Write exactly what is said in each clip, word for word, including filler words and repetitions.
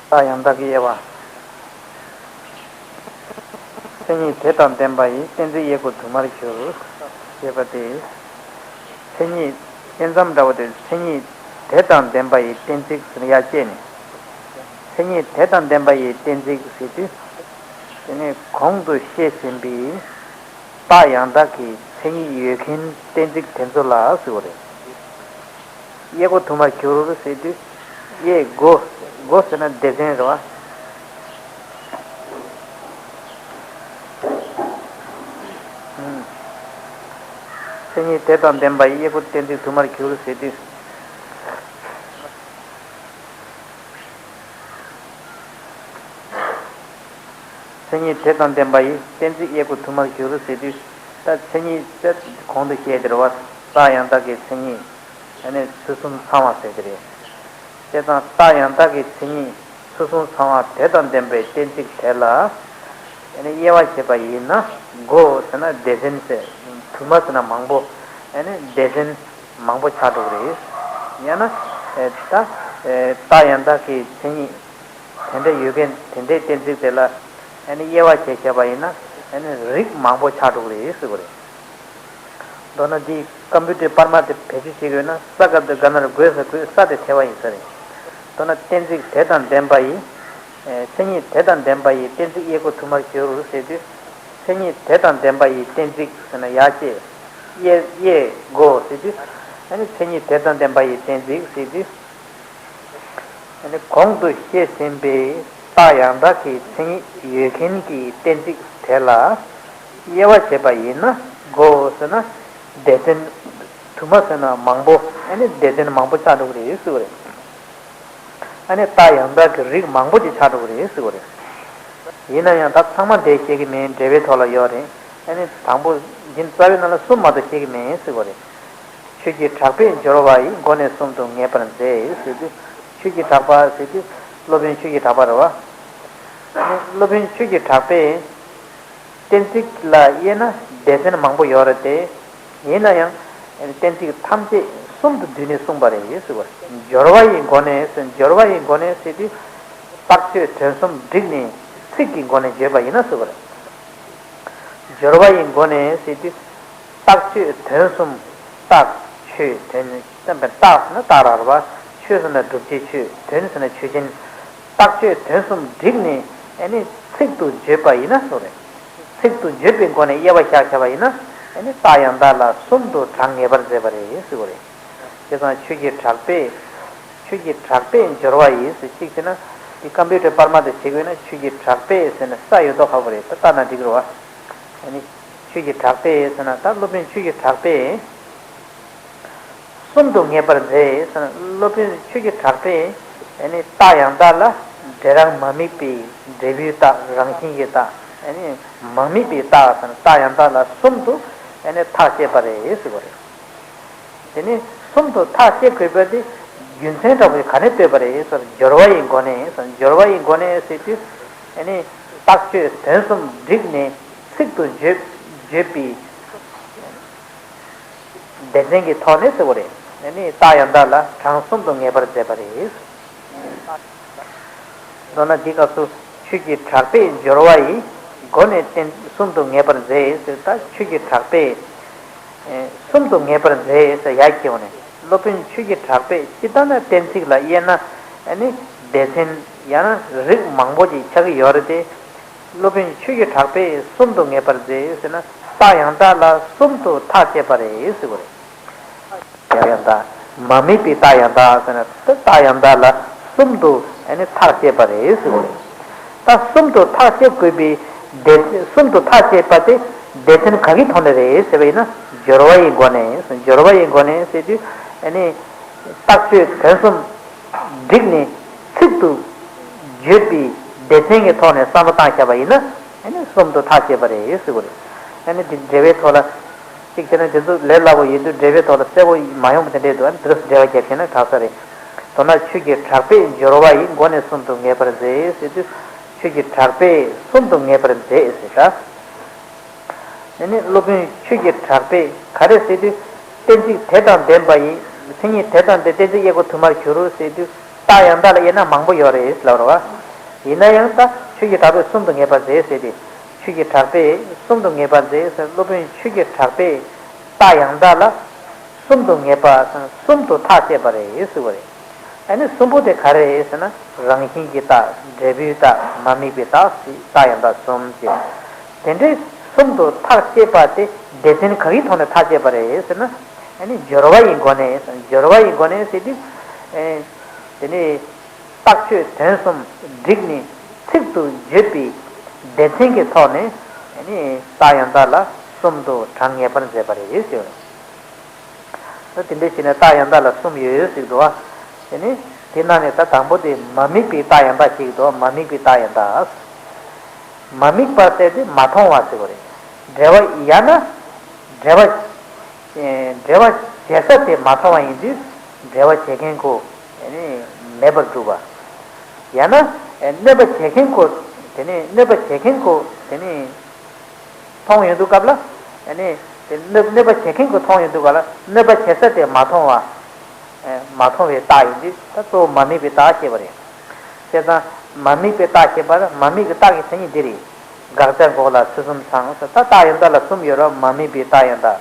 རྟགས་ཡང་དག་གི་དབྱེ་བ། མཚན་ཉིད་དེ་དང་ལྡན་པ་ཡི་གཏན་ཚིགས་དབྱེ་སྒོ་དུ་མར་གྱུར། ཞེས་པ་སྟེ། མཚན་ཉིད་དབྱེ་མཚམས་འདྲ་བོ་དེ་མཚན་ཉིད་དེ་དང་ལྡན་པ་ཡི་གཏན་ཚིགས་ཟེར་ཡ་བཅད་ནས། མཚན་ཉིད་དེ་དང་ལྡན་པ་ཡི་གཏན་ཚིགས་ཟེར་དུས། དེ་ནས་གོང་དུ་བཤད་ཟིན་པའི་རྟགས་ཡང་དག་གི་མཚན་ཉིད་ཡོད་མཁན་གཏན་ཚིགས་དེ་ཚོ་ལ་ཟེར་བ་རེད། དབྱེ་སྒོ་དུ་མར་གྱུར་ཟེར་དུས། དབྱེ་སྒོ། སྒོ་ཟེར་ན་སྡེ་ཚན་རེད་བ། མཚན་ཉིད་དེ་དང་ལྡན་པ་ཡི་དབྱེ་སྒོ་གཏན་ཚིགས་དུ་མར་གྱུར་ཟེར་དུས། མཚན་ཉིད་དེ་དང་ལྡན་པ་ཡི་གཏན་ཚིགས་དབྱེ་སྒོ་དུ་མར་གྱུར་ཟེར་དུས། ད་མཚན་ཉིད་ཟེར་གོང་དུ་བཤད་དེ་རེད་བ། རྟགས་ཡང་དག་གི་མཚན་ཉིད། ཨ་ནི་ཚུལ་གསུམ་ཚང་བ་ཟེར་དེ་རེད། བྱས་ཙང་རྟགས་ཡང་དག་གི་མཚན་ཉིད་ཚུལ་གསུམ་ཚང་བ་དེ་དང་ལྡན་པའི་གཏན་ཚིགས་དེ་ལ། ཨ་ནི་དབྱེ་བ་བྱས་པ་ཡིན་ན། སྒོ་ཟེར་ན་སྡེ་ཚན་ཟེར། དུ་མ་ཟེར་ན་མང་པོ། ཨ་ནི་སྡེ་ཚན་མང་པོ་ཆགས་འགྲོ་གི་རེད། ཡང་ན། ཨེ་ད། ཨེ་རྟགས་ཡང་དག་གི་མཚན་ཉིད། དེ་འདྲ་ཡོད་མཁན་དེ་འདྲའི་གཏན་ཚིགས་དེ་ལ། ཨ་ནི་དབྱེ་བ་བྱས་བཞག་པ་ཡིན་ན། ཨ་ནི་རིགས་མང་པོ་ཆགས་འགྲོ་གི་རེད་ཟེར་བ་རེད། མདོར་ན་འདིའི་ཀམ་པུ་ཊར་པར་མ་དེ་བེད་སྤྱོད་བྱེད་དགོས་ན་ས་ག་དང་ག་ན་རོ་གོས་ས་གོས་ས་དེ་ཐེ་བ་ཡིན་ས་རེད། མདོར་ན་གཏན་ཚིགས་དེ་དང་ལྡན་པ་ཡི། ཨེ་མཚན་ཉིད་དེ་དང་ལྡན་པ་ཡི་གཏན་ཚིགས་དབྱེ་སྒོ་དུ་མར་གྱུར་ཟེར་དུས། མཚན་ཉིད་དེ་དང་ལྡན་པ་ཡི་གཏན་ཚིགས་ཟེར་ན་ཡ་བཅས། དབྱེ་དབྱེ་སྒོ་ཟེར་དུས། ཨ་ནི་མཚན་ཉིད་དེ་དང་ལྡན་པ་ཡི་གཏན་ཚིགས་ཟེར་དུས། ཨ་ནི་གོང་དུ་བཤད་ཟིན་པའི་རྟགས་ཡང་དག་གི་མཚན་ཉིད་ཡོད་མཁན་གྱི་གཏན་ཚིགས་དེ་ལ་དབྱེ་བ་བྱས་པ་ཡིན་ན། སྒོ་ཟེར་ན་སྡེ་ཚན། དུ་མ་ཟེར་ན་མང་པོ། ཨ་ནི་སྡེ་ཚན་མང་པོ་ཆགས་འགྲོ་གི་རེད་ཟེར་བ་རེད། ཨ་ནི་རྟགས་ཡང་དག་གི་རིགས་མང་པོ་ཅིག་ཆགས་འགྲོ་གི་རེད་ཟེར་བ་རེད། ཡིན་ན་ཡང་ད་ཚང་མ་འདི་བཤད་ཀྱི་མིན། འགྲེལ་པའི་ཐོག་ལ་ཡོད་རེད། ཨ་ནི་དང་པོ་འདི་རྩ་བའི་ནང་ལ་གསུམ་མ་གཏོགས་བཤད་ཀྱི་མིན་ཟེར་བ་རེད། ཆོས་ཀྱི་གྲགས་པས་སྦྱོར་བ་ཡི། སྒོ་ནས་གསུམ་དུ་ངེས་པར་མཛད་ཟེར་དུས། ཆོས་ཀྱི་གྲགས་པ་ཟེར་དུས་སློབ་དཔོན་ཆོས་ཀྱི་གྲགས་པ་རེད་བ། ཨ་ནི་སློབ་དཔོན་ཆོས་ཀྱི་གྲགས་པས། གཏན་ཚིགས་ལ་དབྱེ་ན་སྡེ་ཚན་མང་པོ་ཡོད་རེད་དེ། ཡིན་ན་ཡང་གཏན་ཚིགས་ཐམས་ཅད་གསུམ་དུ་བསྡུས་ནས་གསུངས་པ་རེད་ཟེར་བ། སྦྱོར་བ་ཡི་སྒོ་ནས་ཟེར། སྦྱོར་བ་ཡི་སྒོ་ནས་ཟེར་དུས། རྟགས་ཆོས་དོན་གསུམ་བསྒྲིགས་ནས་ཚིག་གི་སྒོ་ནས་བརྗོད་པ་ཡིན་ན་ཟེར་བ་རེད། སྦྱོར་བ་ཡི་སྒོ་ནས་ཟེར་དུས། རྟགས་ཆོས་དོན་གསུམ། རྟགས་ཆོས་དོན། བསྟན་པའི་རྟགས་ཟེར་ན་རྟགས་རང་རེད་པ། ཆོས་ཟེར་ན་བསྒྲུབ་བྱའི་ཆོས། དོན་ཟེར་ན་ཆོས་ཅན། རྟགས་ཆོས་དོན་གསུམ་བསྒྲིགས་ནས་ཨ་ནི་ཚིག་ཏུ་བརྗོད་པ་ཡིན་ན་ཟེར་བ་རེད། ཚིག་ཏུ་བརྗོད་པའི་སྒོ་ནས་དབྱེ་བ་བཞག་བྱས་པ་ཡིན་ན། ཨ་ནི་རྟགས་ཡང་དག་ལ་གསུམ་དུ་གྲངས་ངེས་པར་མཛད་པ་རེད་ཟེར་བ་རེད། བྱས་ཙང་ཆོས་ཀྱི་གྲགས་པས། ཆོས་ཀྱི་གྲགས་པས་སྦྱོར་བ་ཡི་ཟེར་གཅིག་བྱས་ན། འདི་ཀམ་པུ་ཊར་པར་མ་དེ་བྱེད་དགོས་ན། ཆོས་ཀྱི་གྲགས་པས་ཟེར་ན་ས་ཡོད་མདོག་ཁ་པོ་རེད། ད་ལྟ་ན་འགྲིག་རེད་བ། ཨ་ནི་ཆོས་ཀྱི་གྲགས་པས་ཟེར་ན་ད་སློབ་དཔོན་ཆོས་ཀྱི་གྲགས་པས་གསུམ་དུ་ངེས་པར་མཛད་ཟེར་ན། སློབ་དཔོན་ཆོས་ཀྱི་གྲགས་པས་ཨ་ནི་རྟགས་ཡང་དག་ལ་འབྲས་རང་མ་དམིགས་པའི་འབྲས་བུའི་རྟགས། རང་བཞིན་གྱི་རྟགས། ཨ་ནི་མ་དམིགས་པའི་རྟགས་ཟེར་ན་རྟགས་ཡང་དག་ལ་གསུམ་དུ་ཨ་ནི་ཐག་བཅད་པ་རེད་ཟེར་བ་རེད། དེ་ནས་གསུམ་དུ་ཐག་བཅད་དགོས་པ་དེ་རྒྱུ་མཚན་འདྲ་བོ་ག་ནས་བཏོད་པ་རེད་ཟེར། སྦྱོར་བ་ཡི་སྒོ་ནས་ཟེར། སྦྱོར་བ་ཡི་སྒོ་ནས་ཟེར་དུས། ཨ་ནི་རྟགས་ཆོས་དོན་གསུམ་བསྒྲིགས་ནས་ཚིག་ཏུ་བརྗོད་བརྗོད་པའི་སྡེ་ཚན་གྱི་ཐོག་ནས་ཟེར་བ་རེད། ཨ་ནི་རྟགས་ཡང་དག་ལ་གྲངས་གསུམ་དུ་ངེས་པར་མཛད་པ་རེད། མདོར་ན་འདི་སྐབས་སུ་ཆོས་ཀྱི་གྲགས་པས་སྦྱོར་བ་ཡི་སྒོ་ནས་གཏན་གསུམ་དུ་ངེས་པར་མཛད་ཟེར། ད་ཆོས་ཀྱི་གྲགས་པས་ཨེ་གསུམ་དུ་ངེས་པར་མཛད་ཟེར་ཡ་གཅིག་འོ་ནས། སློབ་དཔོན་ཆོས་ཀྱི་གྲགས་པས་སྤྱིར་བཏང་ན་གཏན་ཚིགས་ལ་དབྱེ་ན། ཨ་ནི་སྡེ་ཚན་ཡང་ན་རིགས་མང་པོ་ཅིག་ཆགས་ཀྱི་ཡོད་རེད་དེ། སློབ་དཔོན་ཆོས་ཀྱི་གྲགས་པས་གསུམ་དུ་ངེས་པར་མཛད་ཟེར་ན། རྟགས་ཡང་དག་ལ་གསུམ་དུ་ཐག་བཅད་པ་རེད་ཟེར་བ་རེད། རྟགས་ཡང་དག་མ་དམིགས་པའི་རྟགས་ཡང་དག་ཟེར་ན། རྟགས་ཡང་དག་ལ་གསུམ་དུ་ཨ་ནི་ཐག་བཅད་པ་རེད་ཟེར་བ་རེད། ད་གསུམ་དུ་ཐག་བཅད་དགོས་པའི་སྡེ། གསུམ་དུ་ཐག་བཅད་པ་དེ་སྡེ་ཚན་ག་གི་ཐོག་ནས་རེད་ཟེར་བ་ཡིན་ན། སྦྱོར་བ་ཡི་སྒོ་ནས། སྦྱོར་བ་ཡི་སྒོ་ནས་ཟེར་དུས། ཨ་ནི་རྟགས་ཆོས་དོན་གསུམ་བསྒྲིགས་ནས་ཚིག་ཏུ་བརྗོད་པའི་སྡེ་ཚན་གྱི་ཐོག་ནས་བསམ་བློ་བཏང་བཞག་པ་ཡིན་ན། ཨ་ནི་གསུམ་དུ་ཐག་བཅད་པ་རེད་ཟེར་བ་རེད། ཨ་ནི་འདི་འགྲེལ་པའི་ཐོག་ལ། གཅིག་བྱས་ན་དེ་ཚོ་ལས་སླ་པོ་ཡིན་དུས་འགྲེལ་པའི་ཐོག་ལ་གསལ་པོ་མ་ཡོང་བ་དེ་འདྲས་འདུག་ཨ་ནི་དེ་རུ་འགྲེལ་པ་བརྒྱབ་བྱས་ན་དྲག་ས་རེད། མདོར་ན་ཆོས་ཀྱི་གྲགས་པས་སྦྱོར་བ་ཡི། སྒོ་ནས་གསུམ་དུ་ངེས་པར་མཛད་ཟེར་དུས། ཆོས་ཀྱི་གྲགས་པས་གསུམ་དུ་ངེས་པར་མཛད་ཟེར་ད། དེ་ནི་སློབ་དཔོན་ཆོས་ཀྱི་གྲགས་པས་ག་རེ་ཟེར་དུས། གཏན་ཚིགས་དེ་དང་ལྡན་པ་ཡི། མཚན་ཉིད་དེ་དང་ལྡན། གཏན་ཚིགས་དབྱེ་སྒོ་དུ་མར་གྱུར་ཟེར་དུས། རྟགས་ཡང་དག་ལ་དབྱེ་ན་མང་པོ་ཡོད་རེད་ལབ་རེད་བ། ཡིན་ན་ཡང་ད་ཆོས་ཀྱི་གྲགས་པས་གསུམ་དུ་ངེས་པར་མཛད་ཟེར་ཏེ། ཆོས་ཀྱི་གྲགས་པས་གསུམ་དུ་ངེས་པར་མཛད་ཟེར། སློབ་དཔོན་ཆོས་ཀྱི་གྲགས་པས་རྟགས་ཡང་དག་ལ་གསུམ་དུ་ངེས་པ་དང་གསུམ་དུ་ཐག་བཅད་པ་རེད་ཟེར་བ་རེད། ཨ་ནི་གསུམ་པོ་དེ་ག་རེ་རེད་ཟེར་ན། རང་བཞིན་གྱི་རྟགས། འབྲས་བུའི་རྟགས། མ་དམིགས་པའི་རྟགས་ཟེར། རྟགས་ཡང་དག་གསུམ་ཅེས། དེ་འདྲའི་གསུམ་དུ་ཐག་བཅད་པ་དེ་སྡེ་ཚན་ག་གི་ཐོག་ནས་ཐག་བཅད་པ་རེད་ཟེར་ན། ཨ་ནི་སྦྱོར་བ་ཡི་སྒོ་ནས། སྦྱོར་བ་ཡི་སྒོ་ནས་ཟེར་དུས། ཨེ། དེ་ནི་རྟགས་ཆོས་དོན་གསུམ་བསྒྲིགས་ནས་ཚིག་ཏུ་བརྗོད་པའི་སྡེ་ཚན་གྱི་ཐོག་ནས། ཨ་ནི་རྟགས་ཡང་དག་ལ་གསུམ་དུ་གྲངས་ངེས་པར་མཛད་པ་རེད་ཟེར། ད་དེ་འདྲ་བྱས་ནས་རྟགས་ཡང་དག་ལ་གསུམ་ཡོད་ཟེར་འདུག་བ། དེ་ནི་དེ་ནང་ནས་ད་དང་པོ་དེ་མ་དམིགས་པའི་རྟགས་ཡང་དག་ཅིག་འདུག་མ་དམིགས་པའི་རྟགས་ཡང་དག་མ་དམིགས་པ་ཟེར་དེ་མ་མཐོང་བ་ཟེར་བ་རེད། འབྲེལ་བ་ཡང་ན། འབྲེལ་བ། ཨེ། འབྲེལ་བ་བྱེད་ས་དེ་མ་མཐོང་བ་ཡིན་དུས། འབྲེལ་བ་བྱེད་མཁན་ཁོ། ཨེ་ནི། མེད་པར་གྲུབ་པ། ཡང་ན། ཨེ། གནོད་པ་བྱེད་མཁན་ཁོ། དེ་ནི་གནོད་པ་བྱེད་མཁན་ཁོ། དེ་ནི། མཐོང་ཡོང་དུས་སྐབས་ལ། ཨ་ནི། དེ་གནོད་གནོད་པ་བྱེད་མཁན་གྱིས་མཐོང་ཡོང་དུས་སྐབས་ལ་གནོད་པ་བྱེད་ས་དེ་མ་མཐོང་བ། ཨ། མ་མཐོང་བའི་རྟགས་ཡིན་དུས་ད་གཙོ་བོ་མ་དམིགས་པའི་རྟགས་བཤད་པ་རེད། བྱས་ཙང་མ་དམིགས་པའི་རྟགས་བཤད་པར་མ་དམིགས་ཀྱི་རྟགས་ཀྱི་མཚན་ཉིད་འདི་རེད། དགག་བྱ་འགོག་ལ་ཚུལ་གསུམ་ཚང་ཟེར། ད་རྟགས་ཡང་དག་ལ་གསུམ་ཡོད་རེད་བ། མ་དམིགས་པའི་རྟགས་ཡང་དག་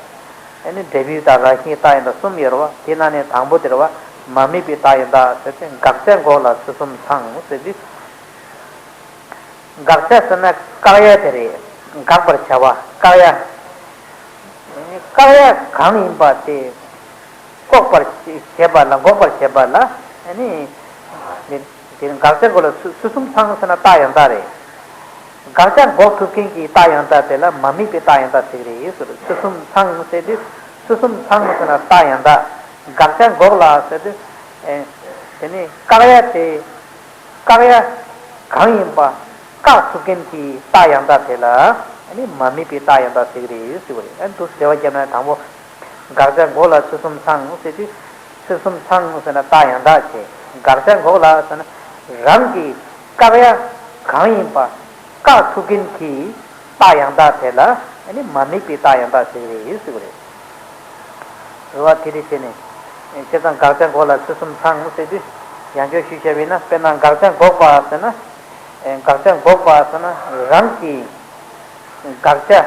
ཨ་ནི་འབྲས་བུའི་རྟགས། རང་བཞིན་གྱི་རྟགས་ཡང་དག་གསུམ་ཡོད་རེད་བ། དེ་ནང་ནས་དང་པོ་དེ་རེད་བ། མ་དམིགས་པའི་རྟགས་ཡང་དག་ཟེར་ཏེ། དགག་བྱ་འགོག་ལ་ཚུལ་གསུམ་ཚང་ཟེར་དུས། དགག་བྱ་ཟེར་ན་བཀག་ཡ་དེ་རེད། དགག་པར་བྱ་བ། བཀག་ཡ། བཀག་ཡ་གང་ཡིན་པ་དེ་འགོག་པར་བྱེད་པ་ལ། འགོག་པར་བྱེད་པ་ལ། ཨ་ནི། དེ་དེ་དགག་བྱ་འགོག་ལ་ཚུལ་ཚུལ་གསུམ་ཚང་ཟེར་ན་རྟགས་ཡང་དག་རེད། དགག་བྱ་འགོག་ཐུབ་མཁན་གྱི་རྟགས་ཡང་དག་དེ་ལ་མ་དམིགས་པའི་རྟགས་ཡང་དག་ཟེར་གྱི་རེད་ཟེར། ཚུལ་གསུམ་ཚང་ཟེར་དུས་ཚུལ་གསུམ་ཚང་ཟེར་ན་རྟགས་ཡང་དག་དགག་བྱ་འགོག་ལ་ཟེར་དུས། ཨེ། དེ་ནི་བཀག་ཡ་དེ། བཀག་ཡ་གང་ཡིན་པ་བཀག་ཐུབ་མཁན་གྱི་རྟགས་ཡང་དག་དེ་ལ་ཨ་ནི་མ་དམིགས་པའི་རྟགས་ཡང་དག་ཟེར་གྱི་རེད་ཟེར་བ་རེད། ཨ་ནི་འདུག་འགྲེལ་བ་བརྒྱབ་ན་དང་པོ། དགག་བྱ་འགོག་ལ་ཚུལ་གསུམ་ཚང་ཟེར་དུས། ཚུལ་གསུམ་ཚང་ཟེར་ན་རྟགས་ཡང་དག་བྱས། དགག་བྱ་འགོག་ལ་ཟེར་ན། རང་གི་བཀག་ཡ་གང་ཡིན་པ་བཀག་ཐུབ་མཁན་གྱི་རྟགས་ཡང་དག་དེ་ལ་ཨ་ནི་མ་དམིགས་པའི་རྟགས་ཡང་དག་ཟེར་གྱི་རེད་ཟེར་བ་རེད། རེད་བ། དེ་འདྲ་བྱས་ནས། བྱས་ཙང་དགག་བྱ་འགོག་ལ་ཚུལ་གསུམ་ཚང་ཟེར་དུས། ཡང་བསྐྱར་ཞུས་བཞག་པ་ཡིན་ན། དཔེར་ན་དགག་བྱ་འགོག་པ་ཟེར་ན། དགག་བྱ་འགོག་པ་ཟེར་ན་རང་གི། དགག་བྱ་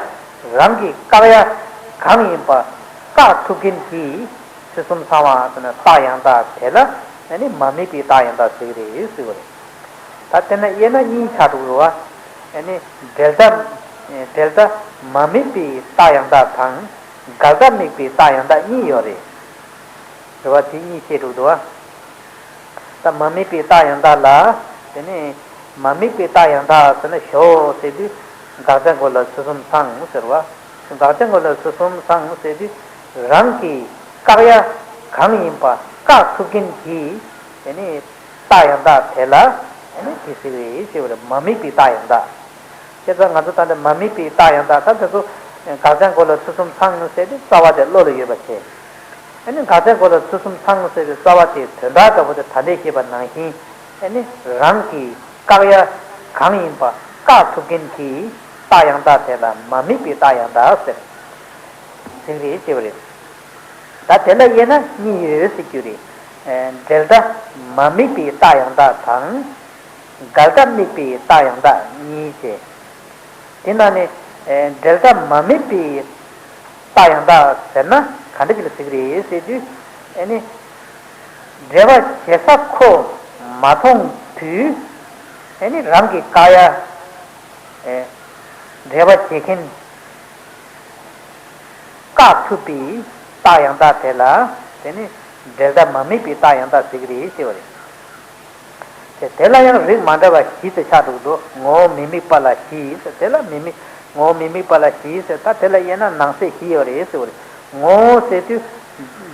རང་གི་བཀག་ཡ་གང་ཡིན་པ་བཀག་ཐུབ་མཁན་གྱི་ཚུལ་གསུམ་ཚང་བ་ཟེར་ན་རྟགས་ཡང་དག་དེ་ལ་ཨ་ནི་མ་དམིགས་པའི་རྟགས་ཡང་དག་ཟེར་གྱི་རེད་ཟེར་བ་རེད། ད་དེ་ན་དབྱེ་ན་གཉིས་ཆགས་འགྲོ་གི་རེད་བ། ཨ་ནི་འབྲེལ་ཟླ། འབྲེལ་ཟླ་མ་དམིགས་པའི་རྟགས་ཡང་དག་དང་། འགལ་ཟླ་དམིགས་པའི་རྟགས་ཡང་དག་གཉིས་ཡོད་རེད། རེད་བ། དེ་གཉིས་བཤད་འགྲོ་གི་འདུག་བ། ད་མ་དམིགས་པའི་རྟགས་ཡང་དག་ལ། དེ་ནི་མ་དམིགས་པའི་རྟགས་ཡང་དག་ཟེར་ན་ཞོག་ཟེར་དུས། དགག་བྱ་འགོག་ལ་ཚུལ་གསུམ་ཚང་ཟེར་བ། དགག་བྱ་འགོག་ལ་ཚུལ་གསུམ་ཚང་ཟེར་དུས། རང་གི་བཀག་ཡ་གང་ཡིན་པ་བཀག་ཐུབ་མཁན་གྱི། དེ་ནི་རྟགས་ཡང་དག་དེ་ལ་ཨ་ནི་དེ་ཟེར་གྱི་རེད་ཞེས་པ་རེད། མ་དམིགས་པའི་རྟགས་ཡང་དག་བྱས་ཙང་ང་ཚོ་ད་ལྟ་མ་དམིགས་པའི་རྟགས་ཡང་དག་ད་དེ་ཚོ་དགག་བྱ་འགོག་ལ་ཚུལ་གསུམ་ཚང་ཟེར་ཏེ་རྩ་བ་དེ་བློ་ལ་ཡོད་པ་བྱས། ཨ་ནི་དགག་བྱ་འགོག་ལ་ཚུལ་གསུམ་ཚང་ཟེར་བའི་རྩ་བ་དེའི་དོན་དག་ལྟ་བུ་དེ་ད་ལྟའི་བཤད་པ་ནང་བཞིན། ཨ་ནི་རང་གི་བཀག་ཡ་གང་ཡིན་པ་བཀག་ཐུབ་མཁན་གྱི་རྟགས་ཡང་དག་དེ་ལ་མ་དམིགས་པའི་རྟགས་ཡང་དག་ཟེར། ཟེར་རེད་ཅེས་པ་རེད། ད་དེ་ལ་དབྱེ་ན་གཉིས་ཡོད་ཟེར་རྒྱུ་རེད། ཨེ། འབྲེལ་ཟླ་མ་དམིགས་པའི་རྟགས་ཡང་དག་དང་། འགལ་ཟླ་དམིགས་པའི་རྟགས་ཡང་དག་གཉིས་བྱས། དེ་ནང་ནས། ཨེ། འབྲེལ་ཟླ་མ་དམིགས་པའི་རྟགས་ཡང་དག་ཟེར་ན་ག་འདྲ་ཅིག་ལ་ཟེར་གྱི་རེད་ཟེར་དུས། ཨེ་ནི། འབྲེལ་བ་བྱེད་ས་ཁོ་མ་མཐོང་དུས། ཨེ་ནི་རང་གི་བཀག་ཡ། ཨེ། འབྲེལ་བ་བྱེད་མཁན། བཀག་ཐུབ་པའི་རྟགས་ཡང་དག་དེ་ལ། དེ་ནི་འབྲེལ་ཟླ་མ་དམིགས་པའི་རྟགས་ཡང་དག་ཟེར་གྱི་རེད་ཟེར་བ་རེད། དེ་དེ་ལ་ཡང་རིགས་མ་འདྲ་བ་བཞི་དེ་ཆགས་འགྲོ་གི་འདུག་ངོ་བོ་མི་དམིགས་པ་ལ་བཞི་ཟེར། དེ་ལ་མི་དམིགས། ངོ་བོ་མི་དམིགས་པ་ལ་བཞི་ཟེར། ད་དེ་ལ་དབྱེ་ན་ནང་གསེས་བཞི་ཡོད་རེད་ཟེར་བ་རེད། ངོ་བོ་ཟེར་དུས་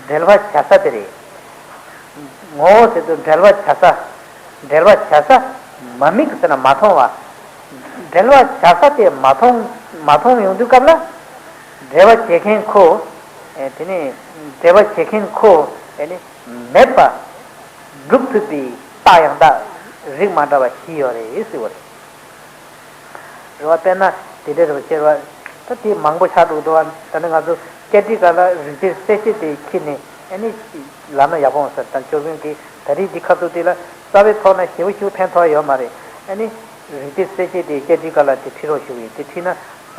འབྲེལ་བ་བྱ་ས་དེ་རེད། ངོ་བོ་ཟེར་དུས་འབྲེལ་བ་བྱ་ས། འབྲེལ་བ་བྱ་ས་མ་དམིགས་ཟེར་ན་མ་མཐོང་བ། འབྲེལ་བ་བྱ་ས་དེ་མ་མཐོང་མ་མཐོང་ཡོང་དུས་སྐབས་ལ། འབྲེལ་བ་བྱེད་མཁན་ཁོ། ཨེ། དེ་ནི་འབྲེལ་བ་བྱེད་མཁན་ཁོ། ཨེ་ནི་མེད་པ་སྒྲུབ་ཐུབ་པའི་རྟགས་ཡང་དག་རིགས་མ་འདྲ་བ་བཞི་ཡོད་རེད་ཟེར་བ་རེད། རེད་བ། དཔེར་ན་དེ་འདྲ་རེད་བ། ཟེར་བ། ད་དེ་མང་པོ་ཆགས་འགྲོ་གི་འདུག་བ། ད་ནི་ང་ཚོ་སྐད་འཕྲིན་སྒང་ལ་རིགས་གཏེར་གསལ་བཤད་དེ་ཁྱེར་ནས་ཨ་ནི་ལབ་ན་ཡག་པོ་འོང་ས། ད་ཅོ་ཀུན་གྱིས་ད་རེས་འདི་ཁ་ཐུག་དེ་ལ་ རྩ་བའི་ཐོག་ན་ཞེ་པོ་ཞིག་ཕན་ཐོགས་ཡོད་མ་རེད། ཨ་ནི་རིགས་གཏེར་གསལ་བྱེད་དེ་བཅར་འདྲིའི་སྐབས་ལ་དེ་ཁྲིད་རོགས་ཞུ་གི་ཡིན། དེ་ཁྲིད་ན་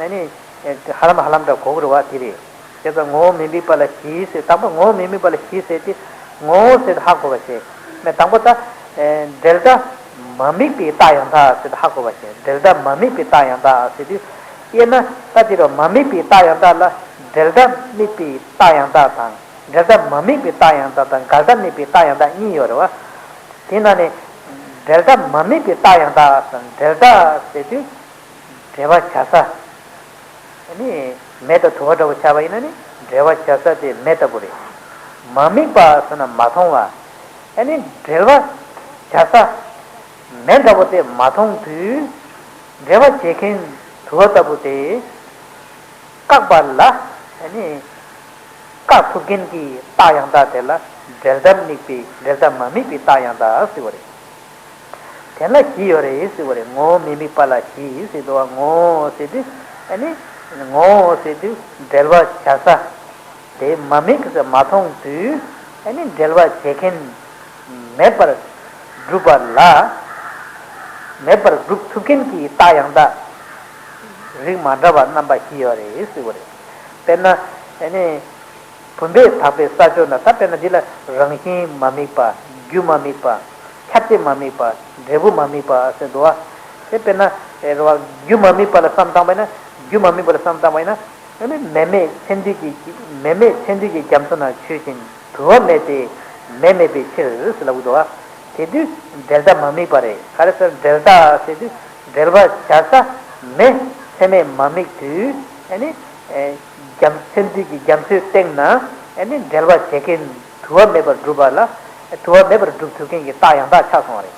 ཨ་ནི་ཧ་ལམ་ཧ་ལམ་འདྲ་གོ་གི་རེད་བ། དེ་རེད། དེ་ཙང་ངོ་བོ་མི་དམིགས་པ་ལ་གཞི་ཟེར། དང་པོ་ངོ་བོ་མི་དམིགས་པ་ལ་གཞི་ཟེར་དེ་ངོ་བོ་ཟེར་དེ་ཧ་གོ་བ་བྱས། མེད་དང་པོ་ད་འབྲེལ་ཟླ་མ་དམིགས་པའི་རྟགས་ཡང་དག་ཟེར་དེ་ཧ་གོ་བ་བྱས། འབྲེལ་ཟླ་མ་དམིགས་པའི་རྟགས་ཡང་དག་ཟེར་དུས། དབྱེ་ན་ད་དེ་རུ་མ་དམིགས་པའི་རྟགས་ཡང་དག་ལ་འབྲེལ་ཟླ་དམིགས་པའི་རྟགས་ཡང་དག་དང་། འབྲེལ་ཟླ་མ་དམིགས་པའི་རྟགས་ཡང་དག་དང་འགལ་ཟླ་དམིགས་པའི་རྟགས་ཡང་དག་གཉིས་ཡོད་རེད་བ། དེ་ནང་ནས་འབྲེལ་ཟླ་མ་དམིགས་པའི་རྟགས་ཡང་དག་དང་། འབྲེལ་ཟླ་ཟེར་དུས་འབྲེལ་བར་བྱ་ས། ཨ་ནི་མེ་དང་དུ་བ་འདྲ་བོ་ཆགས་པ་ཡིན་ན་ནི་འབྲེལ་བར་བྱ་ས་དེ་མེ་ལྟ་བུ་རེད། མ་དམིགས་པ་ཟེར་ན་མ་མཐོང་བ། ཨ་ནི་འབྲེལ་བར་བྱ་ས་མེ་འདྲ་བོ་དེ་མ་མཐོང་དུས། འབྲེལ་བར་བྱེད་མཁན་དུ་བ་ལྟ་བུ་དེ་བཀག་པ་ལ། ཨ་ནི་བཀག་ཐུབ་མཁན་གྱི་རྟགས་ཡང་དག་དེ་ལ་འབྲེལ་ཟླ་དམིགས་པའི་འབྲེལ་ཟླ་མ་དམིགས་པའི་རྟགས་ཡང་དག་ཟེར་བ་རེད། དེ་ལ་བཞི་ཡོད་རེད་ཟེར་བ་རེད། ངོ་བོ་མི་དམིགས་པ་ལ་བཞི་ཟེར་འདུག་བ། ངོ་བོ་ཟེར་དུས། ཨ་ནི་ངོ་བོ་ཟེར་དུས་འབྲེལ་བར་བྱ་ས་དེ་མ་དམིགས་ཟེར་མ་མཐོང་དུས། ཨ་ནི་འབྲེལ་བར་བྱེད་མཁན་མེད་པར་སྒྲུབ་པ་ལ། མེད་པར་སྒྲུབ་ཐུབ་མཁན་གྱི་རྟགས་ཡང་དག་རིགས་མ་འདྲ་བ་རྣམ་པ་བཞི་ཡོད་རེད་ཟེར་བ་རེད། དཔེར་ན། ཨ་ནི། བུམ་པས་དག་པའི་ས་ཕྱོགས་ན། ད་དཔེར་ན་འདི་ལ་རང་བཞིན་མ་དམིགས་པ། རྒྱུ་མ་དམིགས་པ། ཁྱབ་བྱེད་མ་དམིགས་པ། འབྲས་བུ་མ་དམིགས་པ་ཟེར་འདུག་བ། དེ་དཔེར་ན་ཨེ་རེད་བ། རྒྱུ་མ་དམིགས་པ་ལ་བསམ་བཏང་བ་ཡིན་ན། རྒྱུ་མ་དམིགས་པ་ལ་བསམ་བཏང་བ་ཡིན་ན། ཨ་ནི་མེ་མེད་མཚན་དུས་ཀྱི། མེ་མེད་མཚན་དུས་ཀྱི་རྒྱ་མཚོ་ན་ཆོས་ཅན། དུ་བ་མེད་དེ་མེ་མེད་པའི་ཕྱིར་ཟེར་ལབ་ཀྱི་འདུག་བ། དེ་དུས་འབྲེལ་ཟླ་མ་དམིགས་པ་རེད། ག་རེ་ཟེར། འབྲེལ་ཟླ་ཟེར་དུས་འབྲེལ་བར་བྱ་ས་མེ་ཚད་མས་མ་དམིགས་དུས། ཨ་ནི། ཨེ། རྒྱ་མཚན་དུས་ཀྱི་རྒྱ་མཚོའི་སྟེང་ན། ཨ་ནི་འབྲེལ་བར་བྱེད་མཁན་དུ་བ་མེད་པར་སྒྲུབ་པ་ལ། དུ་བ་མེད་པར་སྒྲུབ་ཐུབ་མཁན་གྱི་རྟགས་ཡང་དག་ཆགས་སོང་བ་རེད།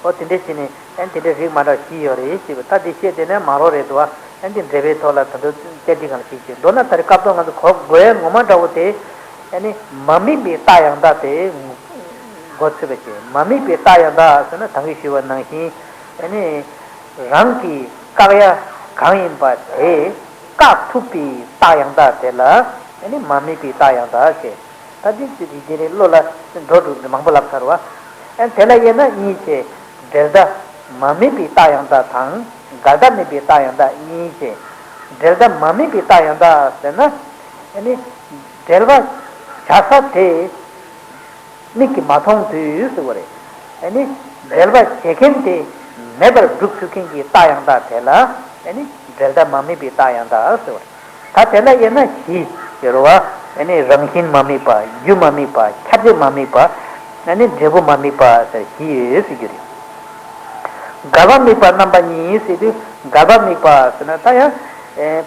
འོ་དེ་འདྲ་བྱས་ནས་ཨ་ནི་དེ་འདྲའི་རིགས་མ་འདྲ་བ་བཞི་ཡོད་རེད་ཅེས་པ། ད་དེ་བཤད་དེ་ནས་མ་རོ་རེད་འདུག་བ། ཨ་ནི་དེ་འགྲེལ་པའི་ཐོག་ལ་ད་དུང་བསྐྱར་ཅིག་གང་ཞིག་བྱས། མདོར་ན་ད་རེས་སྐབས་ཐོག་ང་ཚོ་གོ་དགོས་ཡ་ངོ་མ་འདྲ་བོ་དེ། ཨ་ནི་མ་དམིགས་པའི་རྟགས་ཡང་དག་དེ་གོ་ཚུད་པ་བྱས། མ་དམིགས་པའི་རྟགས་ཡང་དག་ཟེར་ན་ད་གིན་ཞུས་པ་ནང་བཞིན། ཨ་ནི་རང་གིས་བཀག་ཡ་གང་ཡིན་པ་དེ་བཀག་ཐུབ་པའི་རྟགས་ཡང་དག་དེ་ལ། ཨ་ནི་མ་དམིགས་པའི་རྟགས་ཡང་དག་ཅེས། ད་འདི་འདི་འདི་རེད། བློ་ལ་འགྲོ་འགྲོ་མང་པོ་ལབ་ཚར་བ། ཨ་དེ་ལ་དབྱེ་ན་གཉིས་བྱས། འབྲེལ་ཟླ་མ་དམིགས་པའི་རྟགས་ཡང་དག་དང་། འགལ་ཟླ་དམིགས་པའི་རྟགས་ཡང་དག་གཉིས་བྱས། འབྲེལ་ཟླ་མ་དམིགས་པའི་རྟགས་ཡང་དག་ཟེར་ན། ཨ་ནི་འབྲེལ་བ་བྱ་ས་དེ་མིག་གིས་མ་མཐོང་དུས་ཟེར་བ་རེད། ཨ་ནི་འབྲེལ་བ་བྱེད་མཁན་དེ་མེད་པར་སྒྲུབ་ཐུབ་མཁན་གྱི་རྟགས་ཡང་དག་དེ་ལ། ཨ་ནི་འབྲེལ་ཟླ་མ་དམིགས་པའི་རྟགས་ཡང་དག་ཟེར་བ་རེད། ད་དེ་ལ་དབྱེ་ན་བཞི་ཡོད་རེད་བ། ཨ་ནི་རང་བཞིན་མ་དམིགས་པ། རྒྱུ་མ་དམིགས་པ། ཁྱབ་བྱེད་མ་དམིགས་པ། ཨ་ནི་འབྲས་བུ་མ་དམིགས་པ་ཟེར་བཞི་ཡོད་ཟེར་རྒྱུ་རེད། འགལ་བ་དམིགས་པ་རྣམ་པ་གཉིས་ཟེར་དུས། འགལ་བ་དམིགས་པ་ཟེར་ན་ད་ཡང་། ཨེ།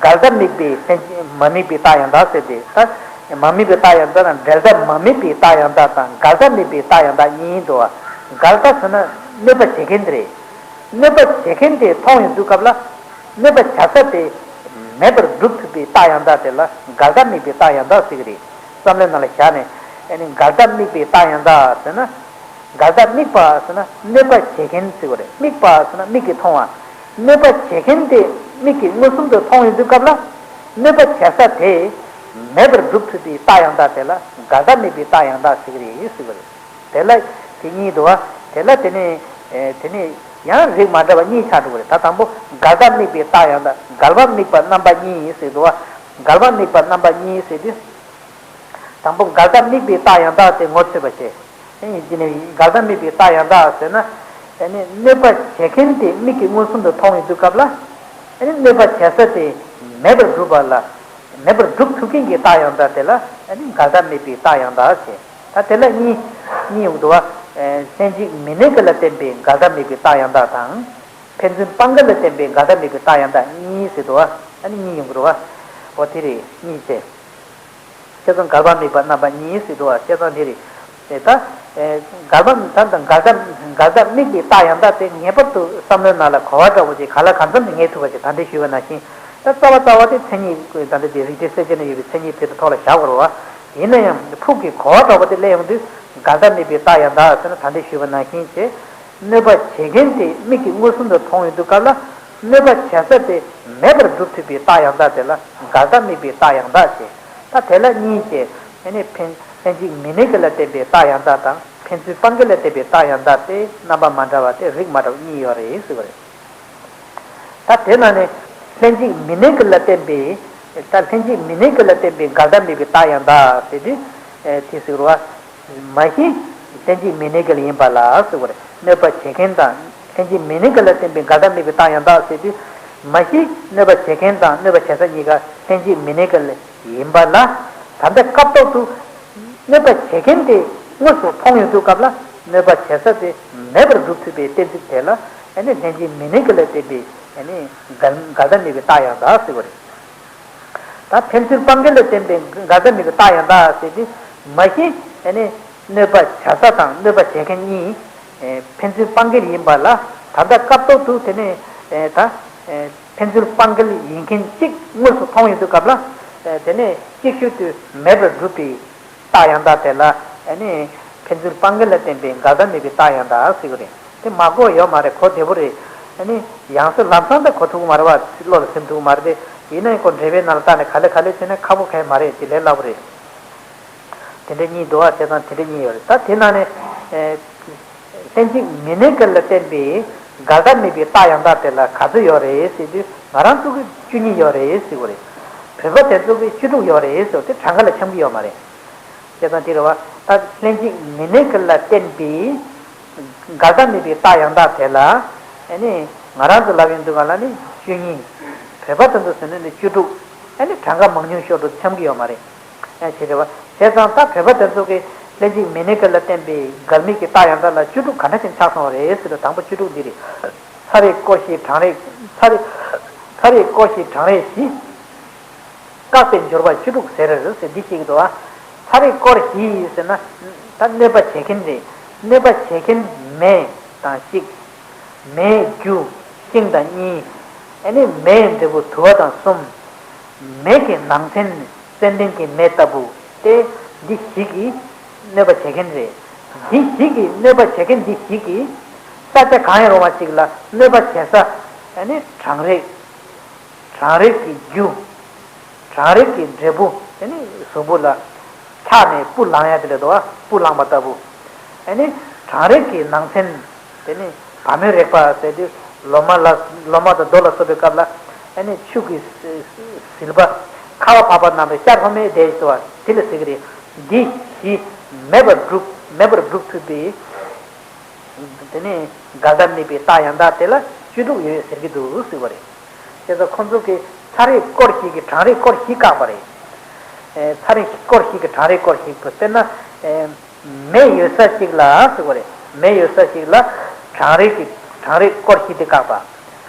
འགལ་ཟླ་དམིགས་པའི་སེམས་མ་དམིགས་པའི་རྟགས་ཡང་དག་ཟེར་ཏེ། ད་མ་དམིགས་པའི་རྟགས་ཡང་དག་དང་། འགལ་ཟླ་མ་དམིགས་པའི་རྟགས་ཡང་དག་དང་། འགལ་ཟླ་དམིགས་པའི་རྟགས་ཡང་དག་གཉིས་འདུག་བ། འགལ་ཟླ་ཟེར་ན་གནོད་པ་བྱེད་མཁན་དེ་རེད། གནོད་པ་བྱེད་མཁན་དེ་མཐོང་ཡོང་དུས་སྐབས་ལ། གནོད་པ་བྱ་ས་དེ་མེད་པར་སྒྲུབ་ཐུབ་པའི་རྟགས་ཡང་དག་དེ་ལ་འགལ་ཟླ་དམིགས་པའི་རྟགས་ཡང་དག་ཟེར་གྱི་རེད། བསམ་བློའི་ནང་ལ་བཞག་ནས། ཨ་ནི་འགལ་ཟླ་དམིགས་པའི་རྟགས་ཡང་དག་ཟེར་ན། འགལ་ཟླ་དམིགས་པ་ཟེར་ན་གནོད་པ་བྱེད་མཁན་ཟེར་བ་རེད། དམིགས་པ་ཟེར་ན་མིག་གིས་མཐོང་བ། གནོད་པ་བྱེད་མཁན་དེ་མིག་གིས་མངོན་སུམ་དུ་མཐོང་ཡོང་དུས་སྐབས་ལ། གནོད་པ་བྱ་ས་དེ་མེད་པར་སྒྲུབ་ཐུབ་པའི་རྟགས་ཡང་དག་དེ་ལ་འགལ་ཟླ་དམིགས་པའི་རྟགས་ཡང་དག་ཟེར་གྱི་རེད་ཟེར་བ་རེད། དེ་ལ་དེ་གཉིས་འདུག་བ། དེ་ལ་དེ་ནས་ཨེ་དེ་ནས་ཡང་རིགས་མ་འདྲ་བ་གཉིས་ཆགས་འགྲོ་གི་རེད། ད་དང་པོ་འགལ་ཟླ་དམིགས་པའི་རྟགས་ཡང་དག་འགལ་བ་དམིགས་པ་རྣམ་པ་གཉིས་ཟེར་འདུག་བ། འགལ་བ་དམིགས་པ་རྣམ་པ་གཉིས་ཟེར་དུས། དང་པོ་འགལ་ཟླ་དམིགས་པའི་རྟགས་ཡང་དག་དེ་ངོ་འཕྲོད་པ་བྱས། དེ་ནས་འགལ་ཟླ་དམིགས་པའི་རྟགས་ཡང་དག་ཟེར་ན། ཨ་ནི་གནོད་པ་བྱེད་མཁན་དེ་མིག་གིས་མངོན་སུམ་དུ་མཐོང་ཡོང་དུས་སྐབས་ལ། ཨ་ནི་གནོད་པ་བྱ་ས་དེ་མེད་པར་སྒྲུབ་པ་ལ། མེད་པར་སྒྲུབ་ཐུབ་མཁན་གྱི་རྟགས་ཡང་དག་དེ་ལ། ཨ་ནི་འགལ་ཟླ་དམིགས་པའི་རྟགས་ཡང་དག་ཟེར། ད་དེ་ལ་གཉིས། གཉིས་ཡོང་འདུག་བ། ལྷན་ཅིག་མི་གནས་ཀྱི་ལ་བརྟེན་པའི་འགལ་ཟླ་དམིགས་པའི་རྟགས་ཡང་དག་དང་། ཕན་ཚུན་སྤང་གི་ལ་བརྟེན་པའི་འགལ་ཟླ་དམིགས་པའི་རྟགས་ཡང་དག་གཉིས་ཟེར་འདུག་བ། ཨ་ནི་གཉིས་ཡོང་གི་རེད་བ། འོ་དེ་རེད། གཉིས་བྱས། བྱས་ཙང་འགལ་བ་དམིགས་པ་རྣམ་པ་གཉིས་ཟེར་འདུག་བ། བྱས་ཙང་འདི་རེད། ད། འགལ་བ་ད་ལྟ་འགལ་ཟླ་འགལ་ཟླ་དམིགས་པའི་རྟགས་ཡང་དག་དེ་ངེས་པར་དུ་བསམ་བློའི་ནང་ལ་གོ་བ་འདྲ་བོ་ཅིག་ག་ལ་གང་འཚམ་ཞིག་ངེས་ཐུབ་པ་ཅིག་ད་ལྟ་ཞུས་པ་ནང་བཞིན། ད་རྩ་བ་རྩ་བ་དེ་མཚན་ཉིད་ད་ལྟ་དེ་རིགས་གཏེར་གསལ་བྱེད་ན་ཡོད་པའི་མཚན་ཉིད་དེ་དང་ཐོག་ལ་བཞག་དགོས་རེད་བ། ཡིན་ན་ཡང་ཕུགས་ཀྱི་གོ་བ་འདྲ་བོ་དེ་སླེབས་ཡོང་དུས་འགལ་ཟླ་དམིགས་པའི་རྟགས་ཡང་དག་ཟེར་ན་ད་ལྟ་ཞུས་པ་ནང་བཞིན་བྱས། གནོད་པ་བྱེད་མཁན་དེ་མིག་གིས་མངོན་སུམ་དུ་མཐོང་ཡོང་དུས་སྐབས་ལ། གནོད་པ་བྱ་ས་དེ་མེད་པར་སྒྲུབ་ཐུབ་པའི་རྟགས་ཡང་དག་དེ་ལ་འགལ་ཟླ་དམིགས་པའི་རྟགས་ཡང་དག་ཅེས། ད་དེ་ལ་གཉིས་ཀྱི། ཨ་ནི་ཕན་ལྷན་ཅིག་མི་གནས་ཀྱི་ལ་བརྟེན་པའི་རྟགས་ཡང་དག་དང་། ཕན་ཚུན་སྤང་འགལ་ལ་བརྟེན་པའི་རྟགས་ཡང་དག་སྟེ། རྣམ་པ་མ་འདྲ་བ་སྟེ་རིགས་མ་འདྲ་བ་གཉིས་ཡོད་རེད་ཟེར་བ་རེད། ད་དེ་ནང་ནས་ལྷན་ཅིག་མི་གནས་འགལ་ལ་བརྟེན་པའི། ད་ལྷན་ཅིག་མི་གནས་འགལ་ལ་བརྟེན་པའི་འགལ་ཟླ་དམིགས་པའི་རྟགས་ཡང་དག་ཟེར་དུས། དེ་ཟེར་བ། མ་གཞི་ལྷན་ཅིག་མི་གནས་འགལ་ཡིན་པ་ལ་ཟེར་བ་རེད། གནོད་པ་བྱེད་མཁན་དང་། ལྷན་ཅིག་མི་གནས་འགལ་ལ་བརྟེན་པའི་འགལ་ཟླ་དམིགས་པའི་རྟགས་ཡང་དག་ཟེར་དུས། མ་གཞི་གནོད་པ་བྱེད་མཁན་དང་གནོད་པ་བྱེད་ས་གཉིས་ཀ་ལྷན་ཅིག་མི་གནས་འགལ་ཡིན་པ་ལ། ད་ལྟ་སྐབས་ཐོག་ཏུ་གནོད་པ་བྱེད་མཁན་དེ་དངོས་སུ་མཐོང་ཡོང་དུས་སྐབས་ལ། གནོད་པ་བྱེད་ས་དེ་མེད་པར་སྒྲུབ་ཐུབ་པའི་གཏན་ཚིགས་དེ་ལ། ཨ་ནི་ལྷན་ཅིག་མི་གནས་འགལ་ལ་བརྟེན་པའི། ཨ་ནི་འགལ་འགལ་ཟླ་དམིགས་པའི་རྟགས་ཡང་དག་ཟེར་བ་རེད། ད་ཕན་ཚུན་སྤང་འགལ་ལ་བརྟེན་པའི་འགལ་ཟླ་དམིགས་པའི་རྟགས་ཡང་དག་ཟེར་དུས། མ་གཞི་ཨ་ནི་གནོད་པ་བྱ་ས་དང་གནོད་པ་བྱེད་མཁན་གཉིས། ཨེ། ཕན་ཚུན་སྤང་འགལ་ཡིན་པ་ལ། ད་ལྟ་སྐབས་ཐོག་ཏུ་དེ་ནས། ཨེ། ད། ཨེ། ཕན་ཚུན་སྤང་འགལ་ཡིན་མཁན་གཅིག་དངོས་སུ་མཐོང་ཡོང་དུས་སྐབས་ལ། ཨེ། དེ་ནས་གཅིག་ཤོས་དེ་མེད་པར་སྒྲུབ་པའི་རྟགས་ཡང་དག་དེ་ལ། ཨ་ནི་ཕན་ཚུན་སྤང་འགལ་ལ་བརྟེན་པའི་འགལ་ཟླ་དམིགས་པའི་རྟགས་ཡང་དག་ཟེར་གྱི་རེད། དེ་མ་གོ་ཡོད་མ་རེད། གོ་བདེ་པོ་རེད། ཨ་ནི་ཡང་སེ་ལམ་སང་ད་གོ་ཐུབ་ཀྱི་མ་རེད་བ། བློ་ལ་ཟིན་ཐུབ་ཀྱི་མ་རེད་དེ། ཡིན་ན་ཡང་ཁོ་འགྲེལ་པའི་ནང་ལ་བལྟས་ནས་ག་ལེ་ག་ལེ་བྱས་ན་ཁག་པོ་གང་ཡང་མ་རེད། དེ་ལས་སླ་པོ་རེད། དེ་འདྲ་གཉིས་འདུག་བ། བྱས་ཙང་དེ་འདྲ་གཉིས་ཡོད་རེད། ད་དེ་ནང་ནས། ཨེ། ལྷན་ཅིག་མི་གནས་འགལ་ལ་བརྟེན་པའི་འགལ་ཟླ་དམིགས་པའི་རྟགས་ཡང་དག་དེ་ལ་ག་ཚོད་ཡོད་རེད་ཟེར་དུས། ང་རང་ཚོ་གིས་བཅུ་གཉིས་ཡོད་རེད་ཟེར་གྱི་རེད། བོད་པ་དེ་ཚོ་གིས་བཅུ་དྲུག་ཡོད་རེད་ཟེར་དུས། དེ་གྲངས་ཀ་ལ་འཆམ་གྱི་ཡོད་མ་རེད། བྱས་ཙང་དེ་རེད་བ། ད་ལྷན་ཅིག་མི་གནས་འགལ་ལ་བརྟེན་པའི་འགལ་ཟླ་དམིགས་པའི་རྟགས་ཡང་དག་དེ་ལ། ཨ་ནི་ང་རང་ཚོ་ལབ་ཡོང་དུས་སྒང་ལ་ནི་བཅུ་གཉིས། བོད་པ་དེ་ཚོ་ཟེར་ན་ནི་བཅུ་དྲུག། ཨ་ནི་གྲངས་ཀ་མང་ཉུང་ཤོར་འགྲོ་འཆམ་གྱི་ཡོད་མ་རེད། ཨ། བྱས་རེད་བ། བྱས་ཙང་ད་བོད་པ་དེ་ཚོ་གིས་ལྷན་ཅིག་མི་གནས་འགལ་ལ་བརྟེན་པའི་འགལ་དམིགས་ཀྱི་རྟགས་ཡང་དག་ལ་བཅུ་དྲུག་ག་འདྲ་ཞིག་ཆགས་སོང་བ་རེད་ཟེར་དུས། དང་པོ་བཅུ་དྲུག་འདི་རེད། ཚ་རེག་སྐོར་བཞི་གྲང་རེག་ཚ་རེག་ཚ་རེག་སྐོར་བཞི་གྲང་རེག་བཞི། བཀག་པའི་སྦྱོར་བ་བཅུ་དྲུག་ཟེར་ཟེར་འདི་བཤད་ཀྱི་འདུག་བ། ཚ་རེག་སྐོར་བཞི་ཟེར་ན། ད་གནོད་པ་བྱེད་མཁན་རེད། གནོད་པ་བྱེད་མཁན་མེ་དང་གཅིག། མེའི་རྒྱུ་ཤིང་དང་གཉིས། ཨ་ནི་མེའི་འབྲས་བུ་དུ་བ་དང་གསུམ། མེ་གི་ནང་ཚན་ཙན་དན་གྱི་མེ་ལྟ་བུ་སྟེ། འདི་བཞི་གིས་གནོད་པ་བྱེད་མཁན་རེད། འདི་བཞི་གིས་གནོད་པ་བྱེད་མཁན་འདི་བཞི་གིས་ས་ཆ་གང་ཡང་རུང་བ་ཞིག་ལ་གནོད་པ་བྱེད་ས། ཨ་ནི་གྲང་རེག་གྲང་རེག་གི་རྒྱུ། གྲང་རེག་གི་འབྲས་བུ། དེ་ནི་གཟུགས་པོ་ལ་འཁྱགས་ནས་སྤུ་ལངས་ཡ་དེ་ལ་འདུག་བ། སྤུ་ལངས་པ་ལྟ་བུ། ཨ་ནི་གྲང་རེག་གི་ནང་ཚན། དེ་ནི་བ་མོའི་རེག་པ་ཟེར་དུས། ལོ་མ་ལ་ལོ་མ་དང་རྡོ་ལ་སོགས་པའི་སྐབས་ལ། ཨ་ནི་ཆུ་གི་ཟིལ་པ་ཁ་བ་བབས་པ་རྣམས་ལ་སྐྱ་ལྷོ་མོའི་དེ་ལ་ཟེར་བ་དེ་ལ་ཟེར་གི་རེད། འདི་བཞི་མེད་པར་སྒྲུབ་མེད་པར་སྒྲུབ་ཐུབ་པའི། དེ་ནས་འགལ་ཟླ་དམིགས་པའི་རྟགས་ཡང་དག་དེ་ལ་བཅུ་དྲུག་ཡོད་ཟེར་གྱི་འདུག་ཟེར་བ་རེད། བྱས་ཙང་ཁོང་ཚོ་གིས་ཚ་རེག་སྐོར་བཞི་གིས་གྲང་རེག་སྐོར་བཞི་བཀག་པ་རེད། ཨེ། ཚ་རེག་སྐོར་བཞི་གིས་གྲང་རེག་སྐོར་བཞི་བཀག་དཔེར་ན། ཨེ། མེ་ཡོད་ས་ཞིག་ལ་ཟེར་བ་རེད། མེ་ཡོད་ས་ཞིག་ལ་གྲང་རེག་གི་གྲང་རེག་སྐོར་བཞི་དེ་བཀག་པ།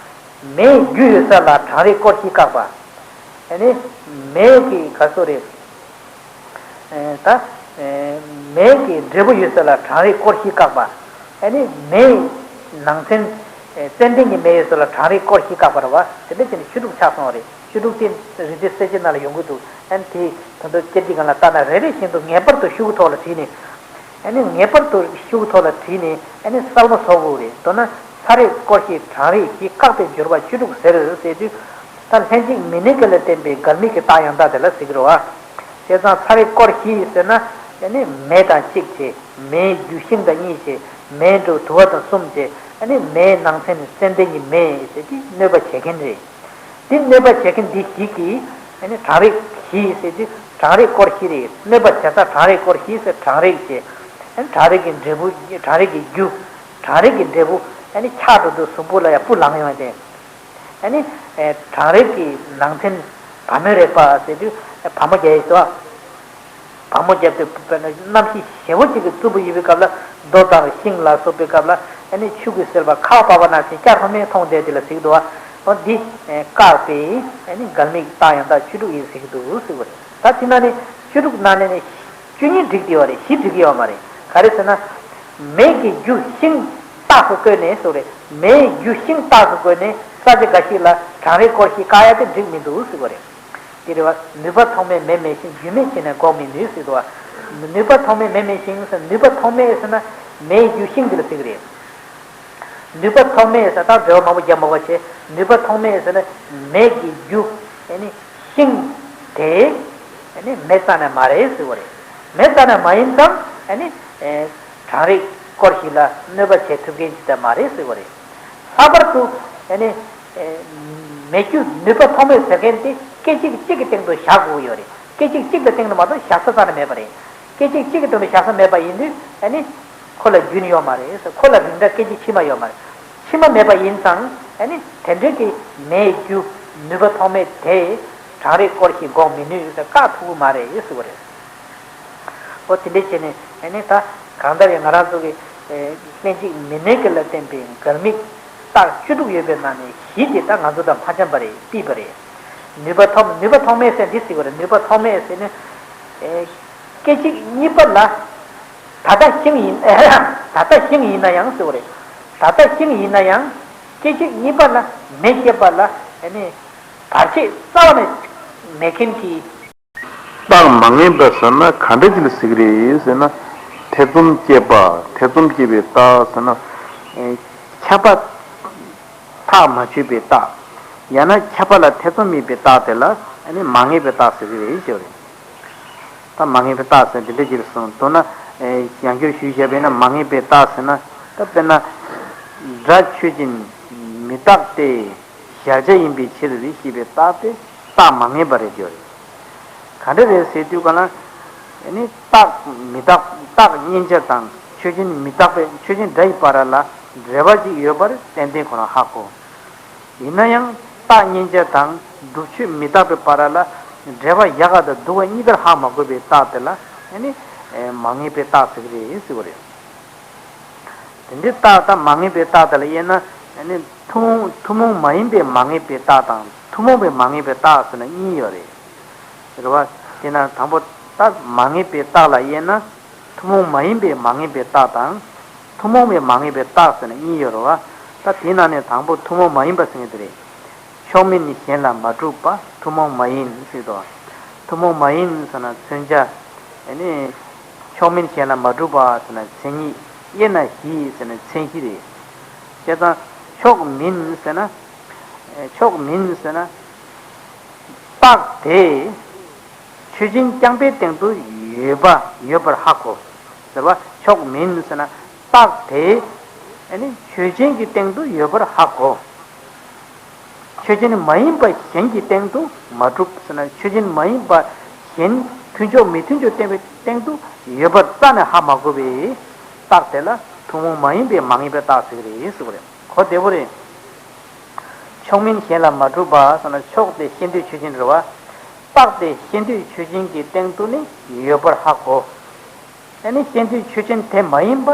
མེའི་རྒྱུ་ཡོད་ས་ལ་གྲང་རེག་སྐོར་བཞི་བཀག་པ། ཨ་ནི་མེ་གི་ག་ཚོད་རེད། ཨེ། ད། ཨེ། མེ་གི་འབྲས་བུ་ཡོད་ས་ལ་གྲང་རེག་སྐོར་བཞི་བཀག་པ། ཨ་ནི་མེའི་ནང་ཚན། ཨེ། ཙན་དན་གྱི་མེ་ཡོད་ས་ལ་གྲང་རེག་སྐོར་བཞི་བཀག་པ་རེད་བ། དེ་འདྲ་བྱས་ནས་བཅུ་དྲུག་ཆགས་སོང་བ་རེད། བཅུ་དྲུག་དེ་རིགས་འདི་གསལ་བྱེད་ནང་ལ་ཡོང་གི་འདུག་ཨ་ནི་དེ་ད་དུང་སྐད་ཆའི་སྒང་ལ་ལྟ་ན་རེ་རེ་བཞིན་དུ་ངེས་པར་དུ་ཤོག་གུ་ཐོག་ལ་བྲིས་ནས། ཨ་ནི་ངེས་པར་དུ་ཤོག་གུ་ཐོག་ལ་བྲིས་ནས། ཨ་ནི་གསལ་པོ་བཟོ་དགོས་རེད། མདོར་ན་ཚ་རེག་སྐོར་བཞི་གྲང་རེག་བཞི་བཀག་པའི་སྦྱོར་བ་བཅུ་དྲུག་ཟེར་ཟེར་དུས། ད་ལྷན་ཅིག་མི་གནས་འགལ་ལ་བརྟེན་པའི་འགལ་དམིགས་ཀྱི་རྟགས་ཡང་དག་དེ་ལ་ཟེར་གྱི་རེད་བ། བྱས་ཙང་ཚ་རེག་སྐོར་བཞི་ཟེར་ན། ཨ་ནི་མེ་དང་གཅིག་བྱས། མེའི་རྒྱུ་ཤིང་དང་གཉིས་བྱས། མེའི་འབྲས་བུ་དུ་བ་དང་གསུམ་བྱས། ཨ་ནི་མེའི་ནང་ཚན་ནི་ཙན་དན་གྱི་མེ་ཟེར་དུས་གནོད་པ་བྱེད་མཁན་རེད། འདི་གནོད་པ་བྱེད་མཁན་འདི་བཞི་གིས། ཨ་ནི་གྲང་རེག་བཞི་ཟེར་དུས་གྲང་རེག་སྐོར་བཞི་རེད། གནོད་པ་བྱེད་ས་གྲང་རེག་སྐོར་བཞི་ཟེར། གྲང་རེག་བྱས། ཨ་ནི་གྲང་རེག་གི་འབྲས་བུ། གྲང་རེག་གི་རྒྱུ། གྲང་རེག་གི་འབྲས་བུ། ཨ་ནི་འཁྱགས་འགྲོ་དུས་གཟུགས་པོ་ལ་ཡང་སྤུ་ལངས་ཡོང་དེ། ཨ་ནི། ཨེ། གྲང་རེག་གི་ནང་ཚན་བ་མོའི་རེག་པ་ཟེར་དུས། ཨེ། བ་མོ་རྒྱག་ཡས་སོ། བ་མོ་རྒྱབ་སྟེ་དཔེར་ན་གནམ་གཤིས་ཞེ་པོ་ཅིག་གི་རྩུབ་པོ་ཡོད་པའི་སྐབས་ལ། རྡོ་དང་ཤིང་ལ་སོགས་པའི་སྐབས་ལ། ཨ་ནི་ཆུ་གི་ཟིལ་པ་ཁ་བ་བབས་པ་ནང་བཞིན་སྐྱ་ལྷོ་མོས་མཐོང་བསྡད་དེ་ལ་ཟེར་གྱི་འདུག་བ། འོ་འདི། ཨེ། བཀག་པའི། ཨ་ནི་འགལ་དམིགས་རྟགས་ཡང་དག་བཅུ་དྲུག་ཡིན་ཟེར་གྱི་འདུག་ཟེར་བ་རེད། ད་དེ་ནང་ནས་བཅུ་དྲུག་ནང་ནས་ནི། བཅུ་གཉིས་འགྲིག་བསྡད་ཡོད་རེད། བཞི་འགྲིག་གི་ཡོད་མ་རེད། ག་རེ་ཟེར་ན། མེ་གི་རྒྱུ་ཤིང་རྟགས་སུ་བཀོད་ནས་ཟེར་བ་རེད། མེའི་རྒྱུ་ཤིང་རྟགས་སུ་བཀོད་ནས་ས་ཆ་འགའ་ཞིག་ལ་གྲང་རེག་སྐོར་བཞི་བཀག་ཡ་དེ་འགྲིག་མི་འདུག་ཟེར་བ་རེད། དེ་རེད་བ། ནུས་པ་ཐོགས་མེད་མེ་མེད་ཤིང་། རྒྱུ་མེད་ཕྱིར་ནི་འགོག་མི་ནུས་ཟེར་འདུག་བ། ནུས་པ་ཐོགས་མེད་མེ་མེད་ཤིང་ཟེར། ནུས་པ་ཐོགས་མེད་ཟེར་ན་མེའི་རྒྱུ་ཤིང་དེ་ལ་ཟེར་གི་རེད། ནུས་པ་ཐོགས་མེད་ཟེར་ད་འགྲེལ་བ་མང་པོ་རྒྱབ་མ་དགོས་བྱས། ནུས་པ་ཐོགས་མེད་ཟེར་ན་མེ་གི་རྒྱུ། ཨ་ནི་ཤིང་དེ། ཨ་ནི་མེ་རྩ་ནས་མ་རེད་ཟེར་བ་རེད། མེ་རྩ་ནས་མ་ཡིན་ཙང་། ཨ་ནི། ཨེ། གྲང་རེག་སྐོར་ཞིག་ལ་གནོད་པ་བྱེད་ཐུབ་མཁན་ཅིག་ད་མ་རེད་ཟེར་བ་རེད། ལྷག་པར་དུ་ཨ་ནི་མེད་རྒྱུ་ནུས་པ་ཐོགས་མེད་ཟེར་མཁན་དེ་སྐད་ཅིག་གཅིག་གི་སྟེང་དུ་བཞག་དགོས་ཡོད་རེད། སྐད་ཅིག་གཅིག་གི་སྟེང་དུ་མ་གཏོགས་བཞག་ས་རྩ་ནས་མེད་པ་རེད། སྐད་ཅིག་གཅིག་གི་སྟེང་དུ་བཞག་ས་མེད་པ་ཡིན་དུས་ཨ་ནི་ཁོ་ལ་རྒྱུན་ཡོད་མ་རེད། ཁོ་ལ་རིང་སྒྲ་སྐད་ཅིག་ཕྱི་མ་ཡོད་མ་རེད། ཕྱི་མ་མེད་པ་ཡིན་ཙང་ཨ་ནི་དེ་འདྲའི་གི་མེད་རྒྱུ་ནུས་པ་ཐོགས་མེད་དེ་གྲང་རེག་སྐོར་ཞིག་འགོག་མི་ནུས་ཟེར་བཀག་ཐུབ་ཀྱི་མ་རེད་ཟེར་བ་རེད། ཨོ་དེ་འདྲས་བྱས་ནས་ཨ་ནི་ད་གང་ལྟར་ཡང་ང་རང་ཚོ་གི་ལྷན་ཅིག་མི་གནས་ཀྱི་ལ་བརྟེན་པའི་འགལ་དམིགས་རྟགས་བཅུ་དྲུག་ཡོད་པའི་ནང་ནས་བཞི་དེ་ད་ང་ཚོ་དང་མ་འཆམ་པ་རེད། ཕྱིས་པ་རེད། ནུས་པ་ཐོགས་ནུས་པ་ཐོགས་མེད་ཟེར་འདི་ཟེར་བ་རེད། ནུས་པ་ཐོགས་མེད་ཟེར་ནས་སྐད་ཅིག་གཉིས་པ་ལ་ད་ལྟ་ཤིང་ཡིན། ད་ལྟ་ཤིང་ཡིན་ན་ཡང་ཟེར་བ་རེད། ད་ལྟ་ཤིང་ཡིན་ན་ཡང་སྐད་ཅིག་གཉིས་པ་ལ་མེ་སྐྱེས་པ་ལ་ཨ་ནི་བར་ཆད་རྩ་བ་ནས་མེད་མཁན་གྱི། རྟགས་མ་ངེས་པ་ཟེར་ན་ག་འདྲ་ཅིག་ལ་ཟེར་གི་རེད་ཟེར་ན། ཐེ་ཚོམ་སྐྱེས་པ། ཐེ་ཚོམ་སྐྱེས་པའི་རྟགས་ཟེར་ན། ཨེ། ཁྱབ་པ་ཐག་མ་ཆོད་པའི་རྟགས། ཡང་ན་ཁྱབ་པ་ལ་ཐེ་ཚོམ་མེད་པའི་རྟགས་དེ་ལ་ཨ་ནི་མ་ངེས་པའི་རྟགས་ཟེར་གི་རེད་ཞེས་པ་རེད། ད་མ་ངེས་པའི་རྟགས་ཟེར་འདི་འདྲ་ཅིག་ལ་གསུངས། མདོར་ན་ཨེ། ཡང་བསྐྱར་ཞུས་བཞག་པས་ན་མ་ངེས་པའི་རྟགས་ཟེར་ན། ད་དཔེར་ན་སྒྲ་ཆོས་ཅན་མི་རྟག་སྟེ། གཞལ་བྱ་ཡིན་པའི་ཕྱིར་ཞེས་པའི་རྟགས་དེ་རྟགས་མ་ངེས་པ་རེད་ཡོད་རེད། ག་འདྲ་རེད་ཟེར་དུས་ག་ལ། ཨ་ནི་རྟགས་མི་རྟག་རྟགས་མཉན་བྱ་དང་ཆོས་ཅན་མི་རྟག་པའི་ཆོས་ཅན་སྒྲ་ཡི་བར་ལ་འབྲེལ་བ་ཅིག་ཡོད་པར་ཏན་ཏན་ཁོ་རང་ཧ་གོ། ཡིན་ན་ཡང་རྟགས་མཉན་བྱ་དང་སྒྲུབ་ཆོས་མི་རྟག་པའི་བར་ལ་འབྲེལ་བ་ཡག་ག་དང་སྡུག་ག་གཉིས་ཀར་ཧ་མ་གོ་བའི་རྟགས་དེ་ལ་ཨ་ནི་མ་ངེས་པའི་རྟགས་ཟེར་གི་རེད་ཟེར་བ་རེད། དེ་འདྲའི་རྟགས་དང་མ་ངེས་པའི་རྟགས་དེ་ལ་དབྱེ་ན་ཨ་ནི་ཐུན་མོང་ཐུན་མོང་མ་ཡིན་པའི་མ་ངེས་པའི་རྟགས་དང་ཐུན་མོང་བའི་མ་ངེས་པའི་རྟགས་ཟེར་ན་གཉིས་ཡོད་རེད། རེད་བ། དེ་ན་དང་པོ་རྟགས་མ་ངེས་པའི་རྟགས་ལ་དབྱེ་ན། ཐུན་མོང་མ་ཡིན་པའི་མ་ངེས་པའི་རྟགས་དང་། ཐུན་མོང་བའི་མ་ངེས་པའི་རྟགས་ཟེར་ན་གཉིས་ཡོད་རེད་བ། ད་དེའི་ནང་ནས་དང་པོ་ཐུན་མོང་མ་ཡིན་པ་ཟེར་མཁན་དེ་རེད། ཕྱོགས་མིན་གཞན་ལ་མ་གྲུབ་པ་ཐུན་མོང་མ་ཡིན་ཟེར་དོ། ཐུན་མོང་མ་ཡིན་ཟེར་ན་མཚོན་བྱ། ཨ་ནི། ཕྱོགས་མིན་གཞན་ལ་མ་གྲུབ་པ་ཟེར་ན་མཚན་ཉིད། དབྱེ་ན་བཞི་ཟེར་ན་མཚན་གཞི་རེད། བྱས་ཙང་ཕྱོགས་མིན་ཟེར་ན། ཕྱོགས་མིན་ཟེར་ན། རྟགས་དེ་ཆོས་ཅན་རྐྱང་པའི་སྟེང་དུ་ཡོད་པ་ཡོད་པར་ཧ་གོ། ཟེར་བ་ཕྱོགས་མིན་ཟེར་ན་རྟགས་དེ་ཨ་ནི་ཆོས་ཅན་གྱི་སྟེང་དུ་ཡོད་པར་ཧ་གོ། ཆོས་ཅན་མ་ཡིན་པ་གཞན་གྱི་སྟེང་དུ་མ་གྲུབ་ཟེར་ན་ཆོས་ཅན་མ་ཡིན་པ་གཞན་མཐུན་ཕྱོགས་མི་མཐུན་ཕྱོགས་བསྟན་པའི་སྟེང་དུ་ཡོད་པར་རྩ་ནས་ཧ་མ་གོ་བའི་རྟགས་དེ་ལ་ཐུན་མོང་མ་ཡིན་པའི་མ་ངེས་པའི་རྟགས་ཟེར་གྱི་རེད་ཟེར་བ་རེད། གོ་བདེ་པོ་རེད། ཕྱོགས་མིན་གཞན་ལ་མ་གྲུབ་པ་ཟེར་ན་ཕྱོགས་དེ་ཤེས་འདོད་ཆོས་ཅན་རེད་བ། རྟགས་དེ་ཤེས་འདོད་ཆོས་ཅན་གྱི་སྟེང་དུ་ནི་ཡོད་པར་ཧ་གོ། ཨ་ནི་ཤེས་འདོད་ཆོས་ཅན་དེ་མ་ཡིན་པ་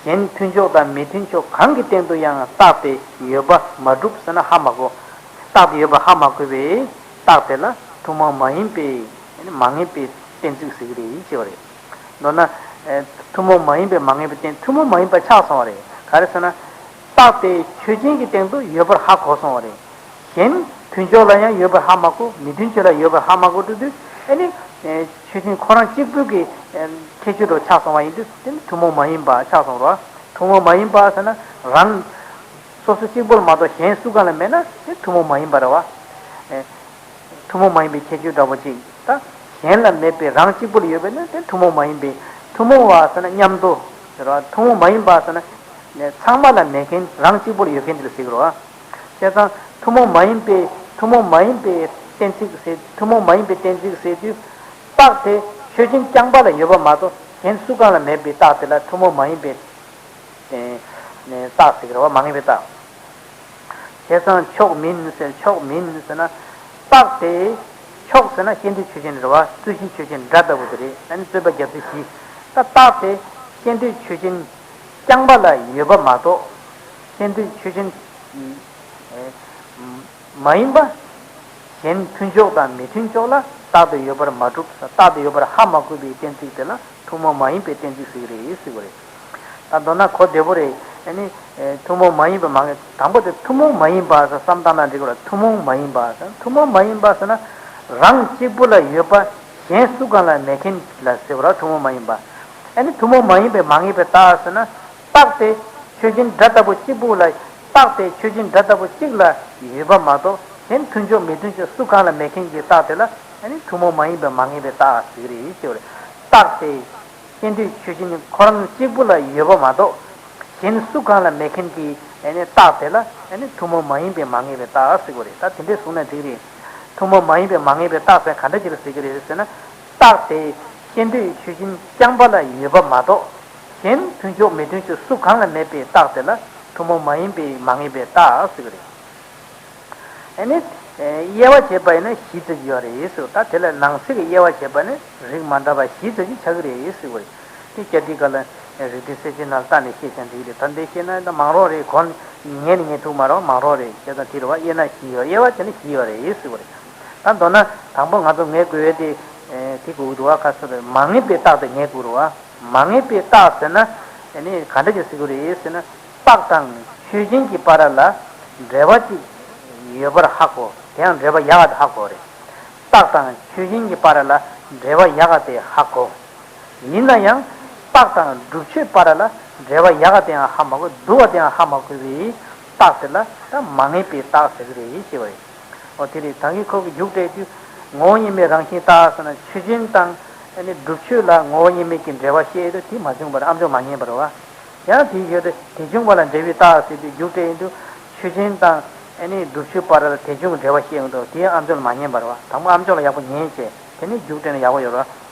གཞན་མཐུན་ཕྱོགས་དང་མི་མཐུན་ཕྱོགས་གང་གི་སྟེང་དུ་ཡང་རྟགས་དེ་ཡོད་པ་མ་གྲུབ་ཟེར་ན་ཧ་མ་གོ། རྟགས་དེ་ཡོད་པ་ཧ་མ་གོ་བས་རྟགས་དེ་ལ་ཐུན་མོང་མ་ཡིན་པའི་ཨ་ནི་མ་ངེས་པའི་གཏན་ཚིགས་ཟེར་གྱི་རེད་ཅེས་པ་རེད། མདོར་ན། ཨེ། ཐུན་མོང་མ་ཡིན་པའི་མ་ངེས་པའི་རྟེན་ཐུན་མོང་མ་ཡིན་པ་ཆགས་སོང་བ་རེད། ག་རེ་ཟེར་ན། རྟགས་དེ་ཆོས་ཅན་གྱི་སྟེང་དུ་ཡོད་པར་ཧ་གོ་སོང་བ་རེད། གཞན་མཐུན་ཕྱོགས་ལ་ཡང་ཡོད་པར་ཧ་མ་གོ། མི་མཐུན་ཕྱོགས་ལ་ཡོད་པར་ཧ་མ་གོ་འགྲོ་དུས་ཨ་ནི། ཨེ། ཆོས་ཅན་ཁོ་རང་གཅིག་པུ་གི་ཨེ། ཁྱད་ཆོས་འདྲ་ཆགས་སོང་བ་ཡིན་དུས་དེ་ནི་ཐུན་མོང་མ་ཡིན་པ་ཆགས་སོང་རོ། ཐུན་མོང་མ་ཡིན་པ་ཟེར་ན་རང་སོ་སོ་གཅིག་པུ་ལ་མ་གཏོགས་གཞན་སུ་གང་ལ་མེད་ན་དེ་ཐུན་མོང་མ་ཡིན་པ་རེད་བ། ཨེ། ཐུན་མོང་མ་ཡིན་པའི་ཁྱད་ཆོས་འདྲ་པོ་ཅིག་ད། གཞན་ལ་མེད་པའི་རང་གཅིག་པུ་ལ་ཡོད་པས་ན་དེ་ཐུན་མོང་མ་ཡིན་པའི། ཐུན་མོང་བ་ཟེར་ན་མཉམ་དུ་ཟེར་བ། ཐུན་མོང་མ་ཡིན་པ་ཟེར་ན་ཚང་མ་ལ་མེད་མཁན་རང་གཅིག་པུ་ལ་ཡོད་མཁན་དེ་ལ་ཟེར་གི་རེད་བ། བྱས་ཙང་ཐུན་མོང་མ་ཡིན་པའི་ཐུན་མོང་མ་ཡིན་པའི་གཏན་ཚིགས་ཟེར། ཐུན་མོང་མ་ཡིན་པའི་གཏན་ཚིགས་ཟེར་དུས་རྟགས་དེ་ཆོས་ཅན་རྐྱང་པ་ལ་ཡོད་པ་མ་གཏོགས་གཞན་སུ་གང་ལ་མེད་པའི་རྟགས་དེ་ལ་ཐུན་མོང་མ་ཡིན་པའི་རྟགས་ཟེར་གི་རེད་བ། མ་ངེས་པའི་རྟགས། བྱས་ཙང་ཕྱོགས་མིན་ཟེར། ཕྱོགས་མིན་ཟེར་ན། རྟགས་དེ། ཕྱོགས་ཟེར་ན་ཤེས་འདོད་ཆོས་ཅན་རེད་བ། རྩོད་གཞི་ཆོས་ཅན་སྒྲ་ལྟ་བུ་དེ་རེད། ཨ་ནི་རྩོད་པ་རྒྱག་ཚུལ་བཞི། ད་རྟགས་དེ་ཤེས་འདོད་ཆོས་ཅན་རྐྱང་པ་ལ་ཡོད་པ་མ་གཏོགས། ཤེས་འདོད་ཆོས་ཅན། མ་ཡིན་པ། གཞན་མཐུན་ཕྱོགས་དང་མི་མཐུན་ཕྱོགས་ལ་རྟགས་དེ་ཡོད་པར་མ་གྲུབ། རྟགས་དེ་ཡོད་པར་ཧ་མ་གོ་བའི་གཏན་ཚིགས་དེ་ལ་ཐུན་མོང་མ་ཡིན་པའི་གཏན་ཚིགས་ཟེར་གི་རེད་ཟེར་བ་རེད། ད་མདོར་ན་གོ་བདེ་པོ་རེད། ཨ་ནི། ཨེ། ཐུན་མོང་མ་ཡིན་པའི་མ་ངེས། དང་པོ་དེ་ཐུན་མོང་མ་ཡིན་པ་ཟེར་བསམ་བཏང་ན་འགྲིག་གི་རེད། ཐུན་མོང་མ་ཡིན་པ་ཟེར། ཐུན་མོང་མ་ཡིན་པ་ཟེར་ན། རང་གཅིག་པུ་ལ་ཡོད་པ་གཞན་སུ་གང་ལ་མེད་མཁན་ལ་ཟེར་བ་རེད། ཐུན་མོང་མ་ཡིན་པ། ཨ་ནི་ཐུན་མོང་མ་ཡིན་པའི་མ་ངེས་པའི་རྟགས་ཟེར་ན། རྟགས་དེ་ཆོས་ཅན་སྒྲ་ལྟ་བུ་གཅིག་པུ་ལ། རྟགས་དེ་ཆོས་ཅན་སྒྲ་ལྟ་བུ་གཅིག་ལ་ཡོད་པ་མ་གཏོགས་གཞན་མཐུན་ཕྱོགས་མི་མཐུན་ཕྱོགས་སུ་གང་ལ་མེད་མཁན་གྱི་རྟགས་དེ་ལ་ཨ་ནི་ཐུན་མོང་མ་ཡིན་པའི་མ་ངེས་པའི་རྟགས་ཟེར་གི་རེད་ཟེར་བ་རེད། རྟགས་དེ། ཤེས་འདོད་ཆོས་ཅན་ཁོ་རང་གཅིག་པུ་ལ་ཡོད་པ་མ་གཏོགས། གཞན་སུ་གང་ལ་མེད་མཁན་གྱི་ཨ་ནི་རྟགས་དེ་ལ་ཨ་ནི་ཐུན་མོང་མ་ཡིན་པའི་མ་ངེས་པའི་རྟགས་ཟེར་གྱི་རེད། ད་དེ་འདྲའི་གསུངས་ན་འགྲིག་རེད། ཐུན་མོང་མ་ཡིན་པའི་མ་ངེས་པའི་རྟགས་ཟེར་ག་འདྲ་ཅིག་ལ་ཟེར་གྱི་རེད་ཟེར་ན། རྟགས་དེ་ཤེས་འདོད་ཆོས་ཅན་རྐྱང་པ་ལ་ཡོད་པ་མ་གཏོགས། གཞན་མཐུན་ཕྱོགས་མི་མཐུན་ཕྱོགས་སུ་གང་ལ་མེད་པའི་རྟགས་དེ་ལ་ཐུན་མོང་མ་ཡིན་པའི་མ་ངེས་པའི་རྟགས་ཟེར་གྱི་རེད། ཨ་ནི། དབྱེ་བ་བྱས་པ་ཡིན་ན་བཞི་ཙམ་ཅིག་ཡོད་རེད་ཟེར། ད་དེ་ལ་ནང་གསེས་ཀྱི་དབྱེ་བ་བྱས་པ་ནི་རིགས་མ་འདྲ་བ་བཞི་ཙམ་ཅིག་ཆགས་ཀྱི་རེད་ཟེར་བ་རེད། དེ་སྐྱར་དུས་སྐབས་ལ་རིགས་གཏེར་གསལ་བྱེད་ནང་ལ་བལྟས་ནས་ཤེས་བྱ་འགྲིག་རེད། ད་འདི་ཤེས་ན་ད་མང་རོགས་རེད། གོ་ངས་ནི་ངས་ཐུག་མ་རོགས་མང་རོགས་རེད། བྱས་ཙང་དེ་རེད་བ། དབྱེ་ན་བཞི་ཡོད། དབྱེ་བ་བྱས་ན་བཞི་ཡོད་རེད་ཟེར་བ་རེད། ད་མདོར་ན་དང་པོ་ང་ཚོ་ངེས་དགོས་ཡས་དེ། དེ་དགོས་ཀྱི་འདུག་བ། ཁ་སོ་རེད། མ་ངེས་པའི་རྟགས་དེ་ངེས་དགོས་རེད་བ། མ་ངེས་པའི་རྟགས་ཟེར་ན། ཨ་ནི་ག་འདྲ་ཅིག་ཟེར་གྱི་རེད་ཟེར་ན། རྟགས་དང་ཆོས་ཅན་གྱི་བར་ལ་འབྲེལ་བ་ཅིག་ཡོད་པར་ཧ་གོ། དེ་ཡང་འབྲེལ་བ་ཡག་ག་དེ་ཧ་གོ་རེད། རྟགས་དང་ཆོས་ཅན་གྱི་བར་ལ་འབྲེལ་བ་ཡག་ག་དེ་ཧ་གོ། ཡིན་ན་ཡང་རྟགས་དང་སྒྲུབ་ཆོས་བར་ལ་འབྲེལ་བ་ཡག་ག་དེའང་ཧ་མ་གོ། སྡུག་ག་དེའང་ཧ་མ་གོ་བའི་རྟགས་དེ་ལ་ད་མ་ངེས་པའི་རྟགས་ཟེར་གྱི་རེད་ཞེས་པ་རེད། འོ་དེ་རེད། ད་གིན་ཁོ་གི་རྒྱུགས་སྤྲད་དུས་ངོ་བོ་ཉིད་མེད་རང་བཞིན་རྟགས་ཟེར་ན་ཆོས་ཅན་དང་ཨ་ནི་སྒྲུབ་ཆོས་ལ་ངོ་བོ་ཉིད་མེད་ཀྱི་འབྲེལ་བ་བཤད་དུས་དེ་མ་བྱུང་བར་ཨ་མཆོག་མ་ངེས་པ་རེད་བ། ཡང་དེའི་ཞོར་དུ་དེ་བྱུང་བ་ལ་འབྲེལ་བའི་རྟགས་ཟེར་དུས་རྒྱུགས་སྤྲད་ཡོང་དུས་ཆོས་ཅན་དང་ཨ་ནི་སྒྲུབ་ཆོས་བར་ལ་དེ་བྱུང་གི་འབྲེལ་བ་བཤད་ཡོང་དུས་དེ་ཨ་མཆོག་ལ་མ་ངེས་པ་རེད་བ། དང་པོ་ཨ་མཆོག་ལ་ཡག་པོ་ཉན་བྱས་དེ་ནས་རྒྱུགས་སྤྲད་ན་ཡག་པོ་ཡོད་རེད་བ།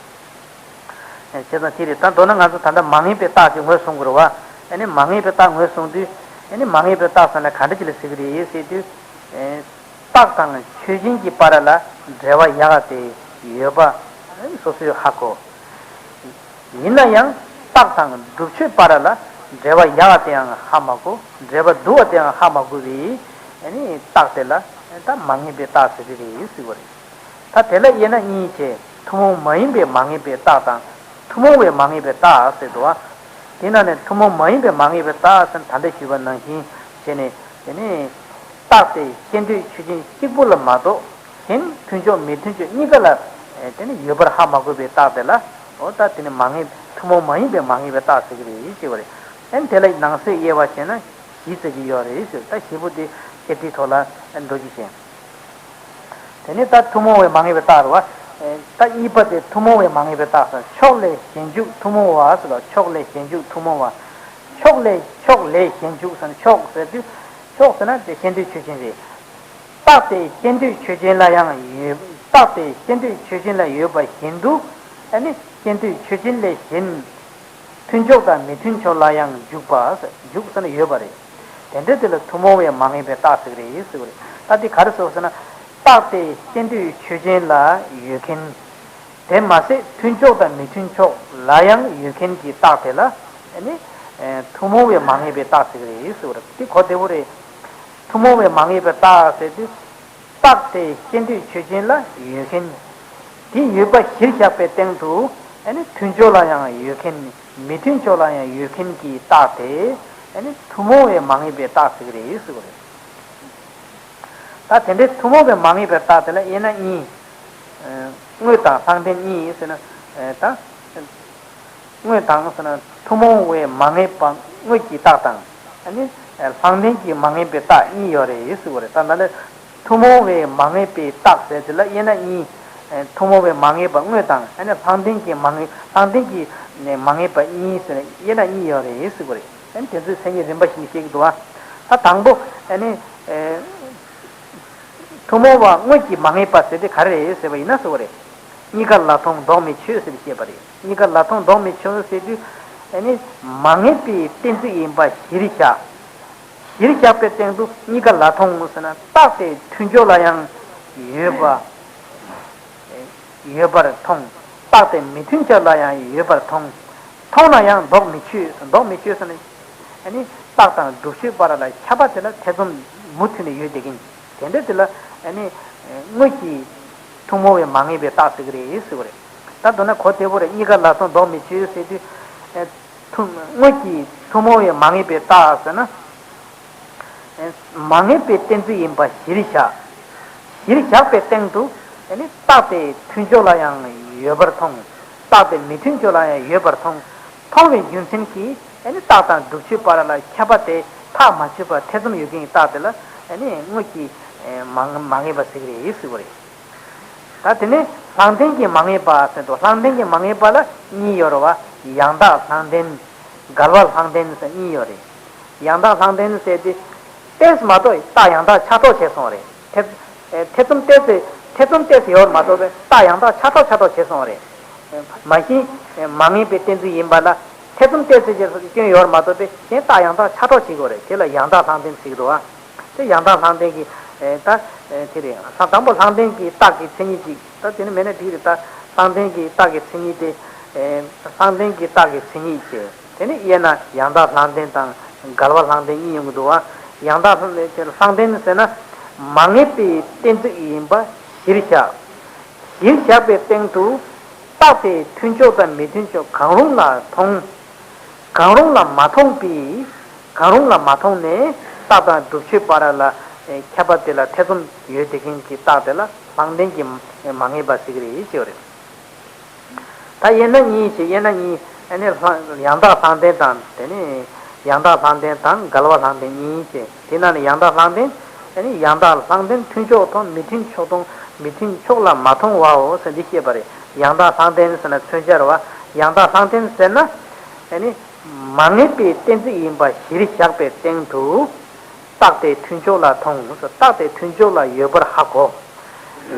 བྱས་ཙང་དེ་རེད། ད་མདོར་ན་ང་ཚོ་ད་ལྟ་མ་ངེས་པའི་རྟགས་ཅིག་ངོས་བཟུང་དགོས་རེད་བ། ཨ་ནི་མ་ངེས་པའི་རྟགས་ངོས་བཟུང་དུས་ཨ་ནི་མ་ངེས་པའི་རྟགས་ཟེར་ན་ག་འདྲ་ཅིག་ལ་ཟེར་གྱི་རེད་ཟེར་དུས། རྟགས་དང་ཆོས་ཅན་གྱི་བར་ལ་འབྲེལ་བ་ཡག་ག་དེ་ཡོད་པ་སོ་སོས་ཧ་གོ། ཡིན་ན་ཡང་རྟགས་དང་སྒྲུབ་ཆོས་བར་ལ་འབྲེལ་བ་ཡག་ག་དེའང་ཧ་མ་གོ། འབྲེལ་བ་སྡུག་ག་དེའང་ཧ་མ་གོ་བའི་ཨ་ནི་རྟགས་དེ་ལ་ད་མ་ངེས་པའི་རྟགས་ཟེར་གྱི་རེད་ཟེར་བ་རེད། ད་དེ་ལ་དབྱེ་ན་གཉིས་བྱས། ཐུན་མོང་མ་ཡིན་པའི་མ་ངེས་པའི་རྟགས་དང་། ཐུན་མོང་བའི་མ་ངེས་པའི་རྟགས་ཟེར་འདུག་བ། དེ་ནང་ནས་ཐུན་མོང་མ་ཡིན་པའི་མ་ངེས་པའི་རྟགས་ཟེར་ན་ད་ལྟ་ཞུས་པ་ནང་བཞིན་བྱས་ནས་དེ་ནི། རྟགས་དེ་ཤེས་འདོད་ཆོས་ཅན་གཅིག་པུ་ལ་མ་གཏོགས་གཞན་མཐུན་ཕྱོགས་མི་མཐུན་ཕྱོགས་གཉིས་ཀ་ལ་དེ་ནི་ཡོད་པར་ཧ་མ་གོ་བའི་རྟགས་དེ་ལ། འོ་ད་དེ་ནི་མ་ངེས། ཐུན་མོང་མ་ཡིན་པའི་མ་ངེས་པའི་རྟགས་ཟེར་གྱི་རེད་ཅེས་པ་རེད། ཨན་དེ་ལ་ནང་གསེས་དབྱེ་བ་བྱས་ན་བཞི་ཙམ་ཅིག་ཡོད་རེད་ཟེར། ད་བཞི་པོ་དེ་ཁྱེད་དེའི་ཐོག་ལ་འགྲོ་རྒྱུ་བྱས། དེ་ནས་ད་ཐུན་མོང་བའི་མ་ངེས་པའི་རྟགས་རེད་བ། ད་གཉིས་པ་དེ་ཐུན་མོང་བའི་མ་ངེས་པའི་རྟགས་སམ། ཕྱོགས་ལས་གཞན་འཇུག་ཐུན་མོང་བ་ཟེར་ལ། ཕྱོགས་ལས་གཞན་འཇུག་ཐུན་མོང་བ། ཕྱོགས་ལས་ཕྱོགས་ལས་གཞན་འཇུག་སམ། ཕྱོགས་ཟེར་དུས་ཕྱོགས་ཟེར་ན་དེ་ཤེས་འདོད་ཆོས་ཅན་རེད། རྟགས་དེ་ཤེས་འདོད་ཆོས་ཅན་ལ་ཡང་ཡོད། རྟགས་དེ་ཤེས་འདོད་ཆོས་ཅན་ལ་ཡོད་པ་བཞིན་དུ། ཨ་ནི་ཤེས་འདོད་ཆོས་ཅན་ལས་གཞན། མཐུན་ཕྱོགས་དང་མི་མཐུན་ཕྱོགས་ལ་ཡང་འཇུག་པ། འཇུག་ཟེར་ན་ཡོད་པ་རེད། དེ་འདྲ་དེ་ལ་ཐུན་མོང་བའི་མ་ངེས་པའི་རྟགས་ཟེར་གྱི་རེད་ཟེར་བ་རེད། ད་དེ་ག་རེ་ཟེར་བ་ཟེར་ན། རྟགས་དེ་ཤེས་འདོད་ཆོས་ཅན་ལ་ཡོད་མཁན། དེ་མ་ཟད་མཐུན་ཕྱོགས་དང་མི་མཐུན་ཕྱོགས་ལ་ཡང་ཡོད་མཁན་གྱི་རྟགས་དེ་ལ་ཨ་ནི་ཐུན་མོང་བའི་མ་ངེས་པའི་རྟགས་ཟེར་གྱི་རེད་ཟེར་བ་རེད། དེ་གོ་བདེ་པོ་རེད། ཐུན་མོང་བའི་མ་ངེས་པའི་རྟགས་ཟེར་དུས། རྟགས་དེ་ཤེས་འདོད་ཆོས་ཅན་ལ་ཡོད་མཁན། དེ་ཡོད་པ་གཞིར་བཞག་པའི་སྟེང་དུ་ཨ་ནི་མཐུན་ཕྱོགས་ལ་ཡང་ཡོད་མཁན། མི་མཐུན་ཕྱོགས་ལ་ཡང་ཡོད་མཁན་གྱི་རྟགས་དེ་ཨ་ནི་ཐུན་མོང་བའི་མ་ངེས་པའི་རྟགས་ཟེར་གྱི་རེད་ཟེར་བ་རེད། ད་དེ་འདྲའི་ཐུན་མོང་བའི་མ་ངེས་པའི་རྟགས་དེ་ལ་དབྱེ་ན་གཉིས། དངོས་དང་ལྷག་ལྡན་གཉིས་ཟེར་ན། ད། དངོས་དང་ཟེར་ན་ཐུན་མོང་བའི་མ་ངེས་པ་དངོས་ཀྱི་རྟགས་དང་། ཨ་ནི་ལྷག་ལྡན་གྱི་མ་ངེས་པའི་རྟགས་གཉིས་ཡོད་རེད་ཟེར་བ་རེད། ད་ད་ནི་ཐུན་མོང་བའི་མ་ངེས་པའི་རྟགས་ཟེར་དེ་ལ་དབྱེ་ན་གཉིས། ཐུན་མོང་བའི་མ་ངེས་པ་དངོས་དང་། ཨ་ནི་ལྷག་ལྡན་གྱི་མ་ངེས། ལྷག་ལྡན་གྱི་མ་ངེས་པ་གཉིས་ཟེར་དབྱེ་ན་གཉིས་ཡོད་རེད་ཟེར་བ་རེད། ཨ་ནི་དེ་ཚོའི་མཚན་ཉིད་རིམ་པ་བཞིན་བཤད་ཀྱི་འདུག་བ། ད་དང་པོ་ཨ་ནི། ཐུན་མོང་བ་དངོས་ཀྱི་མ་ངེས་པ་ཟེར་དེ་ག་རེ་རེད་ཟེར་བ་ཡིན་ན་ཟེར་བ་རེད། གཉིས་ཀ་ལ་མཐོང་ལྡོག་མི་ཆོད་ཟེར་བཤད་པ་རེད། གཉིས་ཀ་ལ་མཐོང་ལྡོག་མི་ཆོད་ཟེར་དུས། ཨ་ནི་མ་ངེས་པའི་གཏན་ཚིགས་ཡིན་པ་གཞིར་བཞག་གཞིར་བཞག་པའི་སྟེང་དུ་གཉིས་ཀ་ལ་མཐོང་ཟེར་ན་རྟགས་དེ་མཐུན་ཕྱོགས་ལ་ཡང་ཡོད་པ། ཡོད་པར་མཐོང་། རྟགས་དེ་མི་མཐུན་ཕྱོགས་ལ་ཡང་ཡོད་པར་མཐོང་། མཐོང་ན་ཡང་ལྡོག་མི་ཆོད། ལྡོག་མི་ཆོད་ཟེར་ན། ཨ་ནི་རྟགས་དང་སྒྲུབ་ཆོས་བར་ལ་ཁྱབ་པ་དེ་ལ་ཐེ་ཚོམ་མུ་མཐུད་ནས་ཡོད་བསྡད་མཁན། དེ་འདྲ་དེ་ལ་ཨ་ནི་དངོས་ཀྱི་ཐུན་མོང་བའི་མ་ངེས་པའི་རྟགས་ཟེར་གྱི་རེད་ཟེར་བ་རེད། ད་མདོར་ན་གོ་བདེ་པོ་རེད། གཉིས་ཀ་ལ་མཐོང་ལྡོག་མི་ཆོད་ཟེར་དུས། ཨ་ཐུན། དངོས་ཀྱི་ཐུན་མོང་བའི་མ་ངེས་པའི་རྟགས་ཟེར་ན། མ་ངེས་པའི་གཏན་ཚིགས་ཡིན་པ་གཞིར་བཞག་གཞིར་བཞག་པའི་སྟེང་དུ་ཨ་ནི་རྟགས་དེ་མཐུན་ཕྱོགས་ལ་ཡང་ཡོད་པར་མཐོང་། རྟགས་དེ་མི་མཐུན་ཕྱོགས་ལ་ཡང་ཡོད་པར་མཐོང་། མཐོང་བའི་རྒྱུ་མཚན་གྱིས་ཨ་ནི་རྟགས་དང་སྒྲུབ་ཆོས་བར་ལ་ཁྱབ་པ་དེ་ཐག་མ་ཆོད་པར་ཐེ་ཚོམ་ཡོད་མཁན་གྱི་རྟགས་དེ་ལ་ཨ་ནི་དངོས་ཀྱི་མ་མ་ངེས་པ་ཟེར་གྱི་རེད་ཟེར་བ་རེད། ད་དེ་ནས་ལྷང་ལྡན་གྱི་མ་ངེས་པ་ཟེར་འདུག་ལྷང་ལྡན་གྱི་མ་ངེས་པ་ལ་གཉིས་ཡོད་རེད་བ། ཡང་དག་ལྷང་ལྡན། འགལ་བ་ལྷང་ལྡན་ཟེར་གཉིས་ཡོད་རེད། ཡང་དག་ལྷང་ལྡན་ཟེར་དེ། ཏོག་ཙམ་མ་གཏོགས་རྟགས་ཡང་དག་ཆ་ཐོག་བྱས་སོང་རེད། ཐེ་ཐེ་ཚོམ་ཏོག་ཙམ་ཐེ་ཚོམ་ཏོག་ཙམ་ཡོད་མ་གཏོགས་པའི་རྟགས་ཡང་དག་ཆ་ཐོག་ཆ་ཐོག་བྱས་སོང་རེད། མ་གཞི་མ་ངེས་པའི་གཏན་ཚིགས་ཡིན་པ་ལ་ཐེ་ཚོམ་ཏོག་ཙམ་ཅིག་སྐྱོན་ཡོད་མ་གཏོགས་པའི་གཞན་རྟགས་ཡང་དག་ཆ་ཐོག་བྱེད་དགོས་རེད། དེ་ལ་ཡང་དག་ལྷང་ལྡན་ཟེར་གྱི་འདུག་ཨ། དེ་ཡང་དག་ལྷང་ལྡན་གྱི་ད་དེ་རེད། དང་པོ་ལྷང་ལྡན་གྱི་རྟགས་ཀྱི་མཚན་ཉིད་ཅིག་ད་དེ་ནི་མེད་ན་འགྲིག་རེད། ད་ལྷང་ལྡན་གྱི་རྟགས་ཀྱི་མཚན་ཉིད་དེ། ལྷང་ལྡན་གྱི་རྟགས་ཀྱི་མཚན་ཉིད་ཅེས། དེ་ནི་དབྱེ་ན་ཡང་དག་ལྷང་ལྡན་དང་འགལ་བ་ལྷང་ལྡན་གཉིས་ཡོང་གི་འདུག་བ། ཡང་དག་ལྷང་ལྡན་ཟེར་ན། མ་ངེས་པའི་གཏན་ཚིགས་ཡིན་པ་གཞིར་བཞག་གཞིར་བཞག་པའི་སྟེང་དུ། རྟགས་དེ་མཐུན་ཕྱོགས་དང་མི་མཐུན་ཕྱོགས་གང་རུང་ལ་མཐོང་། གང་རུང་ལ་མ་མཐོང་པའི། གང་རུང་ལ་མ་མཐོང་ནས་རྟགས་དང་སྒྲུབ་ཆོས་བར་ལ་ཁྱབ་པ་དེ་ལ་ཐེ་ཚོམ་ཡོད་དེ་མཁན་གྱི་རྟགས་དེ་ལ་ལྷང་ལྡན་གྱི་མ་ངེས་པ་ཟེར་གྱི་རེད་ཅེས་པ་རེད། ད་དབྱེ་ན་གཉིས་ཞེས། དབྱེ་ན་གཉིས། ཨ་ནི་ལྷ་ཡང་དག་ལྷང་ལྡན་དང་། དེ་ནས་ཡང་དག་ལྷང་ལྡན་དང་འགལ་བ་ལྷང་ལྡན་གཉིས་ཞེས། དེ་ནང་ནས་ཡང་དག་ལྷང་ལྡན། ཨ་ནི་ཡང་དག་ལྷང་ལྡན་མཐུན་ཕྱོགས་མཐོང་། མི་མཐུན་ཕྱོགས་མཐོང་། མི་མཐུན་ཕྱོགས་ལ་མ་མཐོང་བའོ་ཟེར་འདི་བཤད་པ་རེད། ཡང་དག་ལྷང་ལྡན་ཟེར་ན་མཚོན་བྱ་རེད་བ། ཡང་དག་ལྷང་ལྡན་ཟེར་ན། ཨ་ནི་མ་ངེས་པའི་གཏན་ཚིགས་ཡིན་པ་གཞིར་བཞག་པའི་སྟེང་དུ། རྟགས་དེ་མཐུན་ཕྱོགས་ལ་མཐོང་། རྟགས་དེ་མཐུན་ཕྱོགས་ལ་ཡོད་པར་ཧ་གོ།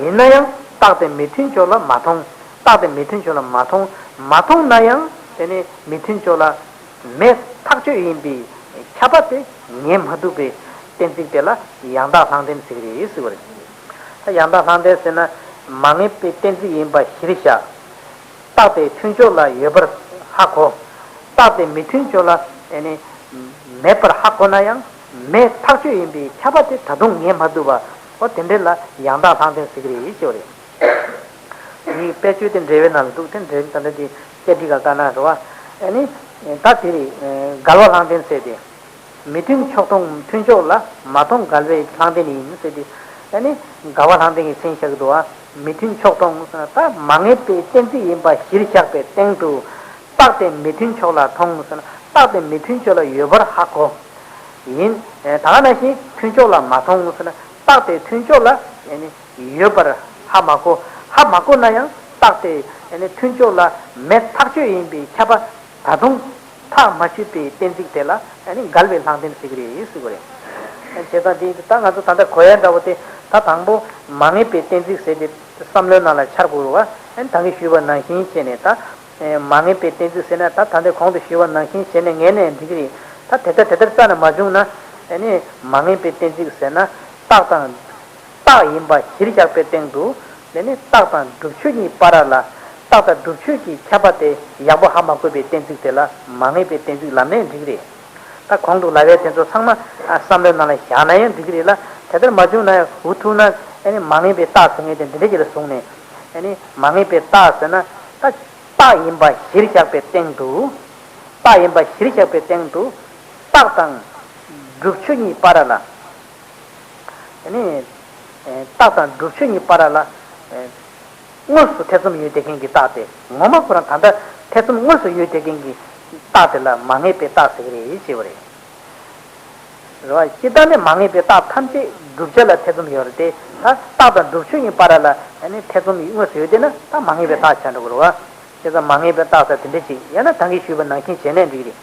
ཡིན་ན་ཡང་རྟགས་དེ་མི་མཐུན་ཕྱོགས་ལ་མ་མཐོང་། རྟགས་དེ་མི་མཐུན་ཕྱོགས་ལ་མ་མཐོང་། མ་མཐོང་ན་ཡང་དེ་ནི་མི་མཐུན་ཕྱོགས་ལ་མེད་ཐག་ཆོད་ཡིན་པའི་ཁྱབ་པ་དེ་ངེས་མ་ཐུབ་པའི་གཏན་ཚིགས་དེ་ལ་ཡང་དག་ལྷང་ལྡན་ཟེར་གྱི་རེད་ཟེར་བ་རེད། ད་ཡང་དག་ལྷང་ལྡན་ཟེར་ན་མ་ངེས་པའི་གཏན་ཚིགས་ཡིན་པ་གཞིར་བཞག་རྟགས་དེ་མཐུན་ཕྱོགས་ལ་ཡོད་པར་ཧ་གོ། རྟགས་དེ་མི་མཐུན་ཕྱོགས་ལ་ཨེ་ནི་མེད་པར་ཧ་གོ་ན་ཡང་མེད་ཐག་ཆོད་ཡིན་པའི་ཁྱབ་པ་དེ་ད་དུང་ངེས་མ་ཐུབ་པ། འོ་དེ་འདྲ་ལ་ཡང་དག་ལྷང་ལྡན་ཟེར་གྱི་རེད་ཅེས་པ་རེད། འདིའི་དཔེ་བརྗོད་དེ་འགྲེལ་པའི་ནང་ལ་འདུག་དེ་འགྲེལ་ད་ལྟ་དེ་སྐད་འདི་ག་ལྟར་ན་རེད་བ། ཨེ་ནི་ད་དེ་རེད། འགལ་བ་ལྷང་ལྡན་ཟེར་ཏེ། མི་མཐུན་ཕྱོགས་མཐོང་། མཐུན་ཕྱོགས་ལ་མ་མཐོང་འགལ་བའི་ལྷང་ལྡན་ཡིན་ཟེར་ཏེ། ཨ་ནི་འགལ་བ་ལྷང་ལྡན་གྱི་མཚན་བཞག་གི་འདུག་བ། མི་མཐུན་ཕྱོགས་མཐོང་ཟེར་ན་ད་མ་ངེས་པའི་གཏན་ཚིགས་ཡིན་པ་གཞིར་བཞག་པའི་སྟེང་དུ། རྟགས་དེ་མི་མཐུན་ཕྱོགས་ལ་མཐོང་ཟེར་ན་རྟགས་དེ་མི་མཐུན་ཕྱོགས་ལ་ཡོད་པར་ཧ་གོ། ཡིན། ད་ག་ནང་བཞིན་མཐུན་ཕྱོགས་ལ་མ་མཐོང་ཟེར་ན་རྟགས་དེ་མཐུན་ཕྱོགས་ལ་ཨ་ནི་ཡོད་པར་ཧ་མ་གོ། ཧ་མ་གོ་ན་ཡང་རྟགས་དེ་ཨ་ནི་མཐུན་ཕྱོགས་ལ་མེད་ཐག་ཆོད་ཡིན་པའི་ཁྱབ་པ། ད་དུང་ཐག་མ་ཆོད་པའི་གཏན་ཚིགས་དེ་ལ་ཨ་ནི་འགལ་བའི་ལྷང་ལྡན་ཟེར་གྱི་རེད་ཟེར་གྱི་རེད། བྱས་ཙང་དེ་ད་ང་ཚོ་ད་ལྟ་གོ་ཡ་འདྲ་བོ་དེ་ད་དང་པོ་མ་ངེས་པའི་གཏན་ཚིགས་ཟེར་ཏེ་བསམ་བློའི་ནང་ལ་འཆར་དགོས་རེད་བ། ཨ་ནི་ད་གིན་ཞུས་པ་ནང་བཞིན་བྱས་ནས་ད་མ་ངེས་པའི་གཏན་ཚིགས་ཟེར་ན་ད་ད་ལྟ་གོང་དུ་ཞུས་པ་ནང་བཞིན་བྱས་ནས་ངེས་ནས་འགྲིག་གི་རེད། ད་དེ་ལྟར་དེ་ལྟར་རྩ་ནས་མ་བྱུང་ན་ཨ་ནི་མ་ངེས་པའི་གཏན་ཚིགས་ཟེར་ན་རྟགས་དང་། རྟགས་ཡིན་པ་གཞིར་བཞག་པའི་སྟེང་དུ། དེ་ནི་རྟགས་དང་སྒྲུབ་ཆོས་གཉིས་བར་ལ། རྟགས་དང་སྒྲུབ་ཆོས་ཀྱི་ཁྱབ་པ་དེ་ཡག་པོ་ཧ་མ་གོ་བའི་གཏན་ཚིགས་དེ་ལ་མ་ངེས་པའི་གཏན་ཚིགས་ལབ་ནའི་འགྲིག་རེད། ད་གོང་དུ་ལབ་ཡ་དེ་ཚོ་ཚང་མ་བསམ་བློའི་ནང་ལ་བཞག་ན་ཡང་འགྲིག་རེད་ལ། དེ་ལྟར་མ་བྱུང་ན་ཡང་འུ་ཐུག་ན་ཨ་ནི་མ་ངེས་པའི་རྟགས་ཟེར་མཁན་དེ་འདི་འདྲ་ཅིག་ལ་བཟུང་ནས། ཨ་ནི་མ་ངེས་པའི་རྟགས་ཟེར་ན་ད་རྟགས་ཡིན་པ་གཞིར་བཞག་པའི་སྟེང་དུ། རྟགས་ཡིན་པ་གཞིར་བཞག་པའི་སྟེང་དུ། རྟགས་དང་སྒྲུབ་ཆོས་གཉིས་བར་ལ། ཨ་ནི། རྟགས་དང་སྒྲུབ་ཆོས་གཉིས་བར་ལ། དངོས་སུ་ཐེ་ཚོམ་ཡོད་བསྡད་མཁན་གྱི་རྟགས་དེ་ངོ་མ་ཁོ་རང་ད་ལྟ་ཐེ་ཚོམ་དངོས་སུ་ཡོད་བསྡད་མཁན་གྱི་རྟགས་དེ་ལ་མ་ངེས་པའི་རྟགས་ཟེར་གྱི་རེད་ཅེས་པ་རེད། རེད་བ། སྤྱིར་བཏང་ནས་མ་ངེས་པའི་རྟགས་ཐམས་ཅད་བསྒྲུབ་བྱ་ལ་ཐེ་ཚོམ་ཡོད་རེད་དེ། ད་རྟགས་དང་སྒྲུབ་ཆོས་གཉིས་བར་ལ་ཨ་ནི་ཐེ་ཚོམ་དངོས་སུ་ཡོད་བསྡད་ན་ད་མ་ངེས་པའི་རྟགས་ཆགས་འགྲོ་གི་རེད་བ། བྱས་ཙང་མ་ངེས་པའི་རྟགས་ཟེར་དེ་འདྲ་ཅིག་ཡང་ན་ད་གིན་ཞུས་པ་ནང་བཞིན་བྱས་ནའི་འགྲིག་རེད།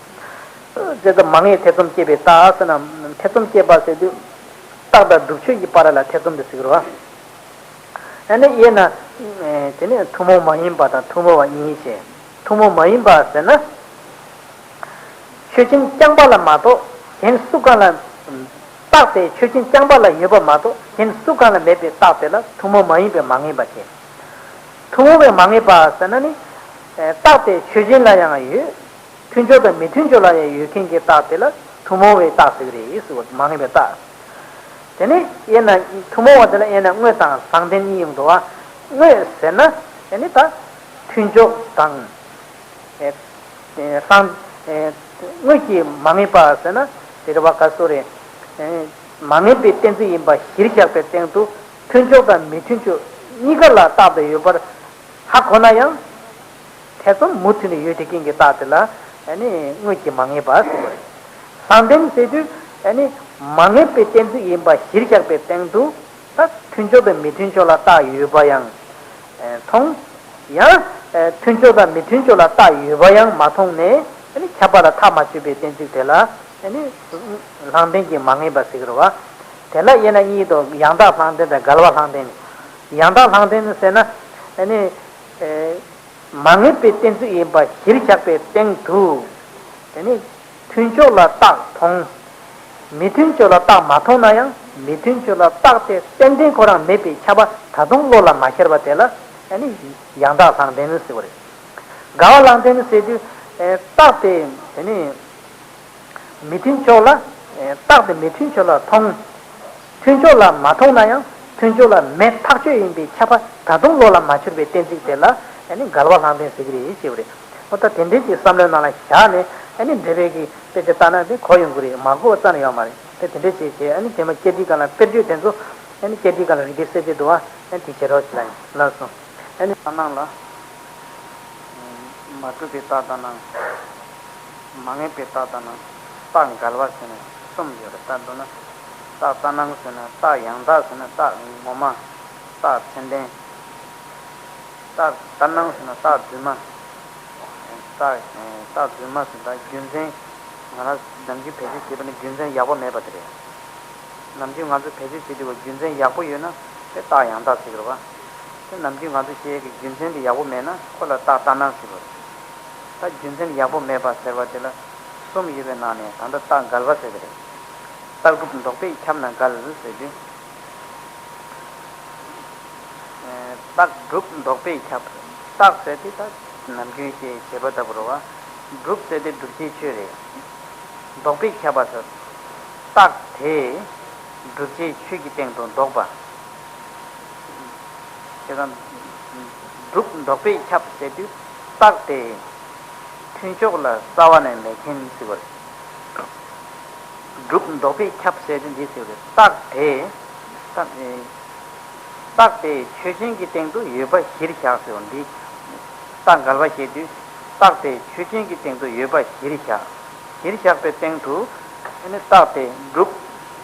བྱས་ཙང་མ་ངེས་ཐེ་ཚོམ་སྐྱེས་པའི་རྟགས་ཟེར་ན། ཐེ་ཚོམ་སྐྱེས་པ་ཟེར་དུས། རྟགས་དང་སྒྲུབ་ཆོས་ཀྱི་བར་ལ་ཐེ་ཚོམ་དུ་ཟེར་གྱི་རེད་བ། ཨ་ནི་དབྱེ་ན། དེ་ནས་ཐུན་མོང་མ་ཡིན་པ་དང་ཐུན་མོང་བ་གཉིས་བྱས། ཐུན་མོང་མ་ཡིན་པ་ཟེར་ན། ཆོས་ཅན་རྐྱང་པ་ལ་མ་གཏོགས་གཞན་སུ་གང་ལ། རྟགས་དེ་ཆོས་ཅན་རྐྱང་པ་ལ་ཡོད་པ་མ་གཏོགས་གཞན་སུ་གང་ལ་མེད་པའི་རྟགས་དེ་ལ་ཐུན་མོང་མ་ཡིན་པའི་མ་ངེས་པ་བྱས། ཐུན་མོང་བའི་མ་ངེས་པ་ཟེར་ན་ནི། རྟགས་དེ་ཆོས་ཅན་ལ་ཡང་ཡོད། མཐུན་ཕྱོགས་དང་མི་མཐུན་ཕྱོགས་ལ་ཡང་ཡོད་མཁན་གྱི་རྟགས་དེ་ལ་ཐུན་མོང་བའི་རྟགས་ཟེར་གྱི་རེད་ཟེར་བ། མ་ངེས་པའི་རྟགས། དེ་ནས་དབྱེ་ན། ཐུན་མོང་བ་དེ་ལ་དབྱེ་ན་དངོས་དང་བཟང་ལྡན་གཉིས་ཡོང་འདུག་བ། དངོས་ཟེར་ན་ཨ་ནི་ད་མཐུན་ཕྱོགས་དང་། ཨེ། ཨེ། བཟང་། ཨེ། དངོས་ཀྱི་མ་ངེས་པ་ཟེར་ན་དེ་རེད་བ། ག་སོ་རེད། ཨེ། མ་ངེས་པའི་གཏན་ཚིགས་ཡིན་པ་གཞིར་བཞག་པའི་སྟེང་དུ་མཐུན་ཕྱོགས་དང་མི་མཐུན་ཕྱོགས་གཉིས་ཀ་ལ་རྟགས་དེ་ཡོད་པར་ཧ་གོ་ན་ཡང་། ཐེ་ཚོམ་མུ་མཐུད་ནས་ཡོད་བསྡད་མཁན་གྱི་རྟགས་དེ་ལ་ཨ་ནི་དངོས་ཀྱི་མ་ངེས་པ་ཟེར་བ་རེད། བཟང་ལྡན་ཟེར་དུས་ཨ་ནི་མ་ངེས་པའི་གཏན་ཚིགས་ཡིན་པ་གཞིར་བཞག་པའི་སྟེང་དུ་ད་མཐུན་ཕྱོགས་དང་མི་མཐུན་ཕྱོགས་ལ་རྟགས་ཡོད་པ་ཡང་ མཐོང་། ཡང་མཐུན་ཕྱོགས་དང་མི་མཐུན་ཕྱོགས་ལ་རྟགས་ཡོད་པ་ཡང་མ་མཐོང་ནས་ཁྱབ་པ་ལ་ཐག་མ་ཆོད་པའི་གཏན་ཚིགས་དེ་ལ་བླང་དོར་གྱི་མ་ངེས་པ་ཟེར་གྱི་རེད་བ། དེ་ལ་དབྱེ་ན་གཉིས་འདུག་ཡང་དག་བླང་དོར་དང་འགལ་བ་བླང་དོར་ནི། ཡང་དག་བླང་དོར་ནི་ཟེར་ན། མ་ངེས་པའི་གཏན་ཚིགས་ཡིན་པ་གཞིར་བཞག་པའི་སྟེང་དུ། དེ་ནི་མཐུན་ཕྱོགས་ལ་རྟགས་མཐོང་། མི་མཐུན་ཕྱོགས་ལ་རྟགས་མ་མཐོང་ན་ཡང་མི་མཐུན་ཕྱོགས་ལ་རྟགས་དེ་ཏན་ཏན་ཁོ་རང་མེད་པའི་ཁྱབ་པ་ད་དུང་བློ་ལ་མ་ཤར་བ་དེ་ལ་ཨ་ནི་ཡང་དག་བླང་དོར་ཟེར་བ་རེད། འགལ་བ་བླང་དོར་ཟེར་དུས་རྟགས་དེ་དེ་ནི། མི་མཐུན་ཕྱོགས་ལ། རྟགས་དེ་མི་མཐུན་ཕྱོགས་ལ་མཐོང་། མཐུན་ཕྱོགས་ལ་མ་མཐོང་ན་ཡང་མཐུན་ཕྱོགས་ལ་མེད་ཐག་ཆོད་ཡིན་པའི་ཁྱབ་པ་ད་དུང་བློ་ལ་མ་འཆར་བའི་གཏན་ཚིགས་དེ་ལ་ཨ་ནི་འགལ་བ་བླང་དོར་ཟེར་གྱི་རེད་ཅེས་པ་རེད། འོ་ད་དེ་འདྲའི་ཅིག་བསམ་བློའི་ནང་ལ་བཞག་ནས་ཨ་ནི་འགྲེལ་པའི་གི་དཔེ་ཆ་ལྟ་ན་དེ་གོ་ཡོང་གི་རེད། མ་གོ་བ་རྩ་ནས་ཡོད་མ་རེད། དེ་དེ་འདྲའི་ཅིག་བྱས་ཨ་ནི་དེ་མ་སྐད་ཀྱི་སྒང་ལ་དཔེར་བརྗོད་དེ་ཚོ་ཨ་ནི་སྐད་ཀྱི་སྒང་ལ་རིགས་པའི་གསལ་བྱེད་འདུག་བ། ཨ་ནི་དེ་བྱེད་རོགས་བྱེད་ལ་ཡིན་ལགས་སོ། ཨ་ནི་ད་ནང་ལ། མ་གྲུབ་པའི་རྟགས་ལྟར་སྣང་། མ་ངེས་པའི་རྟགས་ལྟར་སྣང་། རྟགས་འགལ་བ་ཟེར་ནས་གསུམ་ཡོད་རེད། ད་མདོར་ན་རྟགས་ལྟར་སྣང་ཟེར་ན་རྟགས་ཡང་དག་ཟེར་ན་རྟགས་ངོ་མ། རྟགས་མཚན་ལྡན། རྟགས་ལྟར་སྣང་ཟེར་ན་རྟགས་རྫུན་མ། རྟགས་རྟགས་རྫུན་མ་ཟེར་ན་ད་རྒྱུ་མཚན་ང་རང་ནམ་རྒྱུན་བེད་སྤྱོད་བྱེད་པ་ནི་རྒྱུ་མཚན་ཡག་པོ་མེད་པ་དེ་རེད། ནམ་རྒྱུན་ང་ཚོ་བེད་སྤྱོད་བྱེད་དུས་རྒྱུ་མཚན་ཡག་པོ་ཡོད་ན་དེ་རྟགས་ཡང་དག་ཟེར་གྱི་རེད་བ། དེ་ནམ་རྒྱུན་ང་ཚོ་བཤད་ཀྱི་རྒྱུ་མཚན་དེ་ཡག་པོ་མེད་ན་ཁོ་ལ་རྟགས་ལྟར་སྣང་ཟེར་གྱི་རེད། ད་རྒྱུ་མཚན་ཡག་པོ་མེད་པ་ཟེར་བ་དེ་ལ་གསུམ་ཡོད་པའི་ནང་ནས་ད་ལྟ་རྟགས་འགལ་བ་ཟེར་གྱི་རེད། རྟགས་སྒྲུབ་ལྡོག་པས་ཁྱབ་ན་འགལ་ཟེར་དུས། རྟགས་སྒྲུབ་ལྡོག་པས་ཁྱབ། རྟགས་ཟེར་དེ་ད་ནམ་རྒྱུན་བཤད་བྱེད་པ་ལྟ་བུ་རེད་བ། སྒྲུབ་ཟེར་དེ་བསྒྲུབ་བྱའི་ཆོས་རེད། ལྡོག་པས་ཁྱབ་པ་ཟེར། རྟགས་དེ་བསྒྲུབ་བྱའི་ཆོས་ཀྱི་སྟེང་དུ་ལྡོག་པ། དེ་དང་། སྒྲུབ་ལྡོག་པས་ཁྱབ་ཟེར་དུས་རྟགས་དེ་མཐུན་ཕྱོགས་ལ་རྩ་བ་ནས་མེད་མཁན་ཟེར་བ་རེད། སྒྲུབ་ལྡོག་པས་ཁྱབ་ཟེར་དུས་འདི་ཟེར་བ་རེད། རྟགས་དེ། རྟགས་དེ་ཆོས་ཅན་གྱི་སྟེང་དུ་ཡོད་པ་གཞིར་བཞག་ཟེར་བ་འདི། རྟགས་འགལ་བ་བཤད་དུས་རྟགས་དེ་ཆོས་ཅན་གྱི་སྟེང་དུ་ཡོད་པ་གཞིར་བཞག་གཞིར་བཞག་པའི་སྟེང་དུ་ཨ་ནི་རྟགས་དེ་སྒྲུབ་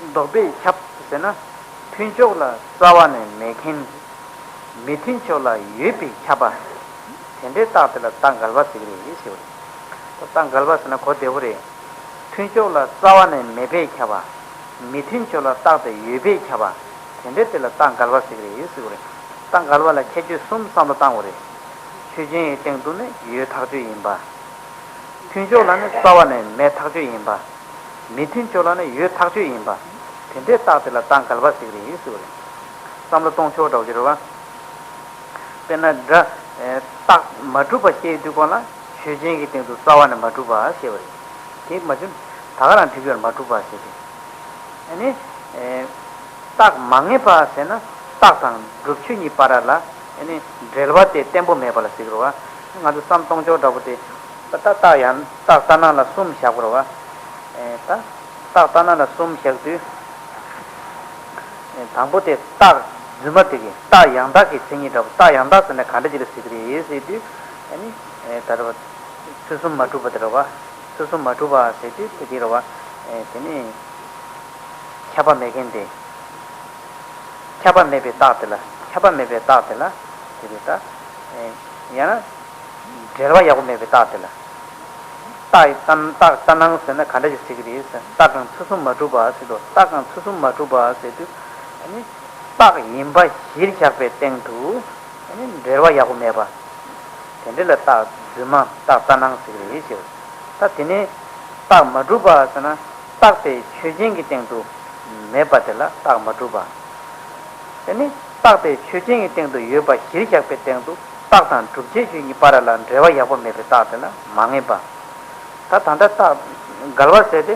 ལྡོག་པས་ཁྱབ་ཟེར་ན་མཐུན་ཕྱོགས་ལ་རྩ་བ་ནས་མེད་མཁན། མི་མཐུན་ཕྱོགས་ལ་ཡོད་པས་ཁྱབ་པ། དེ་འདྲའི་རྟགས་དེ་ལ་རྟགས་འགལ་བ་ཟེར་གྱི་རེད་ཟེར་བ་རེད། རྟགས་འགལ་བ་ཟེར་ན་གོ་བདེ་བོ་རེད། མཐུན་ཕྱོགས་ལ་རྩ་བ་ནས་མེད་པས་ཁྱབ་པ། མི་མཐུན་ཕྱོགས་ལ་རྟགས་དེ་ཡོད་པས་ཁྱབ་པ། དེ་འདྲའི་དེ་ལ་རྟགས་འགལ་བ་ཟེར་གྱི་རེད་ཟེར་བ་རེད། རྟགས་འགལ་བ་ལ་ཁྱད་ཆོས་གསུམ་བསམ་བློ་བཏང་དགོས་རེད། ཆོས་ཅན་གྱི་སྟེང་དུ་ནི་ཡོད་ཐག་ཆོད་ཡིན་པ། མཐུན་ཕྱོགས་ལ་ནི་རྩ་བ་ནས་མེད་ཐག་ཆོད་ཡིན་པ། མི་མཐུན་ཕྱོགས་ལ་ནི་ཡོད་ཐག་ཆོད་ཡིན་པ། དེ་འདྲའི་རྟགས་དེ་ལ་རྟགས་འགལ་བ་ཟེར་གྱི་རེད་ཟེར་བ་རེད། བསམ་བློ་གཏོང་ཕྱོགས་འདྲ་བོ་ཅིག་རེད་བ། དཔེར་ན་སྒྲ། རྟགས་མ་གྲུབ་པ་བཤད་དུས་སྒང་ལ་ཆོས་ཅན་གྱི་སྟེང་དུ་རྩ་བ་ནས་མ་གྲུབ་པ་ཞེས་པ་རེད། དེ་མ་གྲུབ། ད་ག་རང་འགྲིག་ཡོད་མ་གྲུབ་པ་ཞེས་ཏེ། ཨ་ནི། རྟགས་མ་ངེས་པ་ཟེར་ན་རྟགས་དང་སྒྲུབ་ཆོས་གཉིས་བར་ལ་ཨ་ནི་འབྲེལ་བ་དེ་བརྟན་པོ་མེད་པ་ལ་ཟེར་གྱི་རེད་བ། ང་ཚོ་བསམ་གཏོང་ཕྱོགས་འདྲ་པོ་དེ། ད་ད་རྟགས་ཡང་རྟགས་ལྟར་སྣང་ལ་གསུམ་བཞག་པ་རེད་བ། ད་རྟགས་ལྟར་སྣང་ལ་གསུམ་བཞག་དུས། དང་པོ་དེ་རྟགས་རྫུན་མ་དེ་གི་རྟགས་ཡང་དག་གི་མཚན་ཉིད་འདྲ་པོ། རྟགས་ཡང་དག་ཟེར་ན་ག་འདྲ་ཅིག་ལ་ཟེར་གྱི་རེད་ཟེར་དུས། ཨ་ནི། ད་རེད་བ། ཚུལ་གསུམ་མ་གྲུབ་པ་དེ་རེད་བ། ཚུལ་གསུམ་མ་གྲུབ་པ་ཟེར་དུས་དེ་དེ་རེད་བ། དེ་ནི། ཁྱབ་པ་མེད་མཁན་དེ། ཁྱབ་པ་མེད་པའི་རྟགས་དེ་ལ། ཁྱབ་པ་མེད་པའི་རྟགས་དེ་ལ། དེ་རེད་ད། ཡང་ན། འབྲེལ་བ་ཡག་པོ་མེད་པའི་རྟགས་དེ་ལ། རྟགས་ཡི་རྟགས་རྟགས་ལྟར་སྣང་ཟེར་ན་ག་འདྲ་ཞིག་ཟེར་གྱི་རེད་ཟེར། རྟགས་གང་ཚུལ་གསུམ་མ་གྲུབ་པ་ཟེར་དུས་རྟགས་གང་ཚུལ་གསུམ་མ་གྲུབ་པ་ཟེར་དུས། ཨ་ནི། རྟགས་ཡིན་པ་གཞིར་བཞག་པའི་སྟེང་དུ། ཨ་ནི་འབྲེལ་བ་ཡག་པོ་མེད་པ། དེ་འདྲ་ལ་རྟགས་རྫུན་མ་རྟགས་ལྟར་སྣང་ཟེར་གྱི་རེད་ཟེར། ད་དེ་ནས་རྟགས་མ་གྲུབ་པ་ཟེར་ན་རྟགས་དེ་ཆོས་ཅན་གྱི་སྟེང་དུ་མེད་པ་དེ་ལ་རྟགས་མ་གྲུབ་པ། དེ་ནི་རྟགས་དེ་ཆོས་ཅན་གྱི་སྟེང་དུ་ཡོད་པ་གཞིར་བཞག་པའི་སྟེང་དུ་རྟགས་དང་བསྒྲུབ་བྱའི་ཆོས་གཉིས་བར་ལ་འབྲེལ་བ་ཡག་པོ་མེད་པའི་རྟགས་དེ་ལ་མ་ངེས་པ། ད་ད་ལྟ་རྟགས་འགལ་བ་ཟེར་ཏེ།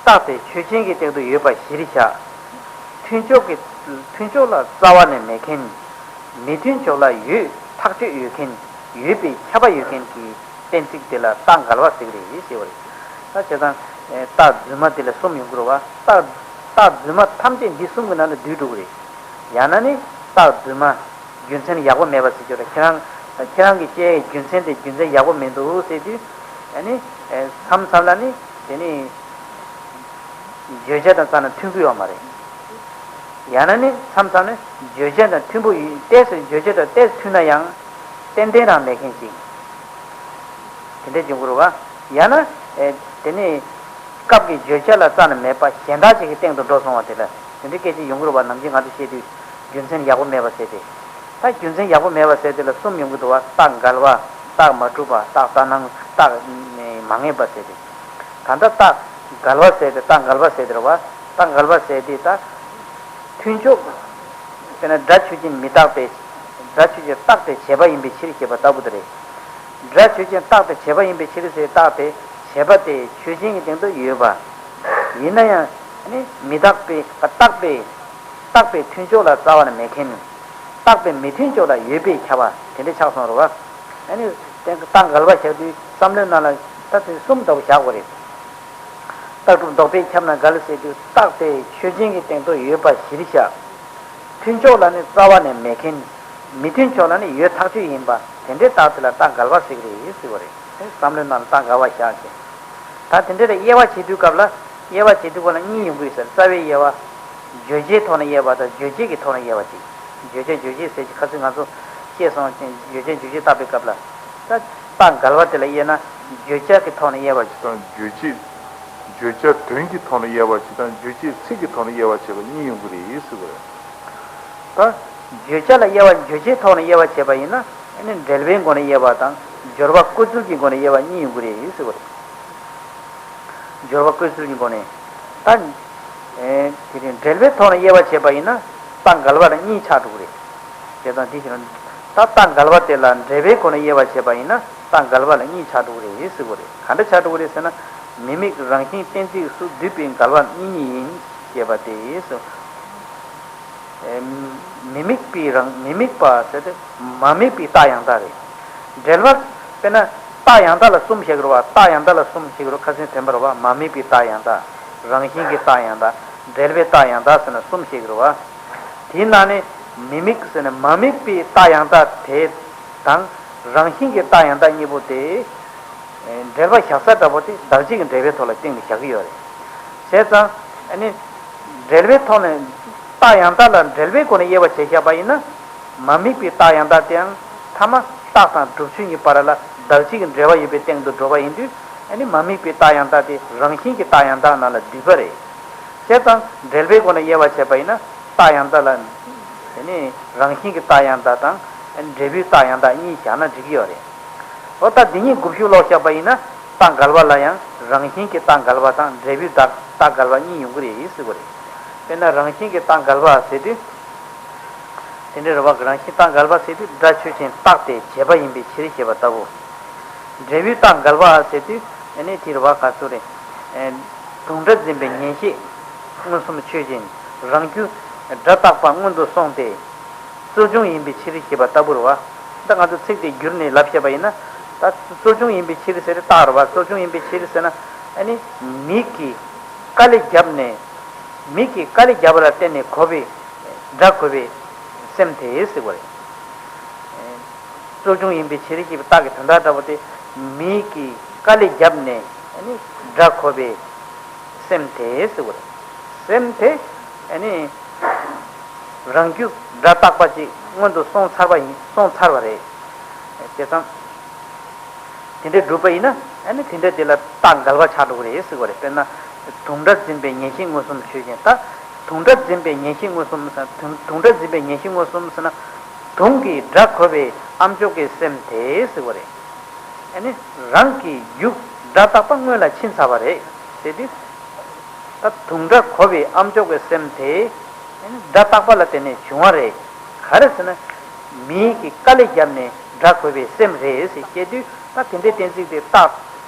རྟགས་དེ་ཆོས་ཅན་གྱི་སྟེང་དུ་ཡོད་པ་གཞིར་བཞག་མཐུན་ཕྱོགས་ཀྱི། མཐུན་ཕྱོགས་ལ་རྩ་བ་ནས་མེད་མཁན། མི་མཐུན་ཕྱོགས་ལ་ཡོད་ཐག་ཆོད་ཡོད་མཁན། ཡོད་པའི་ཁྱབ་པ་ཡོད་མཁན་གྱི་གཏན་ཚིགས་དེ་ལ་རྟགས་འགལ་བ་ཟེར་གྱི་རེད་ཞེས་པ་རེད། ད་བྱས་ཙང་། རྟགས་རྫུན་མ་དེ་ལ་གསུམ་ཡོང་གི་རེད་བ། རྟགས། རྟགས་རྫུན་མ་ཐམས་ཅད་འདི་གསུམ་གྱི་ནང་ལ་འདུས་འགྲོ་གི་རེད། ཡང་ན་ནི་རྟགས་རྫུན་མ། རྒྱུ་མཚན་ཡག་པོ་མེད་པ་ཟེར་རྒྱུ་རེད། ཁྱེད་རང་། ཁྱེད་རང་གི་བཤད་ཡའི་རྒྱུ་མཚན་དེ་རྒྱུ་མཚན་ཡག་པོ་མི་འདུག་ཟེར་དུས། ཨ་ནི། མཚམས་མཚམས་ལ་ནི། དེ་ནི། བརྗོད་བྱ་དང་རྩ་ནས་མཐུན་གྱི་ཡོད་མ་རེད། ཡང་ན་ནི་མཚམས་མཚམས་ནི་བརྗོད་བྱ་དང་མཐུན་པོ་ཡིན་ཏོག་ཙམ་བརྗོད་བྱ་དང་ཏོག་ཙམ་མཐུན་ན་ཡང་ཏན་ཏན་རང་མེད་མཁན་ཅིག་དེ་འདྲ་འབྱུང་གི་རེད་བ། ཡང་ན་ཨེ་དེ་ནི་སྐབས་ཀྱི་བརྗོད་བྱ་ལ་རྩ་ནས་མེད་པ་གཞན་དག་ཅིག་གི་སྟེང་དུ་འགྲོ་སོང་བ་དེ་ལ་དེ་འདྲའི་སྐད་ཆ་ཡོང་གི་རེད་བ། ནམ་རྒྱུན་ང་ཚོ་བཤད་དུས་རྒྱུ་མཚན་ཡག་པོ་མེད་པ་ཟེར་ཏེ། ད་རྒྱུ་མཚན་ཡག་པོ་མེད་པ་ཟེར་དེ་ལ་གསུམ་ཡོང་གི་འདུག་བ། རྟགས་འགལ་བ། རྟགས་མ་གྲུབ་པ། རྟགས་རྩ་སྣང་། རྟགས་མ་ངེས་པ་ཟེར་ཏེ། ད་ལྟ་རྟགས་འགལ་བ་ཟེར་ཏེ་རྟགས་འགལ་བ་ཟེར་ཏེ་རེད་བ། རྟགས་འགལ་བ་ཟེར་ཏེ་ད། མཐུན་ཕྱོགས། དཔེར་ན་སྒྲ་ཆོས་ཅན་མི་རྟག་པས། སྒྲ་ཆོས་ཅན་རྟག་སྟེ་བྱས་པ་ཡིན་པའི་ཕྱིར་ཞེས་པ་ལྟ་བུ་དེ་རེད། སྒྲ་ཆོས་ཅན་རྟག་སྟེ་བྱས་པ་ཡིན་པའི་ཕྱིར་ཟེར་རྟག་སྟེ་བྱས་པ་དེ་ཆོས་ཅན་གྱི་སྟེང་དུ་ཡོད་པ། ཡིན་ན་ཡང་ནི་མི་རྟག་པའི་རྟག་པའི་རྟག་པའི་མཐུན་ཕྱོགས་ལ་རྩ་བ་ནས་མེད་མཁན། རྟག་པའི་མི་མཐུན་ཕྱོགས་ལ་ཡོད་པས་ཁྱབ་པ་དེ་འདྲ་ཆགས་སོང་རེད་བ། ཨ་ནི་དེ་རྟགས་འགལ་བ་བཞག་དུས་བསམ་བློའི་ནང་ལ་ད་དེ་གསུམ་ལྟ་བུ་བཞག་དགོས་རེད། རྟགས་གྲུབ་ལྡོག་པས་ཁྱབ་ན་འགལ་ཟེར་དུས་རྟག་སྟེ་ཆོས་ཅན་གྱི་སྟེང་དུ་ཡོད་པ་གཞིར་བཞག་མཐུན་ཕྱོགས་ལ་ནི་རྩ་བ་ནས་མེད་མཁན། མི་མཐུན་ཕྱོགས་ལ་ནི་ཡོད་ཐག་ཆོད་ཡིན་པ་དེ་འདྲའི་རྟགས་དེ་ལ་རྟགས་འགལ་བ་ཟེར་གྱི་རེད་ཟེར་བ་རེད། བསམ་བློའི་ནང་ལ་རྟགས་འགལ་བ་བཞག་ཅིང་། ད་དེ་འདྲའི་ལ་དབྱེ་བ་བྱེད་དུས་སྐབས་ལ་དབྱེ་བ་བྱེད་དུས་སྐབས་ལ་གཉིས་ཡོང་གི་ཡོད་ཟེར། རྩ་བའི་དབྱེ་བ། བརྗོད་བྱའི་ཐོག་ནས་དབྱེ་བ་དང་རྗོད་བྱེད་ཀྱི་ཐོག་ནས་དབྱེ་བ་ཅིག་བརྗོད་བྱ་རྗོད་བྱེད་ཟེར་གྱི་ཁ་སང་ང་ཚོ་བཤད་སོང་ཅིང་བརྗོད་བྱ་རྗོད་བྱེད་བཏགས་པའི་སྐབས་ལ། ད་རྟགས་འགལ་བ་དེ་ལ་དབྱེ་ན་བརྗོད་བྱ་གི་ཐོག་ནས་དབྱེ་བ་ཅིག་དང་བརྗོད་བྱེད། བརྗོད་བྱ་དོན་གྱི་ཐོག་ནས་དབྱེ་བ་ཅིག་དང་རྗོད་བྱེད་ཚིག་གི་ཐོག་ནས་དབྱེ་བ་བྱས་པ་གཉིས་ཡོང་གི་རེད་ཟེར་བ་རེད། ད་བརྗོད་བྱ་ལ་དབྱེ་བ་རྗོད་བྱེད་ཐོག་ནས་དབྱེ་བ་བྱས་པ་ཡིན་ན་ཨ་ནི་འབྲེལ་བའི་སྒོ་ནས་དབྱེ་བ་དང་སྦྱོར་བ་ཀུན་རྫོབ་ཀྱི་སྒོ་ནས་དབྱེ་བ་གཉིས་ཡོང་གི་རེད་ཟེར་བ་རེད། སྦྱོར་བ་ཀུན་རྫོབ་ཀྱི་སྒོ་ནས། ད། ཨེ། དེ་རིང་འབྲེལ་བའི་ཐོག་ནས་དབྱེ་བ་བྱས་པ་ཡིན་ན། རྟགས་འགལ་བ་ལ་གཉིས་ཆགས་འགྲོ་གི་རེད། དེ་དང་དེ་བཞིན། ད་རྟགས་འགལ་བ་དེ་ལ་འབྲེལ་བའི་སྒོ་ནས་དབྱེ་བ་བྱས་པ་ཡིན་ན། རྟགས་འགལ་བ་ལ་གཉིས་ཆགས་འགྲོ་གི་རེད་ཟེར་གྱི་རེད། ག་འདྲ་ཆགས་འགྲོ་གི་རེད་ཟེར་ན། མི་དམིགས་རང་བཞིན་གཏན་ཚིགས་སུ་འདུས་པའི་འགལ་བ་གཉིས་ཉིད་ཡིན། ཞེས་པ་སྟེ། ཨེ། མི་དམིགས་པའི་རང་མི་དམིགས་པ་ཟེར་ཏེ་མ་དམིགས་པའི་རྟགས་ཡང་དག་རེད། འབྲེལ་བ། དཔེར་ན། རྟགས་ཡང་དག་ལ་གསུམ་བཤད་ཀྱི་རེད་བ། རྟགས་ཡང་དག་ལ་གསུམ་བཤད་ཀྱི་རེད། ཁ་སང་དྲན་པ་རེད་བ། མ་དམིགས་པའི་རྟགས་ཡང་དག་རང་བཞིན་གྱི་རྟགས་ཡང་དག་འབྲེལ་བའི་རྟགས་ཡང་དག་ཟེར་ན་གསུམ་བཤད་ཀྱི་རེད་བ། དེའི་ནང་ནས་མི་དམིགས་ཟེར་ན་མ་དམིགས་པའི་རྟགས་ཡང་དག་དེ་དང་རང་བཞིན་གྱི་རྟགས་ཡང་དག་གཉིས་པོ་དེ། འབྲེལ་བ་བཞག་ས་འདྲ་པོ་དེ་བདག་གཅིག་གི་འབྲེལ་བའི་ཐོག་ལ་སྟེང་ནས་བཞག་གི་ཡོད་རེད། བྱས་ཙང་ཨ་ནི། འབྲེལ་བའི་ཐོག་ནས་རྟགས་ཡང་དག་ལ་འབྲེལ་བའི་སྒོ་ནས་དབྱེ་བ་བྱས་བཞག་པ་ཡིན་ན། མ་དམིགས་པའི་རྟགས་ཡང་དག་དེའང་ཐ་མ་རྟགས་དང་སྒྲུབ་ཆོས་གཉིས་བར་ལ་བདག་གཅིག་གི་འབྲེལ་བ་ཡོད་པའི་སྟེང་དུ་འགྲོ་བ་ཡིན་དུས་ཨ་ནི་མ་དམིགས་པའི་རྟགས་ཡང་དག་དེ་རང་བཞིན་གྱི་རྟགས་ཡང་དག་ནང་ལ་འདུས་པ་རེད། བྱས་ཙང་འབྲེལ་བའི་སྒོ་ནས་དབྱེ་བ་བྱས་པ་ཡིན་ན་རྟགས་ཡང་དག་ལ། དེ་ནི་རང་བཞིན་གྱི་རྟགས་ཡང་དག་དང་འབྲས་བུའི་རྟགས་ཡང་དག་གཉིས་བཞག་ན་འགྲིག་གི་ཡོད་རེད། འོ་ད་འདི་གཉིས་དགུ་བཅུ་ཀློག་བཞག་པ་ཡིན་ན་རྟགས་འགལ་བ་ལ་ཡང་རང་བཞིན་གྱི་རྟགས་འགལ་བ་དང་འབྲས་བུའི་རྟགས་རྟགས་འགལ་བ་གཉིས་ཡོང་གི་རེད་ཟེར་གྱི་རེད། དཔེར་ན་རང་བཞིན་གྱི་རྟགས་འགལ་བ་ཟེར་དུས། དེ་འདྲའི་རེད་བ། རང་བཞིན་རྟགས་འགལ་བ་ཟེར་དུས་སྒྲ་ཆོས་ཅན་རྟག་སྟེ་བྱས་པ་ཡིན་པའི་ཕྱིར་ཞེས་པ་ལྟ་བུ། འབྲས་བུའི་རྟགས་འགལ་བ་ཟེར་དུས་ཨ་ནི་དེ་རེད་བ། ག་ཚོད་རེད། དུང་སྒྲ་འཛིན་པའི་ངེས་ཤེས་མངོན་སུམ་ཆོས་ཅན། རང་རྒྱུ་སྒྲ་རྟག་པ་སྔོན་དུ་སོང་སྟེ། རྩོལ་བྱུང་ཡིན་པའི་ཕྱིར་ཞེས་པ་ལྟ་བུ་རེད་བ། ད་ང་ཚོ་ཚིག་དེ་བསྒྱུར་ནས་ལབ་བཤད་པ་ཡིན་ན། ད་རྩོལ་བྱུང་ཡིན་པའི་ཕྱིར་ཟེར་རྟགས་རེད་བ། རྩོལ་བྱུང་ཡིན་པའི་ཕྱིར་ཟེར་ན་ཨ་ནི་མིག་གིས་དཀའ་ལས་བརྒྱབ་ནས། མིག་གིས་དཀའ་ལས་བརྒྱབ་པ་ལ་བརྟེན་ནས་གོ་བའི་སྒྲ་གོ་བའི་སེམས་དེ་ཟེར་བ་རེད། རྩོལ་བྱུང་ཡིན་པའི་ཕྱིར་ཞེས་པའི་རྟགས་ཀྱི་དོན་དག་འདྲ་པོ་དེ། མིག་གིས་དཀའ་ལས་བརྒྱབ་ནས་ཨ་ནི་སྒྲ་གོ་བའི་སེམས་དེ་ཟེར་བ་རེད། སེམས་དེ་ཨ་ནི་རང་རྒྱུ་སྒྲ་རྟག་པ་ཅིག་སྔོན་དུ་སོང་ཚར་བ་ཡིན། སོང་ཚར་བ་རེད། བྱས་ཙང་། དེ་འདྲ་སྒྲུབ་པ་ཡིན་ན་ཨ་ནི་དེ་འདྲ་དེ་ལ་རྟགས་འགལ་བ་ཆགས་འགྲོ་གི་རེད་ཟེར་བ་རེད། དཔེར་ན། དུང་སྒྲ་འཛིན་པའི་ངེས་ཤེས་མངོན་སུམ་ཆོས་ཅན། ད་དུང་སྒྲ་འཛིན་པའི་ངེས་ཤེས་མངོན་སུམ་ཟེར་ན། དུང་དུང་སྒྲ་འཛིན་པའི་ངེས་ཤེས་མངོན་སུམ་ཟེར་ན། དུང་གི་སྒྲ་གོ་བའི་ཨ་མཆོག་གི་སེམས་དེ་ཟེར་བ་རེད། ཨ་ནི་རང་གི་རྒྱུ་སྒྲ་རྟག་པ་སྔོན་ལ་ཕྱིན་ཚར་བ་རེད་ཟེར་དུས། ད་དུང་སྒྲ་གོ་བའི་ཨ་མཆོག་གི་སེམས་དེ་སྒྲ་རྟག་པ་ལ་བརྟེན་ནས་བྱུང་བ་རེད། ག་རེ་ཟེར་ན། མིག་གིས་དཀའ་ལས་བརྒྱབ་ནས་སྒྲ་གོ་བའི་སེམས་རེད་ཟེར་བཤད་དུས་ད་དེ་འདྲའི་གཏན་ཚིགས་དེ་རྟགས་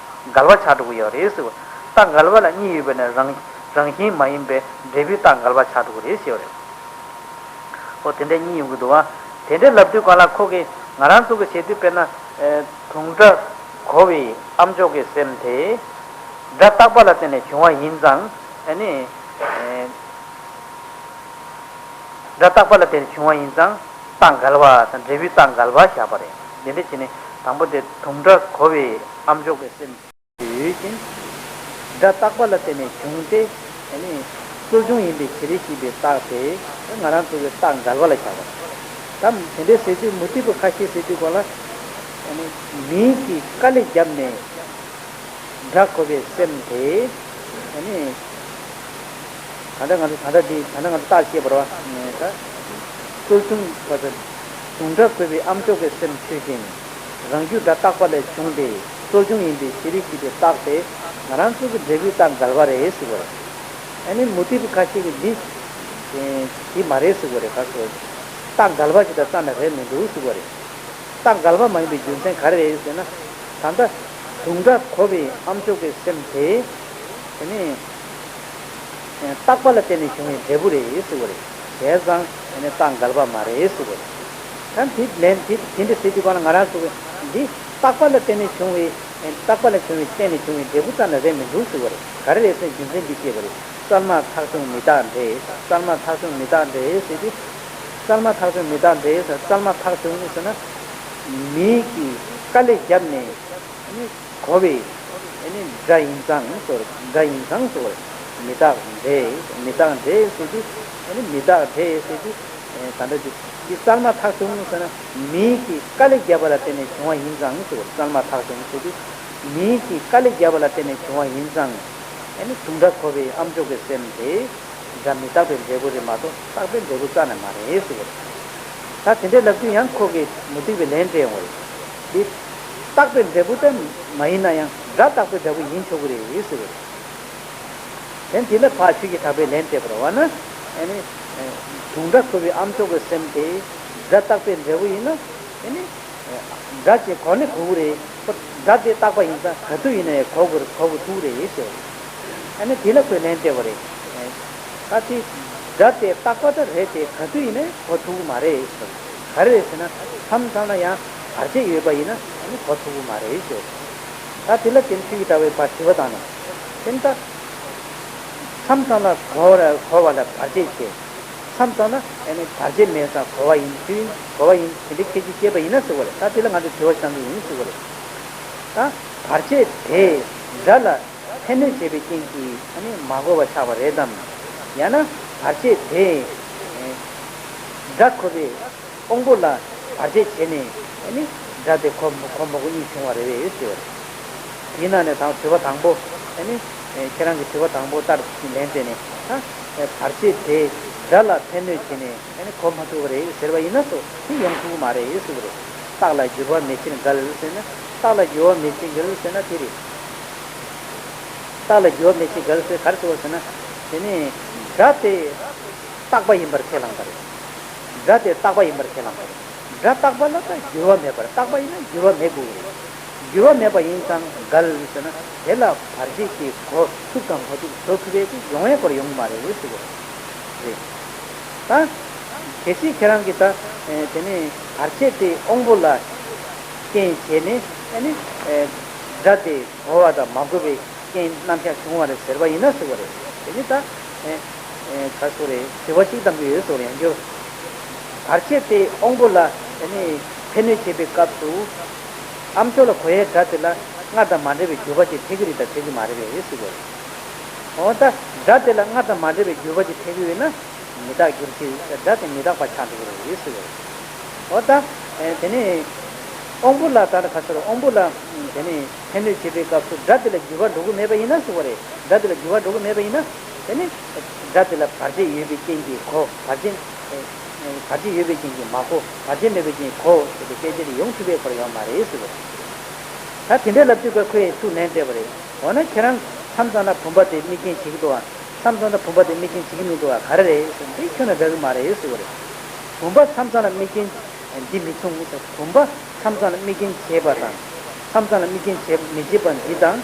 འགལ་བ་ཆགས་འགྲོ་གི་ཡོད་རེད་ཟེར་བ། རྟགས་འགལ་བ་ལ་གཉིས་ཡོད་པ་ནས་རང་རང་བཞིན་མ་ཡིན་པའི་འབྲས་བུའི་རྟགས་འགལ་བ་ཆགས་འགྲོ་གི་རེད་ཟེར་བ་རེད། ཨོ་དེ་འདྲ་གཉིས་ཡོང་གི་འདུག་བ། དེ་འདྲ་ལབ་དུས་གང་ལ་ཁོ་གིས་ང་རང་ཚོ་གི་བྱེད་དུས་དཔེར་ན། དུང་སྒྲ་གོ་བའི་ཨ་མཆོག་གི་སེམས་དེ། སྒྲ་རྟག་པ་ལ་བརྟེན་ནས་བྱུང་བ་ཡིན་ཙང་ཨ་ནི། སྒྲ་རྟག་པ་ལ་བརྟེན་ནས་བྱུང་བ་ཡིན་ཙང་རྟགས་འགལ་བ་དང་འབྲས་བུའི་རྟགས་འགལ་བ་བཞག་པ་རེད། འདི་འདྲ་བྱས་ནས་དང་པོ་དེ་དུང་སྒྲ་གོ་བའི་ཨ་མཆོག་གི་སེམས། ཡོད་ཅིང་། སྒྲ་རྟག་པ་ལ་བརྟེན་ནས་བྱུང་སྟེ། ཨ་ནི། རྩོལ་བྱུང་ཡིན་པའི་བྱེད་རིགས་ཞེས་པའི་རྟགས་དེ་ང་རང་ཚོ་གི་རྟགས་འགལ་བ་ལ་བཞག་པ་རེད། ད་དེ་འདྲའི་ཟེར་དུས་མུ་སྟེགས་པ་ཁ་ཤས་ཟེར་དུས་གོང་ལ་ཨ་ནི་མིང་གིས་དཀའ་ལས་བརྒྱབ་ནས་སྒྲ་གོ་བའི་སེམས་དེ་ཨ་ནི་ད་ལྟ་ང་ཚོ་ད་ལྟ་འདི་ད་ལྟ་ང་ཚོ་རྟགས་བཤད་པ་རེད་བ། ད་རྩོལ་བྱུང་བ་དང་དུང་སྒྲ་གོ་བའི་ཨ་མཆོག་གི་སེམས་ཆོས་ཅན། རང་རྒྱུད་སྒྲ་རྟག་པ་ལས་བྱུང་སྟེ་རྩོལ་བྱུང་ཡིན་པའི་བྱེད་རིགས་ཞེས་པའི་རྟགས་དེ་ང་རང་ཚོ་གི་འབྲས་བུའི་རྟགས་འགལ་བ་རེད་ཟེར་བ་རེད། ཨ་ནི་མུ་སྟེགས་པ་ཁ་ཤས་ཀྱིས་འདི་དེ་མ་རེད་ཟེར་བ་རེད། ག་སོ་རྟགས་འགལ་བ་ཞིག་དང་རྩ་ནས་རེད་མི་འདུག་ཟེར་བ་རེད། རྟགས་འགལ་བ་མ་ཡིན་པའི་རྒྱུ་མཚན་ག་རེ་རེད་ཟེར་ན། ད་ལྟ་དུང་སྒྲ་གོ་བའི་ཨ་མཆོག་གི་སེམས་དེ་དེ་ནི་རྟག་པ་ལ་བརྟེན་ནས་བྱུང་བའི་འབྲས་བུ་རེད་ཟེར་བ་རེད། བྱས་ཙང་དེ་ནི་རྟགས་འགལ་བ་མ་རེད་ཟེར་བ་རེད། ད་དེ་ལན་དེ་དེ་འདྲ་ཟེར་དུས་གང་ལ་ང་རང་ཚོ་གི་འདི་རྟག་པ་ལ་བརྟེན་ནས་བྱུང་བའི་རྟག་པ་ལ་བྱུང་བའི་བརྟེན་ནས་བྱུང་བའི་འབྲས་བུ་རྩ་ནས་རེད་མི་འདུག་ཟེར་བ་རེད། ག་རེ་རེད་ཟེར་ན་རྒྱུ་མཚན་འདི་བཤད་པ་རེད། བསལ་མ་ཐག་ཆོད་མི་རྟག་འདྲེས། བསལ་མ་ཐག་ཆོད་མི་རྟག་འདྲེས་ཟེར་དུས། བསལ་མ་ཐག་ཆོད་མི་རྟག་འདྲེས་ཟེར། བསལ་མ་ཐག་ཆོད་ཟེར་ན། མིག་གིས་དཀའ་ལས་བརྒྱབ་ནས་ཨ་ནི་གོ་བའི་ཨ་ནི་སྒྲ་ཡིན་ཙང་ཟེར། སྒྲ་ཡིན་ཙང་ཟེར། མི་རྟག་འདྲེས། མི་རྟག་འདྲེས་ཟེར་དུས་ཨ་ནི་མི་རྟག་འདྲེས་ཟེར་དུས་ད་ལྟ་དེ་དེ་བསལ་མ་ཐག་ཆོད་ཟེར་ན། མིག་གིས་དཀའ་ལས་བརྒྱབ་པ་ལ་བརྟེན་ནས་བྱུང་བ་ཡིན་ཙང་ཟེར། བསལ་མ་ཐག་ཆོད་ཟེར་དུས་མིག་གིས་དཀའ་ལས་བརྒྱབ་པ་ལ་བརྟེན་ནས་བྱུང་བ་ཡིན་ཙང་། ཨ་ནི་དུང་སྒྲ་གོ་བའི་ཨ་མཆོག་གི་སེམས་དེ་སྒྲ་མི་རྟག་པའི་འབྲས་བུ་རེད་མ་གཏོགས་རྟག་པའི་འབྲས་བུ་རྩ་ནས་མ་རེད་ཟེར་བ་རེད། ད་དེ་འདྲའི་ལབ་དུས་ཡང་ཁོ་གིས་མུ་སྟེགས་པའི་ལན་སྤྲད་ཡོང་བ་རེད། འདི་རྟག་པའི་འབྲས་བུ་དེ་མ་ཡིན་ན་ཡང་སྒྲ་རྟག་པའི་འབྲས་བུ་ཡིན་ཆོག་གི་རེད་ཟེར་བ་རེད། དེ་འདི་ལ་ཕར་ཆོས་ཀྱི་གྲགས་པས་ལན་སྤྲད་པ་རེད་བ་ན། ཨ་ནི་དུང་སྒྲ་གོ་བའི་ཨ་མཆོག་གི་སེམས་དེ་སྒྲ་རྟག་པའི་འབྲས་བུ་ཡིན་ན། ཨ་ནི། སྒྲ་དེ་གོ་ནི་གོ་གི་རེད། སྒྲ་དེ་རྟག་པ་ཡིན་ཙང་ག་དུས་ཡིན་ན་ཡང་གོ་དགོས་གོ་དགོས་ཐུག་རེད་ཟེར། ཨ་ནི་དེ་ལ་ཁོས་ལན་སྤྲད་པ་རེད། ད་དེ་སྒྲ་དེ་རྟག་པ་ད་རེད་དེ་ག་དུས་ཡིན་ན་ཡང་གོ་ཐུབ་ཀྱི་མ་རེད་ཟེར། ག་རེ་རེད་ཟེར་ན་མཚམས་མཚམས་ལ་ཡང་བར་ཆད་ཡོད་པ་ཡིན་ན་ཨ་ནི་གོ་ཐུབ་ཀྱི་མ་རེད་ཟེར། ད་དེ་ལ་དེ་ནི་ཆོས་ཀྱི་གྲགས་པས་ཕར་དྲི་བ་བཏང་ནས་དེ་ནི་ད། མཚམས་མཚམས་ལ་གོ་བ་གོ་བ་ལ་བར་ཆད་བྱེད། མཚམས་མཚམས་ལ་ཨ་ནི་བར་ཆད་མེད་ཙང་གོ་བ་ཡིན་ཚུལ་གོ་བ་ཡིན་དེ་འདྲའི་ཁྱད་ཆོས་སྐྱེས་པ་ཡིན་ན་ཟེར་བ་རེད། ད་དེ་ལ་ང་ཚོས་དྲི་བ་བཏང་གི་ཡིན་ཟེར་བ་རེད། ད་བར་ཆད་དེ་སྒྲ་ལ་ཕན་གནོད་བྱེད་པའི་རྐྱེན་གྱིས་ཨ་ནི་མ་གོ་བ་ཆགས་པ་རེད་དམ། ཡང་ན་བར་ཆད་དེ་སྒྲ་གོ་བའི་དབང་པོ་ལ་བར་ཆད་བྱས་ནས་ཨ་ནི་སྒྲ་དེ་གོ་གོ་མ་གོ་གཉིས་བྱུང་བ་རེད་པས་ཟེར་བ་རེད། དེའི་ནང་ནས་དང་དྲི་བ་དང་པོ་ཨ་ནི་ཁྱེད་རང་གི་དྲི་བ་དང་པོ་ལྟར་ལན་སྤྲད་ནས་ད་བར་ཆད་དེ་སྒྲ་ལ་ཕན་གནོད་བྱས་ནས་ཨ་ནི་གོ་མ་ཐུབ་པ་རེད་ཟེར་བ་ཡིན་ན་སོ་དེ་ཡོང་ཐུབ་ཀྱི་མ་རེད་ཟེར་བ་རེད། རྟགས་ལ་འགྱུར་བ་མེད་ཕྱིར་འགལ་ཟེར་ན། རྟགས་ལ་འགྱུར་བ་མེད་ཕྱིར་འགལ་ཟེར་ན་དེ་རེད། རྟགས་ལ་འགྱུར་བ་མེད་ཕྱིར་འགལ་ཟེར་ག་རེ་ཟེར་བ་ཟེར་ན། དེ་ནི་སྒྲ་དེ་རྟག་པ་ཡིན་པར་ཁས་བླངས་པ་རེད། སྒྲ་དེ་རྟག་པ་ཡིན་པར་ཁས་བླངས་པ་རེད། སྒྲ་རྟག་པ་ལ་ད་འགྱུར་བ་མེད་པར་རྟག་པ་ཡིན་ན་འགྱུར་བ་མེད་དགོས་ཀྱི་རེད། འགྱུར་བ་མེད་པ་ཡིན་ཙང་འགལ་ཟེར་ན་དེ་ལ་བར་ཆད་ཀྱིས་གོ་ཐུབ་དང་གོ་ཐུབ་བཟོ་ཐུབ་པའི་དེ་ཡོང་ཡས་སྐོར་ཡོང་གི་མ་རེད་ཟེར་གྱི་རེད། ད་གལ་སྲིད་ཁྱེད་རང་གིས་ད་དེ་ནས་བར་ཆད་དེ་དབང་པོ་ལ་རྐྱེན་བྱས་ནས་ཨ་ནི་སྒྲ་དེ་གོ་བ་དང་མ་གོ་བའི་རྐྱེན་རྣམ་གཞག་བྱུང་བ་རེད་ཟེར་བ་ཡིན་ན་ཟེར་བ་རེད། དེ་ནི་ད་ཨེ་ཨེ་ག་སོ་རེད། དྲི་བ་གཅིག་བཏང་གི་ཡོད་ཟེར་བ་རེད། ཡང་བསྐྱར་བར་ཆད་དེ་དབང་པོ་ལ་ཨ་ནི་ཕན་གནོད་བྱེད་པའི་སྐབས་སུ་ཨ་མཆོག་ལ་གོ་ཡའི་སྒྲ་དེ་ལ་སྔར་དང་མ་འདྲ་བའི་འགྱུར་བ་ཅིག་འཕྲད་ཀྱི་རེད་དང་འཕྲད་ཀྱི་མ་རེད་པས་ཟེར་བ་རེད། འོ་ད་སྒྲ་དེ་ལ་སྔར་དང་མ་འདྲ་བའི་འགྱུར་བ་ཅིག་འཕྲད་ཀྱི་ཡོད་ན། མི་རྟག་འགྱུར་ཕྱིར་སྒྲ་དེ་མི་རྟག་པ་ཆགས་འགྲོ་གི་རེད་ཟེར་བ་རེད། འོ་ད། དེ་ནས་དབང་པོ་ལ་ད་ནི་ག་ཚོད་དབང་པོ་ལ་དེ་ནས་ཕན་གནོད་བྱེད་པའི་སྐབས་སུ་སྒྲ་དེ་ལ་འགྱུར་བ་འགྲོ་གི་མེད་པ་ཡིན་ན་ཟེར་བ་རེད། སྒྲ་དེ་ལ་འགྱུར་བ་འགྲོ་གི་མེད་པ་ཡིན་ན་དེ་ནི་སྒྲ་དེ་ལ་བར་ཆད་ཡོད་པའི་རྐྱེན་གྱིས་གོ། བར་ཆད་བར་ཆད་ཡོད་པའི་རྐྱེན་གྱིས་མ་གོ། བར་ཆད་མེད་པའི་རྐྱེན་གོ་ཟེར་བའི་སྐད་ཆ་དེ་ཡོང་ཐུབ་པའི་སྐོར་ཡོད་མ་རེད་ཟེར་བ་རེད། ད་དེ་འདྲའི་ལབ་དུས་ཀ་ཁོས་ཐུགས་ལན་སྤྲད་པ་རེད། འོ་ན་ཁྱེད་རང་མཚམས་མཚམས་ལ་བུམ་པ་དེ་དམིགས་རྐྱེན་བྱེད་ཀྱི་འདུག་ཨ། མཚམས་མཚམས་ལ་བུམ་པ་དེ་དམིགས་རྐྱེན་བྱེད་ཀྱི་མི་འདུག་ཨ། ག་རེ་རེད་ཟེར་ན་དེ་ཁྱོན་ནས་འགྲིག་གི་མ་རེད་ཟེར་བ་རེད། བུམ་པ་མཚམས་མཚམས་ལ་དམིགས་རྐྱེན་འདི་མི་མཚུངས་ཟེར། བུམ་པ་མཚམས་མཚམས་ལ་དམིགས་རྐྱེན་བྱེད་པ་དང་། མཚམས་མཚམས་ལ་དམིགས་རྐྱེན་བྱེད་མི་བྱེད་པ་འདི་དང་།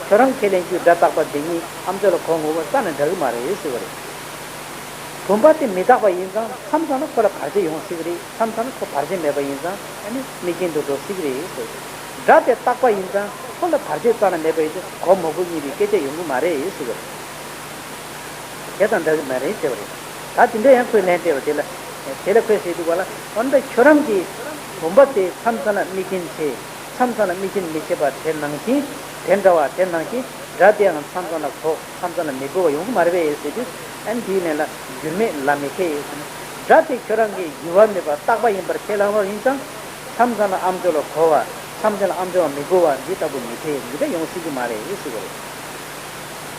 ཁྱོད་རང་ཁས་ལེན་རྒྱུའི་སྒྲ་རྟག་པ་འདི་གཉིས་ཨ་མཆོག་ལ་གོ་ངོ་བོ་རྩ་ནས་འདྲ་གི་མ་རེད་ཟེར་བ་རེད། བུམ་པ་དེ་མི་རྟག་པ་ཡིན་ཙང་མཚམས་མཚམས་ལ་ཁོ་ལ་བར་ཆད་ཡོང་སྲིད་གི་རེད། མཚམས་མཚམས་ལ་ཁོ་བར་ཆད་མེད་པ་ཡིན་ཙང་ཨ་ནི་དམིགས་རྐྱེན་དུ་འགྲོ་སྲིད་གི་རེད་ཟེར། སྒྲ་དེ་རྟག་པ་ཡིན་ཙང་ཁོ་ལ་བར་ཆད་རྩ་ནས་མེད་པ་ཡིན་ཙང་གོ་མ་གོ་གཉིས་པའི་སྐད་ཆ་ཡོང་གི་མ་རེད་ཟེར་བ་རེད། དེ་དང་འདྲ་གི་མ་རེད་ཟེར་བ་རེད། ད་དེ་འདྲ་ཡང་ཁོས་ལན་སྤྲད་པ་དེ་ལ། དེ་ལ་ཁོས་ཟེར་དུས་ག་ལ་འོ་ན་ད་ཁྱོད་རང་གིས་བུམ་པ་དེ་མཚམས་མཚམས་ལ་དམིགས་རྐྱེན་བྱེད། མཚམས་མཚམས་ལ་དམིགས་རྐྱེན་མི་བྱེད་པ་དེ་ནང་བཞིན། དེ་འདྲ་བ་དེ་ནང་བཞིན། སྒྲ་དེའང་མཚམས་མཚམས་ལ་གོ། མཚམས་མཚམས་ལ་མི་གོ་བ་ཡོང་གི་མ་རེད་པས་ཟེར་དུས། ཨ་ནི་དེའི་ནང་ལ་འགྱུར་མེད་ལ་མི་འཐད་ཟེར་ན། སྒྲ་དེ་ཁྱོད་རང་གིས་འགྱུར་བ་མེད་པ་རྟག་པ་ཡིན་པར་ཁས་བླངས་པ་ཡིན་ཙང་། མཚམས་མཚམས་ལ་ཨ་མཆོག་ལ་གོ་བ། མཚམས་མཚམས་ལ་ཨ་མཆོག་ལ་མི་གོ་བ་འདི་ལྟ་བུ་མི་འཐད། འདི་འདྲ་ཡོང་སྲིད་ཀྱི་མ་རེད་ཟེར་བ་རེད།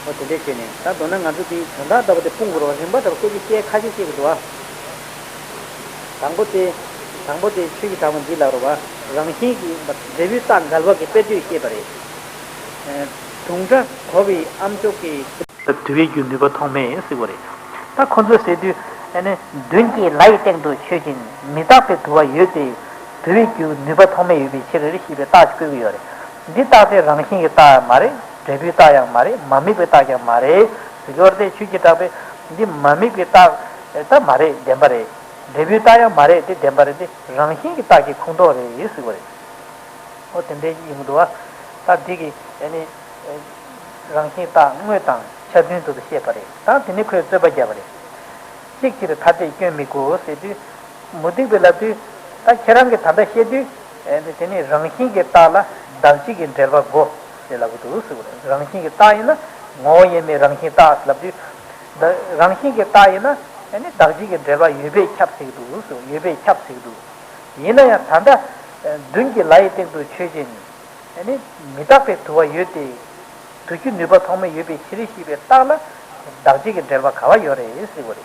འོ་དེ་འདྲས་བྱས་ནས་ད་མདོར་ན་ང་ཚོ་འདི་དོན་དག་ལྟ་བུ་དེ་སྤུངས་དགོས་རེད་བ། རིམ་པ་ལྟ་བུ་སྐད་ཆ་བཤད་ཁ་ཤས་བཤད་ཀྱི་འདུག་བ། དང་པོ་དེ། དང་པོ་དེ་ཆོས་ཀྱི་གྲགས་པ་འདི་ལབ་རེད་བ། རང་བཞིན་གྱིས་འབྲས་བུའི་རྟགས་འགལ་བ་གི་དཔེ་དོད་བཤད་པ་རེད། དུང་སྒྲ་གོ་བའི་ཨ་མཆོག་གི། དུ་བའི་རྒྱུ་ནུས་པ་ཐོགས་མེད་ཟེར་བ་རེད། ད་ཁོ་ཚོས་ཟེར་དུས། ཨ་ནི་མདུན་གྱི་ལ་ཡི་སྟེང་དུ་ཆོས་ཅན། མི་རྟག་པའི་དུ་བ་ཡོད་དེ། དུ་བའི་རྒྱུ་ནུས་པ་ཐོགས་མེད་ཡོད་པའི་ཕྱིར་ཞེས་པའི་རྟགས་ཤིག་བཀོད་ཀྱི་ཡོད་རེད། འདི་རྟགས་དེ་རང་བཞིན་གྱི་རྟགས་ཡང་མ་རེད། འབྲས་བུའི་རྟགས་ཡང་མ་རེད། མ་དམིགས་པའི་རྟགས་ཀྱང་མ་རེད་ཟེར་གྱི་ཡོད་རེད་དེ། ཆོས་ཀྱི་གྲགས་པས་འདི་མ་དམིགས་པའི་རྟགས་ད་མ་རེད། བདེན་པ་རེད། འབྲས་བུའི་རྟགས་ཡང་མ་རེད་དེ། བདེན་པ་རེད་དེ། རང་བཞིན་གྱི་རྟགས་ཀྱི་ཁོངས་གཏོགས་རེད་ཟེར་བ་རེད། འོ་དེ་འདྲའི་ཡིན་གྱི་འདུག་བ། ད་འདི་གི་ཨ་ནི་རང་བཞིན་རྟགས་དངོས་དང་ཆ་མཐུན་དུ་བཤད་པ་རེད། ད་དེ་ནི་ཁོས་རྩོད་པ་བརྒྱབ་པ་རེད། གཅིག་ཕྱིར་ཐ་དད་སྐྱོན་མི་དགོས་ཟེར་དུས། མུ་སྟེགས་པས་ལབ་དུས། ད་ཁྱེད་རང་གིས་ད་ལྟ་བཤད་དུས། ཨ་ནི་དེ་ནི་རང་བཞིན་གྱི་རྟགས་ལ་བདག་གཅིག་གི་འབྲེལ་བ་དགོས་ཞེས་ལབ་ཀྱི་འདུག་ཟེར་བ་རེད། རང་བཞིན་གྱི་རྟགས་ཡིན་ན་ངོ་བོ་ཡོད་མེད་རང་བཞིན་རྟགས་ལབ་དུས། ད་རང་བཞིན་གྱི་རྟགས་ཡིན་ན་ཨ་ནི་བདག་གཅིག་གི་འབྲེལ་བ་ཡོད་པས་ཁྱབ་ཟེར་གྱི་འདུག་ཟེར། ཡོད་པས་ཁྱབ་ཟེར་གྱི་འདུག་ཡིན་ན་ཡང་ད་ལྟ་མདུན་གྱི་ལ་ཡི་སྟེང་དུ་ཆོས་ཅན། ཨ་ནི་མི་རྟག་པའི་དུ་བ་ཡོད་དེ། དུ་རྒྱུ་ནུས་པ་ཐོགས་མེད་ཡོད་པའི་ཕྱིར་ཞེས་པའི་རྟགས་ལ་བདག་གཅིག་གི་འབྲེལ་བ་ག་བ་ཡོད་རེད་ཟེར་བ་རེད།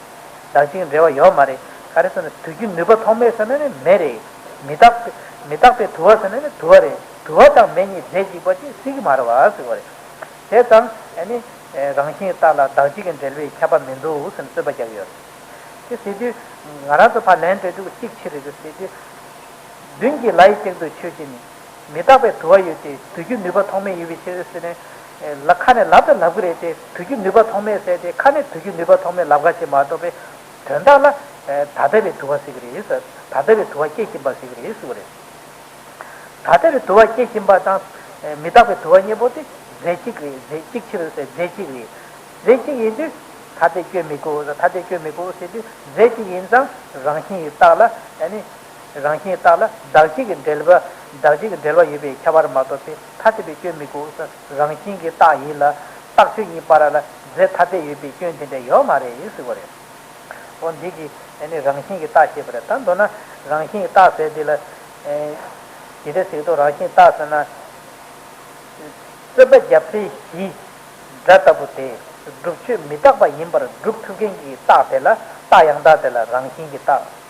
བདག་གཅིག་གི་འབྲེལ་བ་ཡོད་མ་རེད། ག་རེ་ཟེར་ན་དུ་རྒྱུ་ནུས་པ་ཐོགས་མེད་ཟེར་ན་ནི་མེད་རེད། མི་རྟག་མི་རྟག་པའི་དུ་བ་ཟེར་ན་ནི་དུ་བ་རེད། དུ་བ་དང་མེ་གཉིས་རྫས་གཅིག་པ་ཅིག་སྲིད་ཀྱི་མ་རེད་བ་ཟེར་བ་རེད། བྱས་ཙང་ཨ་ནི་རང་བཞིན་རྟགས་ལ་བདག་གཅིག་གི་འབྲེལ་བའི་ཁྱབ་པ་མི་འདུག་ཟེར་ནས་རྩོད་པ་རྒྱག་གི་ཡོད་རེད། དེ་ཟེར་དུས་ང་རང་ཚོ་ཕར་ལན་སྤྲད་དུས་གཅིག་ཕྱིར་རེད་ཟེར་དུས། མདུན་གྱི་ལ་ཡི་སྟེང་དུ་ཆོས་ཅན། མི་རྟག་པའི་དུ་བ་ཡོད་དེ། དུ་རྒྱུ་ནུས་པ་ཐོགས་མེད་ཡོད་པའི་ཕྱིར་ཟེར་ནས། ལ་ཁ་ནས་ལབ་དང་ལབ་ཀྱི་རེད་དེ། དུ་རྒྱུ་ནུས་པ་ཐོགས་མེད་ཟེར་ཏེ་ཁ་ནས་དུ་རྒྱུ་ནུས་པ་ཐོགས་མེད་ལབ་ག་ཅིག་མ་གཏོགས་པའི་དོན་དག་ལ་ཐ་དད་པའི་དུ་བ་ཟེར་གྱི་རེད་ཟེར། ཐ་དད་པའི་དུ་བ་སྐྱེ་བཞིན་པ་ཟེར་གྱི་རེད་ཟེར་བ་རེད། ཐ་དད་པའི་དུ་བ་སྐྱེ་བཞིན་པ་དང་། མི་རྟག་པའི་དུ་བ་གཉིས་པོ་དེ་རྫས་གཅིག་རེད། རྫས་གཅིག་ཕྱིར་ཟེར། རྫས་གཅིག་རེད། རྫས་གཅིག་ཡིན་དུས་ཐ་དད་སྐྱོན་མི་དགོས་ཟེར། ཐ་དད་སྐྱོན་མི་དགོས་ཟེར་དུས་རྫས་གཅིག་ཡིན་ཙང་རང་བཞིན་གྱི་རྟགས་ལ་ཨ་ནི། རང་བཞིན་རྟགས་ལ་བདག་གཅིག་གི་འབྲེལ་བ། བདག་གཅིག་གི་འབྲེལ་བ་ཡོད་པས་ཁྱབ་པར་མ་གཏོགས་པའི་ཐ་དད་པའི་སྐྱོན་མི་དགོས་ཟེར། རང་བཞིན་གྱི་རྟགས་ཡིན་ལ། རྟགས་ཆོས་གཉིས་བར་ལ་རྫས་ཐ་དད་ཡོད་པའི་སྐྱོན་དེ་འདྲ་ཡོད་མ་རེད་ཟེར་བ་རེད། འོ་འདི་གིས་ཨ་ནི་རང་བཞིན་གྱི་རྟགས་བཤད་པ་རེད། ད་མདོར་ན་རང་བཞིན་གྱི་རྟགས་ཟེར་དེ་ལ། ཨེ། ཇི་འདྲ་ཟེར་དུས་རང་བཞིན་རྟགས་ཟེར་ན། རྩོད་པ་རྒྱབ་སའི་གཞི། སྒྲ་ལྟ་བུ་དེ། སྒྲུབ་ཆོས་མི་རྟག་པ་ཡིན་པར་སྒྲུབ་ཐུབ་མཁན་གྱི་རྟགས་དེ་ལ་རྟགས་ཡང་དག་དེ་ལ་རང་བཞིན་གྱི་རྟགས།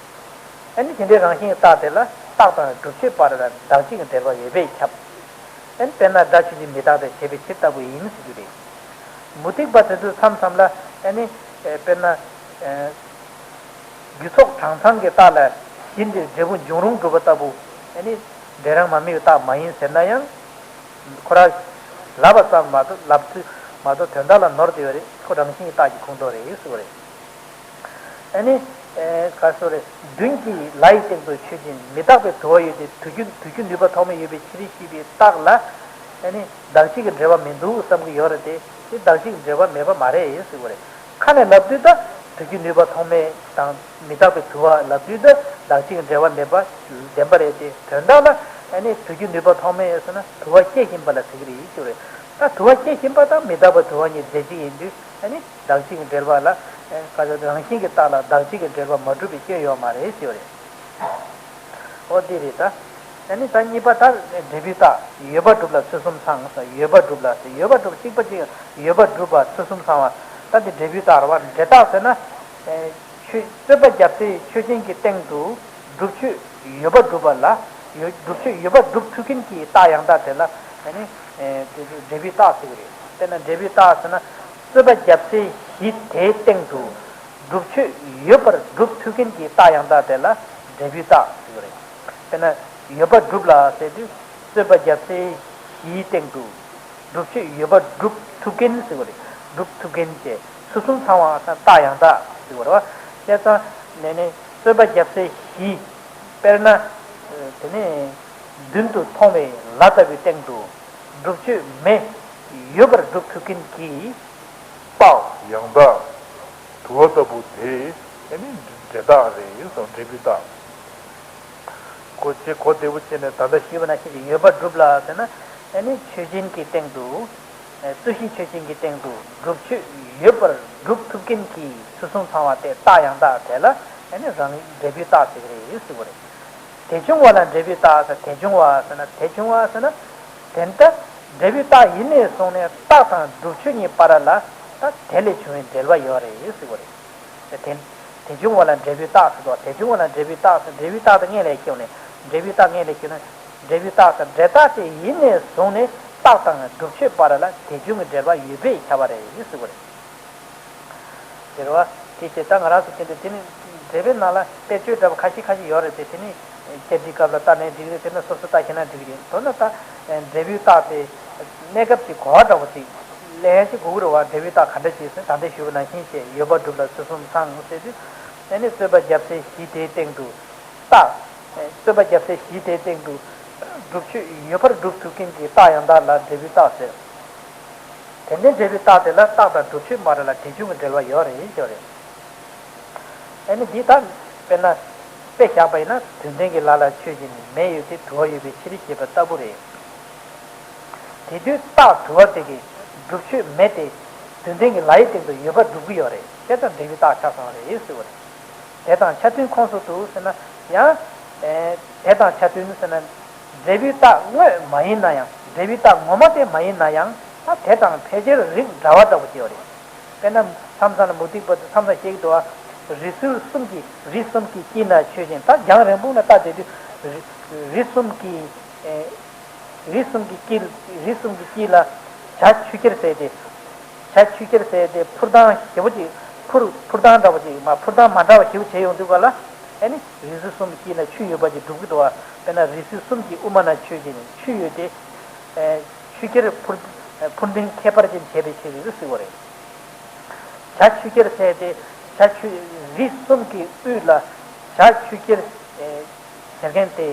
ཨ་ནི་དེ་འདྲའི་རང་བཞིན་གྱི་རྟགས་དེ་ལ་རྟགས་དང་སྒྲུབ་ཆོས་བར་ལ་བདག་གཅིག་གི་འབྲེལ་བ་ཡོད་པས་ཁྱབ། ཨ་ནི་དཔེར་ན་སྒྲ་ཆོས་ཅན་མི་རྟག་སྟེ་ཞེས་པའི་ཕྱིར་ལྟ་བུ་ཡིན་ཟེར་རྒྱུ་རེད། མུ་སྟེགས་པ་དེ་ཚོས་མཚམས་མཚམས་ལ་ཨ་ནི། ཨེ། དཔེར་ན། ཨེ། རྒྱུ་ཚོགས་གྲངས་ཚང་གི་རྟགས་ལ་གཞི་འདིར་འབྲས་བུ་འབྱུང་རུང་སྒྲུབ་པ་ལྟ་བུ། ཨ་ནི་འབྲས་རང་མ་དམིགས་པའི་རྟགས་མ་ཡིན་ཟེར་ན་ཡང་། ཁོ་རང་ལབ་པ་ཙམ་མ་གཏོགས། ལབ་ཚུལ་མ་གཏོགས་དོན་དག་ལ་ནོར་བསྡད་ཡོད་རེད། ཁོ་རང་བཞིན་གྱི་རྟགས་ཀྱི་ཁོངས་གཏོགས་རེད་ཟེར་བ་རེད། ཨ་ནི། ཨེ། ག་རེ་ཟེར་རེད། མདུན་གྱི་ལ་ཡི་སྟེང་དུ་ཆོས་ཅན། མི་རྟག་པའི་དུ་བ་ཡོད་དེ། དུ་རྒྱུ་དུ་རྒྱུ་ནུས་པ་ཐོགས་མེད་ཡོད་པའི་ཕྱིར་ཞེས་པའི་རྟགས་ལ། ཨ་ནི་བདག་གཅིག་གི་འབྲེལ་བ་མི་འདུག་བསམ་གྱི་ཡོད་རེད་དེ། དེ་བདག་གཅིག་གི་འབྲེལ་བ་མེད་པ་མ་རེད་ཟེར་བ་རེད། ཁ་ནས་ལབ་དུས་ད་དུ་རྒྱུ་ནུས་པ་ཐོགས་མེད་དང་མི་རྟག་པའི་དུ་བ་ལབ་དུས་ད་བདག་གཅིག་གི་འབྲེལ་བ་མེད་པ་བདེན་པ་རེད་དེ། དོན་དག་ལ་ཨ་ནི་དུ་རྒྱུ་ནུས་པ་ཐོགས་མེད་ཟེར་ན་དུ་བ་སྐྱེ་བཞིན་པ་ལ་ཟེར་གྱི་རེད་ཟེར་བ་རེད། ད་དུ་བ་སྐྱེ་བཞིན་པ་དང་མི་རྟག་པའི་དུ་བ་གཉིས་རྫས་གཅིག་ཡིན་དུས་ཨ་ནི། བདག་གཅིག་གི་འབྲེལ་བ་ལ། ཨེ། ག་ཚོད་རང་བཞིན་གྱི་རྟགས་ལ་བདག་གཅིག་གི་འབྲེལ་བ་མ་གྲུབ་པའི་སྐྱོན་ཡོད་མ་རེད་ཟེར་བ་རེད། འོ་འདི་རེད་ད། ཨ་ནི་ད་གཉིས་པ་ད་འབྲས་བུའི་རྟགས། ཡོད་པར་སྒྲུབ་ལ་ཚུལ་གསུམ་ཚང་ཟེར། ཡོད་པར་སྒྲུབ་ལ་ཟེར། ཡོད་པར་སྒྲུབ་གཅིག་པ་གཅིག་ཡོད་པར་སྒྲུབ་པ་ཚུལ་གསུམ་ཚང་བ། ད་འདི་འབྲས་བུའི་རྟགས་རེད་བ། འབྲས་རྟགས་ཟེར་ན། ཨེ། ཆོས་རྩོད་པ་བརྒྱབ་སའི་ཆོས་ཅན་གྱི་སྟེང་དུ་སྒྲུབ་ཆོས་ཡོད་པར་སྒྲུབ་པ་ལ། ཡོད། སྒྲུབ་ཆོས་ཡོད་པར་སྒྲུབ་ཐུབ་མཁན་གྱི་རྟགས་ཡང་དག་དེ་ལ་ཨ་ནི། ཨེ། འབྲས་བུའི་རྟགས་ཟེར་གྱི་རེད། དཔེར་ན་འབྲས་བུའི་རྟགས་ཟེར་ན། རྩོད་པ་བརྒྱབ་སའི་གཞི་དེའི་སྟེང་དུ་སྒྲུབ་ཆོས་ཡོད་པར་སྒྲུབ་ཐུབ་མཁན་གྱི་རྟགས་ཡང་དག་དེ་ལ་འབྲས་བུའི་རྟགས་ཟེར་གྱི་རེད། དཔེར་ན་ཡོད་པར་སྒྲུབ་ལ་ཟེར་དུས་རྩོད་པ་བརྒྱབ་སའི་གཞིའི་སྟེང་དུ་སྒྲུབ་ཆོས་ཡོད་པར་སྒྲུབ་ཐུབ་མཁན་ཟེར་གྱི་རེད། སྒྲུབ་ཐུབ་མཁན་བཅས་ཚུལ་གསུམ་ཚང་བ་ཟེར་ན་རྟགས་ཡང་དག་ཟེར་གྱི་རེད་བ། བྱས་ཙང་ནས་ནས་རྩོད་པ་བརྒྱབ་སའི་གཞི། དཔེར་ན། དེ་ནས་མདུན་དུ་མཐོང་བའི་ལ་ལྟ་བུའི་སྟེང་དུ་སྒྲུབ་ཆོས་མེ་ཡོད་པར་སྒྲུབ་ཐུབ་མཁན་གྱི་རྟགས། ཡང་དག་དུ་བ་ལྟ་བུ་དེ་ཨ་ནི་འབྲས་རྟགས་རེད་གསུངས། འབྲས་བུའི་རྟགས། གོ་བྱེད་གོ་བདེ་པོ་བྱས་ནས་ད་ལྟ་ཞུས་པ་ནང་བཞིན་གྱི་ཡོད་པར་སྒྲུབ་ལ་ཟེར་ན། ཨ་ནི་ཆོས་ཅན་གྱི་སྟེང་དུ་ རྩོད་གཞི་ཆོས་ཅན་གྱི་སྟེང་དུ་སྒྲུབ་ཆོས་ཡོད་པར་སྒྲུབ་ཐུབ་མཁན་གྱི་ཚུལ་གསུམ་ཚང་བ་དེ་རྟགས་ཡང་དག་དེ་ལ་ཨ་ནི་རང་འབྲས་བུའི་རྟགས་ཟེར་གྱི་རེད་ཟེར་གྱི་རེད། དེ་བྱུང་བ་ལ་འབྲས་བུའི་རྟགས་ཟེར། དེ་བྱུང་བ་ཟེར་ན་དེ་བྱུང་བ་ཟེར་ན་དེ་ལྟ་འབྲས་བུའི་རྟགས་ཡིན་ནས་བཟུང་ནས་རྟགས་དང་སྒྲུབ་ཆོས་གཉིས་བར་ལ་ད་དེ་ལས་བྱུང་བའི་འབྲེལ་བ་ཡོད་རེད་ཟེར་གྱི་རེད། དེ་དེ་བྱུང་བ་ལ་འབྲས་བུའི་རྟགས་ཟེར་དོ། དེ་བྱུང་བ་ལ་འབྲས་བུའི་རྟགས་ཟེར། འབྲས་བུའི་རྟགས་དེ་སྔོན་ལ་ཁྱེར་ནས་འབྲས་བུའི་རྟགས་སྔོན་ལ་ཁྱེར་ནས་འབྲས་བུའི་རྟགས་ཟེར། འབྲས་རྟགས་དེ་ཡིན་ནས་བཟུང་ནས་རྟགས་དང་སྒྲུབ་ཆོས་བར་ལ་དེ་བྱུང་གི་འབྲེལ་བ་ཡོད་པས་ཁྱབ་པ་རེད་ཟེར་བ་རེད། དེ་རེད་བ། དེ་བྱས་ད་ང་རང་ཚོ་དེ་འདྲ་དེ་ནི་འགྲེལ་པའི་ནང་ལ་དཔེར་བརྗོད་འདྲ་པོ་ཁ་ཤས་ཁ་ཤས་ཡོད་རེད་དེ། དེ་ནི་བཅར་འདྲིའི་སྐབས་ལ་ལྟ་ནའི་འགྲིག་རེད། དེ་ནི་སོ་སོ་ལྟ་ཤེས་ན་འགྲིག་རེད། མདོར་ན་ད་འབྲས་བུའི་རྟགས་དེ་གནས་སྐབས་ཀྱི་གོ་བ་འདྲ་པོ་ཅིག་ལེན་ཡ་ཅིག་དགོས་ཀྱི་རེད་བ། འབྲས་བུའི་རྟགས་ག་འདྲ་ཅིག་ཟེར། ད་ལྟ་ཞུས་པ་ནང་བཞིན་བྱས་ཡོད་པར་སྒྲུབ་ལ་ཚུལ་གསུམ་ཚང་ཟེར་དུས། ཨ་ནི་རྩོད་པ་བརྒྱབ་སའི་གཞི་དེའི་སྟེང་དུ་རྟགས། རྩོད་པ་བརྒྱབ་སའི་གཞི་དེའི་སྟེང་དུ་སྒྲུབ་ཆོས་ཡོད་པར་སྒྲུབ་ཐུབ་མཁན་གྱི་རྟགས་ཡང་དག་ལ་འབྲས་བུའི་རྟགས་ཟེར། དེ་འདྲའི་འབྲས་བུའི་རྟགས་དེ་ལ་རྟགས་དང་སྒྲུབ་ཆོས་བར་ལ་དེ་བྱུང་གི་འབྲེལ་བ་ཡོད་རེད་ཞེས་རེད། ཨ་ནི་འདི་ལྟར་དཔེར་ན། དཔེ་བཞག་པ་ཡིན་ན་དུས་མཐུན་གྱི་ལ་ལ་ཆོས་ཅན། མེ་ཡོད་དེ་དུ་བ་ཡོད་པའི་ཕྱིར་ཞེས་པ་ལྟ་བུ་རེད། དེ་དུས་རྟགས་དུ་བ་དེ་གི་སྒྲུབ་ཆོས་མེ་དེ་དུས་མཐུན་གྱི་ལ་ཡི་སྟེང་དུ་ཡོད་པར་སྒྲུབ་ཀྱི་ཡོད་རེད། དེ་ལྟར་འབྲས་བུའི་རྟགས་ཆགས་སོང་བ་རེད་ཟེར་བ་རེད། དེ་དང་ཆ་མཐུན་ཁོངས་སུ་འདུ་ཟེར་ན་ཡང་། ཨེ། དེ་དང་ཆ་མཐུན་ཟེར་ན། འབྲས་བུའི་རྟགས་དངོས་མ་ཡིན་ན་ཡང་། འབྲས་བུའི་རྟགས་ངོ་མ་དེ་མ་ཡིན་ན་ཡང་། ད་དེ་དང་ཕལ་ཆེར་རིགས་འདྲ་བ་འདྲ་པོ་ཅིག་ཡོད་རེད། དཔེར་ན་མཚམས་མཚམས་ལ་མུ་སྟེགས་པ་ཚོས་མཚམས་མཚམས་བཤད་ཀྱི་འདུག་བ། རིགས་ཚུལ་གསུམ་གྱི། རིགས་གསུམ་གྱི་དཀྱིལ་ན་ཆོས་ཅན། ད་རྒྱང་རིང་པོ་ནས་ལྟ་བསྡད་དུས་རི། རིགས་གསུམ་གྱི། ཨེ། རིགས་གསུམ་གྱི་དཀྱིལ། རིགས་གསུམ་གྱི་དཀྱིལ་ལ་བྱ་ཆུ་ཁྱེར་ཟེར་ཏེ། བྱ་ཆུ་ཁྱེར་ཟེར་ཏེ་འཕུར་ཐང་ཞེ་པོ་ཅིག་འཕུར། འཕུར་ཐང་འདྲ་པོ་ཅིག་མ། འཕུར་ཐང་མ་འདྲ་བ་ཞེ་པོ་བྱས་ཡོང་དུས་ག་ལ། ཨ་ནི་རིགས་ཚུལ་གསུམ་གྱི་དཀྱིལ་ན་ཆུ་ཡོད་པ་ཅིག་སྒྲུབ་ཀྱི་འདུག་བ། དཔེར་ན་རིགས་ཚུལ་གསུམ་གྱི་དབུ་མ་ན་ཆོས་ཅན། ཆུ་ཡོད་དེ། ཨེ། ཆུ་ཁྱེར་འཕུར། འཕུར་ལྡིང་ཁྱད་པར་ཅན་བྱས་པའི་ཕྱིར་ཟེར་བ་རེད། བྱ་ཆུ་ཁྱེར་ཟེར་ཏེ། བྱ་ཆུ། རིགས་གསུམ་གྱི་དབུས་ལ་བྱ་ཆུ་ཁྱེར། ཨེ། ཟེར་མཁན་དེ་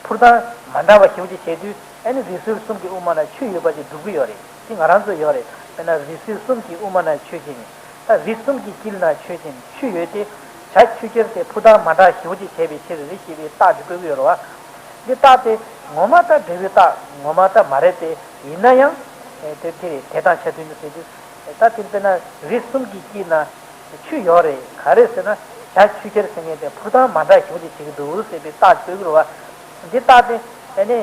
འཕུར་ཐང་མ་འདྲ་བ་ཞེ་པོ་ཅིག་བྱས་དུས། ཨ་ནི་རིགས་ཚུལ་གསུམ་གྱི་དབུ་མ་ན་ཆུ་ཡོད་པ་ཅིག་སྒྲུབ་ཀྱི་ཡོད་རེད། དེ་ང་རང་ཚོ་ཡོད་རེད། དཔེར་ན་རིགས་ཚུལ་གསུམ་གྱི་དབུ་མ་ན་ཆོས་ཅན། ད་རིགས་གསུམ་གྱི་དཀྱིལ་ན་ཆོས་ཅན་ཆུ་ཡོད་དེ། བྱ་ཆུ་ཁྱེར་དེ་འཕུར་ཐང་མ་འདྲ་ཞེ་པོ་ཅིག་བྱས་པའི་ཕྱིར་རེད་ཞེས་པའི་རྟགས་ཅིག་བཀོད་ཀྱི་ཡོད་རེད་བ། འདི་རྟགས་དེ་ངོ་མ་ད་འབྲས་བུའི་རྟགས་ངོ་མ་ད་མ་རེད་དེ། ཡིན་ན་ཡང་། ཨེ། དེ་དེ་རེད། དེ་དང་ཆ་མཐུན་ནི་ཟེར་དུས། ད་དེ་དཔེར་ན་རིགས་གསུམ་གྱི་དཀྱིལ་ན་ཆུ་ཡོད་རེད། ག་རེ་ཟེར་ན་བྱ་ཆུ་ཁྱེར་ཟེར་མཁན་དེ་འཕུར་ཐང་མ་འདྲ་ཞེ་པོ་ཅིག་བྱེད་ཀྱི་འདུག་ཟེར་བའི་རྟགས་བཀོད་ཀྱི་རེད་བ། འདི་རྟགས་དེ་ཨ་ནི་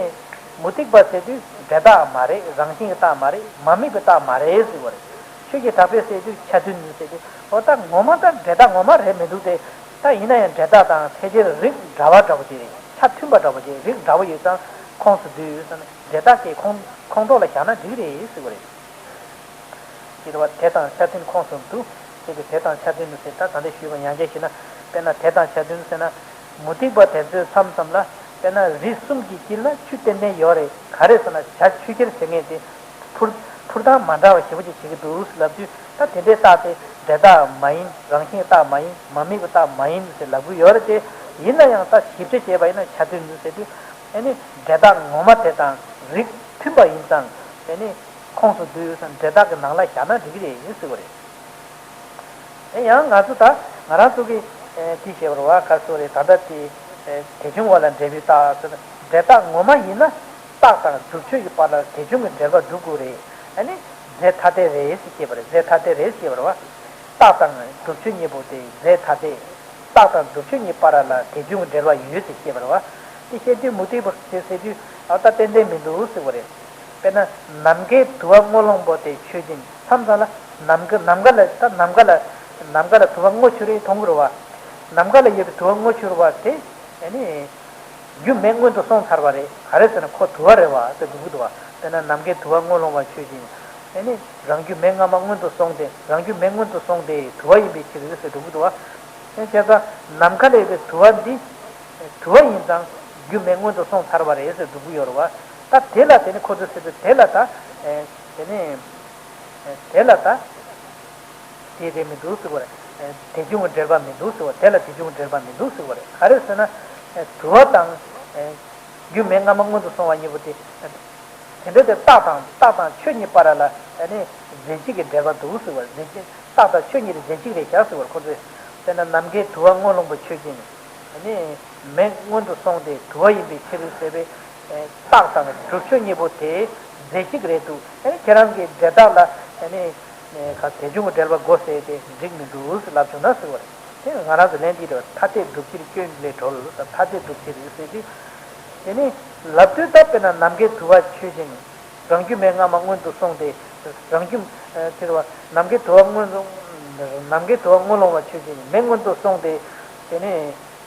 མུ་སྟེགས་པ་ཟེར་དུས་འབྲས་རྟགས་མ་རེད། རང་བཞིན་གྱི་རྟགས་མ་རེད། མ་དམིགས་པའི་རྟགས་མ་རེད་ཟེར་བ་རེད། ཆོས་ཀྱི་གྲགས་པས་ཟེར་དུས་ཆ་མཐུན་ཟེར་དུས། འོ་ད་ངོ་མ་ད་འབྲས་རྟགས་ངོ་མ་རེད་མི་འདུག་སྟེ། ད་ཡིན་ན་ཡང་འབྲས་རྟགས་དང་ཕལ་ཆེར་རིགས་འདྲ་བ་འདྲ་པོ་ཅིག་རེད། ཆ་མཐུན་པ་འདྲ་པོ་ཅིག་རིགས་འདྲ་པོ་ཡོད་ཙང་ཁོངས་སུ་འདུས་ཡོད་ཙང་འབྲས་རྟགས་ཀྱི་ཁོངས་ཁོངས་གཏོགས་ལ་བཞག་ན་འགྲིག་རེད་ཟེར་བ་རེད། ཅེས་པ་དེ་དང་ཆ་མཐུན་ཁོངས་སུ་འདུ། ཅེས་པའི་དེ་དང་ཆ་མཐུན་ཟེར། ད་ད་ལྟ་ཞུས་པ་ཡང་བསྐྱར་ཞུས་ན། དཔེར་ན་དེ་དང་ཆ་མཐུན་ཟེར་ན། མུ་སྟེགས་པ་དེ་ཚོའི་མཚམས་མཚམས་ལ། དཔེར་ན་རིགས་གསུམ་གྱི་དཀྱིལ་ལ་ཆུ་ཏན་ཏན་ཡོད་རེད། ག་རེ་ཟེར་ན་བྱ་ཆུ་ཁྱེར་ཟེར་མཁན་དེ། འཕུར། འཕུར་ཐང་མ་འདྲ་བ་ཞེ་པོ་ཅིག་བྱེད་ཀྱི་འདུག་ལབ་དུས། ད་དེ་འདྲའི་རྟགས་དེ་འབྲས་རྟགས་མ་ཡིན། རང་བཞིན་རྟགས་མ་ཡིན། མ་དམིགས་པའི་རྟགས་མ་ཡིན་ཟེར་ལབ་ཀྱི་ཡོད་རེད་དེ། ཡིན་ན་ཡང་ད་ཞིབ་ཕྲ་བྱས་པ་ཡིན་ན་ཆ་མཐུན་ཟེར་དུས། ཨ་ནི་འབྲས་རྟགས་ངོ་མ་དེ་དང་རིགས་མཐུན་པ་ཡིན་ཙང་། ཨ་ནི་ཁོངས་སུ་འདུས་ཡོད་ཙང་འབྲས་རྟགས་ཀྱི་ནང་ལ་བཞག་ན་འགྲིག་གི་རེད་ཟེར་བ་རེད། ཨེ། ཡང་ང་ཚོ་ད་ང་རང་ཚོ་གི། ཨེ། དེ་བཤད་པ་རེད་བ། ག་རེ་ཟེར་དགོས་རེད། ད་ལྟ་དེ། ཨེ། དེ་བྱུང་བ་ལ་འབྲས་བུའི་རྟགས་ཟེར་ན། འབྲས་རྟགས་ངོ་མ་ཡིན་ན་རྟགས་དང་སྒྲུབ་ཆོས་ཀྱི་བར་ལ་དེ་བྱུང་གི་འབྲེལ་བ་སྒྲུབ་དགོས་རེད། ཨ་ནི་རྫས་ཐ་དད་རེད་ཟེར་བཤད་པ་རེད། རྫས་ཐ་དད་རེད་ཟེར་བ་རེད་བ། རྟགས་དང་སྒྲུབ་ཆོས་གཉིས་པོ་དེ་རྫས་ཐ་དད། རྟགས་དང་སྒྲུབ་ཆོས་གཉིས་བར་ལ་དེ་བྱུང་གི་འབྲེལ་བ་ཡོད་ཟེར་བཤད་པ་རེད་བ། དེ་བཤད་དུས་མུ་སྟེགས་པ་དེ་ཟེར་དུས། ཨ། ད་ཏན་ཏན་མི་འདུག་ཟེར་བ་རེད། དཔེར་ན་ནམ་མཁའི་དུ་བ་སྔོ་ལོང་པོ་དེ་ཆོས་ཅན། མཚམས་མཚམས་ལ་ནམ་མཁའ། ནམ་མཁའ་ལ། ད་ནམ་མཁའ་ལ། ནམ་མཁའ་ལ་དུ་བ་སྔོ་ཕྱུར་རེ་མཐོང་གི་རེད་བ། ནམ་མཁའ་ལ་ཡོད་པའི་དུ་བ་སྔོ་ཕྱུར་བ་དེ། ཨ་ནི་རྒྱུ་མེ་མངོན་དུ་སོང་ཚར་བ་རེད། ག་རེ་ཟེར་ན་ཁོ་དུ་བ་རེད་བ་ཟེར་སྒྲུབ་ཀྱི་འདུག་བ། དཔེར་ན་ནམ་མཁའི་དུ་བ་སྔོ་ལོང་བ་ཆོས་ཅན། ཨ་ནི་རང་རྒྱུ་མེ་སྔ་མ་མངོན་དུ་སོང་སྟེ། རང་རྒྱུ་མེ་མངོན་དུ་སོང་སྟེ་དུ་བ་ཡིན་པའི་ཕྱིར་ཟེར་སྒྲུབ་ཀྱི་འདུག་བ། དེ་བྱས་ཙང་ནམ་མཁའ་ལ་ཡོད་པའི་དུ་བ་འདི་དུ་བ་ཡིན་ཙང་རྒྱུ་མེ་མངོན་དུ་སོང་ཚར་བ་རེད་ཟེར་སྒྲུབ་ཀྱི་ཡོད་རེད་བ། ད་དེ་ལ་དེ་ནི་ཁོ་ཚོས་ཟེར་དུས་དེ་ལ་ད། ཨེ། དེ་ནི། ཨེ། དེ་ལ་ད། དེ་རེད་མི་འདུག་ཟེར་བ་རེད། ཨེ། དེ་བྱུང་གི་འབྲེལ་བ་མི་འདུག་ཟེར་བ། དེ་ལ་དེ་བྱུང་གི་འབྲེལ་བ་མི་འདུག་ཟེར་བ་རེད། ག་རེ་ཟེར་ན། ཨེ། དུ་བ་དང་། ཨེ། རྒྱུ་མེ་སྔ་མ་མངོན་དུ་སོང་བ་གཉིས་པོ་དེ། དེ་འདྲ་དེ་རྟགས་དང་། རྟགས་དང་ཆོས་གཉིས་བར་ལ་ཨ་ནི་རྫས་གཅིག་གི་འབྲེལ་བ་འདུག་ཟེར་བ། རྫས་གཅིག་རྟགས་དང་ཆོས་གཉིས་རྫས་གཅིག་རེད་བཞག་ཟེར་བ་ཁོ་ཚོས། དཔེར་ན་ནམ་མཁའི་དུ་བ་སྔོ་ལོང་པོ་ཆོས་ཅན། ཨ་ནི་མེ་མངོན་དུ་སོང་སྟེ་དུ་བ་ཡིན་པའི་ཕྱིར་ཟེར་བའི། ཨེ། རྟགས་དང་སྒྲུབ་ཆོས་གཉིས་པོ་དེ་ རྫས་གཅིག་རེད་འདུག་ཨ་ནི་ཁྱེད་རང་གི་འབྲེལ་ཐག་ལ་ཨ་ནི་ག་དེ་བྱུང་གི་འབྲེལ་བ་དགོས་ཟེར་ཏེ་འགྲིག་མི་འདུག་ཟེར་ལབ་བྱུང་ན་ཟེར་བ་རེད། དེ་ང་རང་ཚོ་ལན་འདི་རེད་བ། ཐ་དད་སྒྲུབ་ཕྱིར་སྐྱོན་ལས་གྲོལ། ཐ་དད་སྒྲུབ་ཕྱིར་ཟེར་དུས། དེ་ནི་ལབ་དུས་ད་དཔེར་ན་ནམ་མཁའི་དུ་བ་ཆོས་ཅན། རང་རྒྱུ་མེ་སྔ་མ་སྔོན་དུ་སོང་སྟེ། རང་རྒྱུ་ཨ་དེ་རེད་བ། ནམ་མཁའི་དུ་བ་སྔོན་དུ། ནམ་མཁའི་དུ་བ་སྔོན་ལོང་བ་ཆོས་ཅན། མེ་སྔོན་དུ་སོང་སྟེ། དེ་ནི་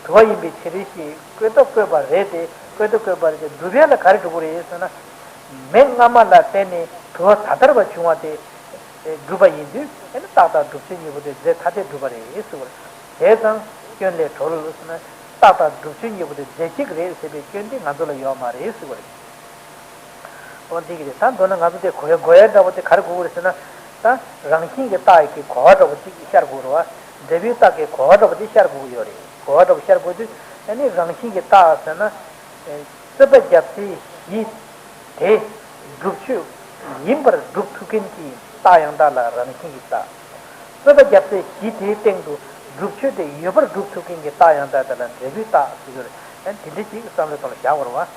དུ་བ་ཡིན་པའི་ཕྱིར་ཞེས་བཀོད་ད་བཀོད་པ་རེད་དེ། བཀོད་ད་བཀོད་པ་རེད་དེ། སྒྲུབ་ཡ་ལ་ག་རེ་འགྲོ་གི་རེད་ཟེར་ན། མེ་སྔ་མ་ལ་བརྟེན་ནས་དུ་བ་ད་ལྟར་བ་བྱུང་བ་དེ་སྒྲུབ་པ་ཡིན་དུས། ཨ་ནི་རྟགས་དང་སྒྲུབ་ཚུལ་གཉིས་པོ་དེ་རྫས་ཐ་དད་སྒྲུབ་པ་རེད་ཟེར་བ་རེད། བྱས་ཙང་སྐྱོན་ལས་གྲོལ་ཟེར་ན། རྟགས་དང་སྒྲུབ་ཚུལ་གཉིས་པོ་དེ་རྫས་གཅིག་རེད་ཟེར་བའི་སྐྱོན་དེ་ང་ཚོ་ལ་ཡོད་མ་རེད་ཟེར་བ་རེད། འོ་འདི་གི་རེད། ད་མདོར་ན་ང་ཚོ་དེ་གོ་ཡ་གོ་ཡ་འདྲ་བོ་དེ་ག་རེ་གོ་གི་རེད་ཟེར་ན། ད་རང་བཞིན་གྱི་རྟགས་ཀྱི་གོ་བ་འདྲ་བོ་ཅིག་ཤར་དགོས་རེད་བ། འབྲས་བུའི་རྟགས་ཀྱི་གོ་བ་འདྲ་བོ་དེ་ཤར་དགོས་ཀྱི་ཡོད་རེད། གོ་བ་འདྲ་བོ་ཤར་དགོས་དུས། ཨ་ནི་རང་བཞིན་གྱི་རྟགས་ཟེར་ན། རྩོད་པ་བརྒྱབ་ཚེ་གཞི་དེ་སྒྲུབ་ཆོས་ཡིན་པར་སྒྲུབ་ཐུབ་མཁན་གྱི་རྟགས་ཡང་དག་ལ་རང་བཞིན་གྱི་རྟགས། རྩོད་པ་བརྒྱབ་ཚེ་གཞི་དེའི་སྟེང་དུ་སྒྲུབ་ཆོས་དེ་ཡོད་པར་སྒྲུབ་ཐུབ་མཁན་གྱི་རྟགས་ཡང་དག་དེ་ལ་འབྲས་བུའི་རྟགས་ཟེར་གྱི་རེད། ཨ་ནི་དེ་འདྲ་ཅིག་བསམ་བློའི་ཐོག་ལ་བཞག་དགོས་རེད་བ།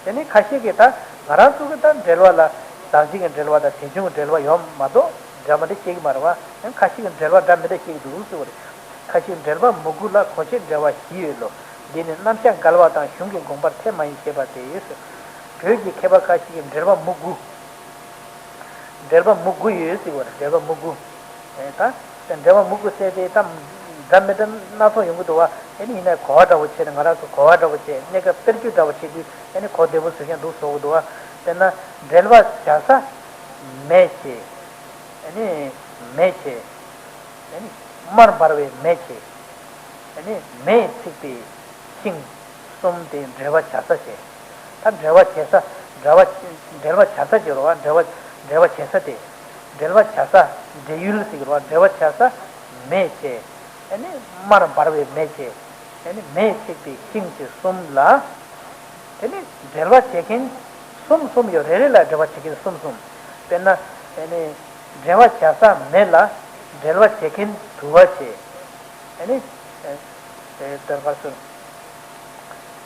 དེ་ནི་ཁ་ཤས་ཀྱིས་ད་ང་རང་ཚོ་གི་ད་འབྲེལ་བ་ལ་བདག་འཛིན་གྱི་འབྲེལ་བ་དང་དེ་བྱུང་གི་འབྲེལ་བ་ཡོད་མ་གཏོགས་འདྲ་མི་འདྲ་བཤད་ཀྱི་མ་རེད་བ། ཨ་ནི་ཁ་ཤས་ཀྱིས་འབྲེལ་བ་འདྲ་མི་འདྲ་བཤད་ཀྱི་འདུག་ཟེར་བ་རེད། ཁ་ཅིག་འབྲེལ་པ་མུ་དགུ་ལ་གོ་བྱེད་འབྲེལ་བ་བཞི་ཡོད་ལོ། འདི་ནི་རྣམ་གཞག་འགལ་བ་དང་གཞུང་གི་དགོངས་པར་ཐལ་མ་ཡིན་ཞེས་པ་སྟེ། བོད་ཀྱི་མཁས་པ་ཁ་ཅིག་གིས་འབྲེལ་པ་མུ་དགུ། འབྲེལ་པ་མུ་དགུ་ཡོད་ཟེར་བ་རེད། འབྲེལ་པ་མུ་དགུ། ཨེ་ད། འབྲེལ་པ་མུ་དགུ་ཟེར་ཏེ་ད། འདྲ་མི་འདྲ་སྣ་ཚོགས་ཡོང་གི་འདུག་བ། ཨེ་ནི་ཡིན་ན་གོ་བ་འདྲ་བོ་བྱས་ནས་ང་རང་ཚོ་གོ་བ་འདྲ་བོ་བྱས། གནས་སྐབས་དཔེར་བརྗོད་འདྲ་བོ་བྱེད་དུས་ཨེ་ནི་གོ་བདེ་པོ་བཟོ་མཁན་འདུག་བཟོ་གི་འདུག་བ། དཔེར་ན། འབྲེལ་བ་བྱ་ས་མེ་བྱས། ཨེ་ནི་མེ་བྱས། ཨེ་ནི་མར་འབར་བའི་མེ་བྱས། ཨེ་ནི་མེས་ཚིག་པའི་ཤིང་གསུམ་དེ་འབྲེལ་བ་བྱ་ས་བྱས། ད་འབྲེལ་བ་བྱེད་ས། འབྲེལ་བ། འབྲེལ་བ་བྱ་ས་ཅིག་རེད་བ། འབྲེལ་བ། འབྲེལ་བ་བྱེད་ས་དེ། འབྲེལ་བ་བྱ་ས། འབྲེལ་ཡུལ་ཟེར་གི་རེད་བ། འབྲེལ་བ་བྱ་ས་མེ་བྱས། ཨེ་ནི་མར་འབར་བའི་མེ་བྱས། ཨེ་ནི་མེས་ཚིག་པའི་ཤིང་བྱས་གསུམ་ལ། དེ་ནི་འབྲེལ་བ་བྱེད་མཁན་གསུམ་གསུམ་ཡོད། རེ་རེ་ལ་འབྲེལ་བ་བྱེད་མཁན་གསུམ་གསུམ། དཔེར་ན། ཨེ་ནི། འབྲེལ་བ་བྱ་ས་མེ་ལ་འབྲེལ་བ་བྱེད་མཁན་དུ་བ་བྱས། ཨེ་ནི། ཨེ། ཨེ། དེར་ག་སོ།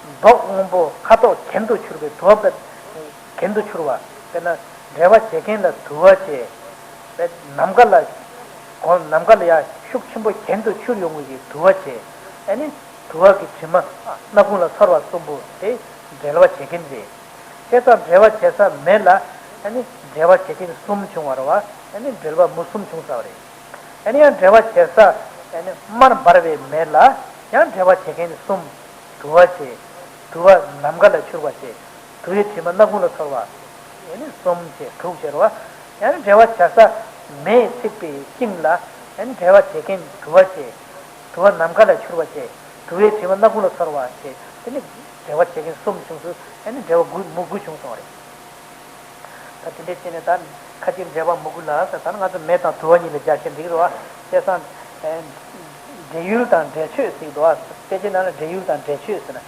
མདོག་སྔོན་པོ་ཁ་དོག་གྱེན་དུ་འཕྱུར་བའི་དུ་བ་པད། གྱེན་དུ་འཕྱུར་བ། དཔེར་ན་འབྲེལ་བ་བྱེད་མཁན་ལ་དུ་བ་བྱས། པད་ནམ་མཁའ་ལ། གོང་ནམ་མཁའ་ལ་ཡ་ཤུགས་ཆེན་པོ་གྱེན་དུ་འཕྱུར་ཡོང་གི་དུ་བ་བྱས། ཨེ་ནི། དུ་བ་གི་དྲི་མ་སྣ་ཁུང་ལ་ཚོར་བ་གསུམ་པོ་དེ་འབྲེལ་བ་བྱེད་མཁན་རེད། བྱས་ཙང་འབྲེལ་བ་བྱེད་ས་མེ་ལ། ཨ་ནི་འབྲེལ་བ་བྱེད་མཁན་གསུམ་བྱུང་བ་རེད་བ། ཨ་ནི་འབྲེལ་བ་མུ་གསུམ་བྱུང་ཚར་བ་རེད། ཨ་ནི་ཡང་འབྲེལ་བ་བྱེད་ས། ཨ་ནི་མར་འབར་བའི་མེ་ལ་ཡང་འབྲེལ་བ་བྱེད་མཁན་གསུམ། དུ་བ་བྱས། དུ་བ་ནམ་མཁའ་ལ་འཕྱུར་བ་བྱས། དུ་བའི་དྲི་མ་སྣ་ཁུང་ལ་ཚོར་བ། ཨ་ནི་གསུམ་བྱས་དྲུག་བྱས་རེད་བ། ཡང་ནི་འབྲེལ་བ་བྱེད་ས་མེས་ཚིག་པའི་ཤིང་ལ། ཨ་ནི་འབྲེལ་བ་བྱེད་མཁན་དུ་བ་བྱས། དུ་བ་ནམ་མཁའ་ལ་འཕྱུར་བ་བྱས། དུ་བའི་དྲི་མ་སྣ་ཁུང་ལ་ཚོར་བ་བྱས། དེ་ནི་འབྲེལ་བ་བྱེད་མཁན་གསུམ་བྱུང་ཚུལ། ཨ་ནི་འབྲེལ་བ་དགུ་མུ་དགུ་བྱུང་སོང་བ་རེད། ད་དེ་འདྲའི་བྱས་ནས་ད་ཁ་ཅིག་འབྲེལ་བ་མུ་དགུ་ལ་ཟེར། ད་ང་ཚོ་མེ་དང་དུ་བ་གཉིས་ལ་སྦྱར་ཤེས་འགྲིག་རེད་བ། བྱས་ཙང་། ཨེ། འབྲེལ་ཡུལ་དང་འབྲེལ་ཆོས་ཟེར་གྱི་འདུག་བ། དཔེ་ཆའི་ནང་ལ་འབྲེལ་ཡུལ་དང་འབྲེལ་ཆོས་ཟེར་ན།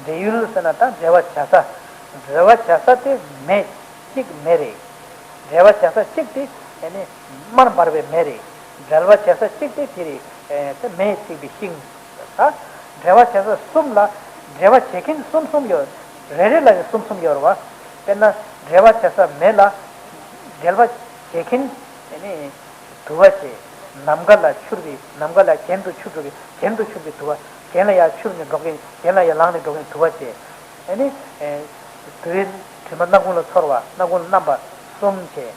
འབྲེལ་ཡུལ་ཟེར་ན་ད་འབྲེལ་བ་བྱ་ས། འབྲེལ་བ་བྱ་ས་དེ་མེ། གཅིག་མེ་རེད། འབྲེལ་བ་བྱ་ས་གཅིག་དེ་ཨེ་ནི་མར་འབར་བའི་མེ་རེད། འབྲེལ་བ་བྱ་ས་གཅིག་དེ་དེ་རེད། ཨེ། དེ་མེས་ཚིག་པའི་ཤིང་། ད་འབྲེལ་བ་བྱ་ས་གསུམ་ལ་འབྲེལ་བ་བྱེད་མཁན་གསུམ་གསུམ་ཡོད། རེ་རེ་ལ་ཡང་གསུམ་གསུམ་ཡོད་རེད་བ། དཔེར་ན་འབྲེལ་བ་བྱ་ས་མེ་ལ་འབྲེལ་བ་བྱེད་མཁན་ཨེ་ནི་དུ་བ་བྱས། ནམ་མཁའ་ལ་འཕྱུར་བའི། ནམ་མཁའ་ལ་གྱེན་དུ་འཕྱུར་འགྲོ་མཁན། གྱེན་དུ་འཕྱུར་བའི་དུ་བ། གྱེན་ལ་ཡར་འཕྱུར་ནས་འགྲོ་མཁན། གྱེན་ལ་ཡར་ལངས་ནས་འགྲོ་མཁན་དུ་བ་བྱས། ཨེ་ནི། ཨེ། དུ་བའི་དྲི་མ་སྣ་ཁུང་ལ་ཚོར་བ། སྣ་ཁུང་རྣམ་པ་གསུམ་བྱས།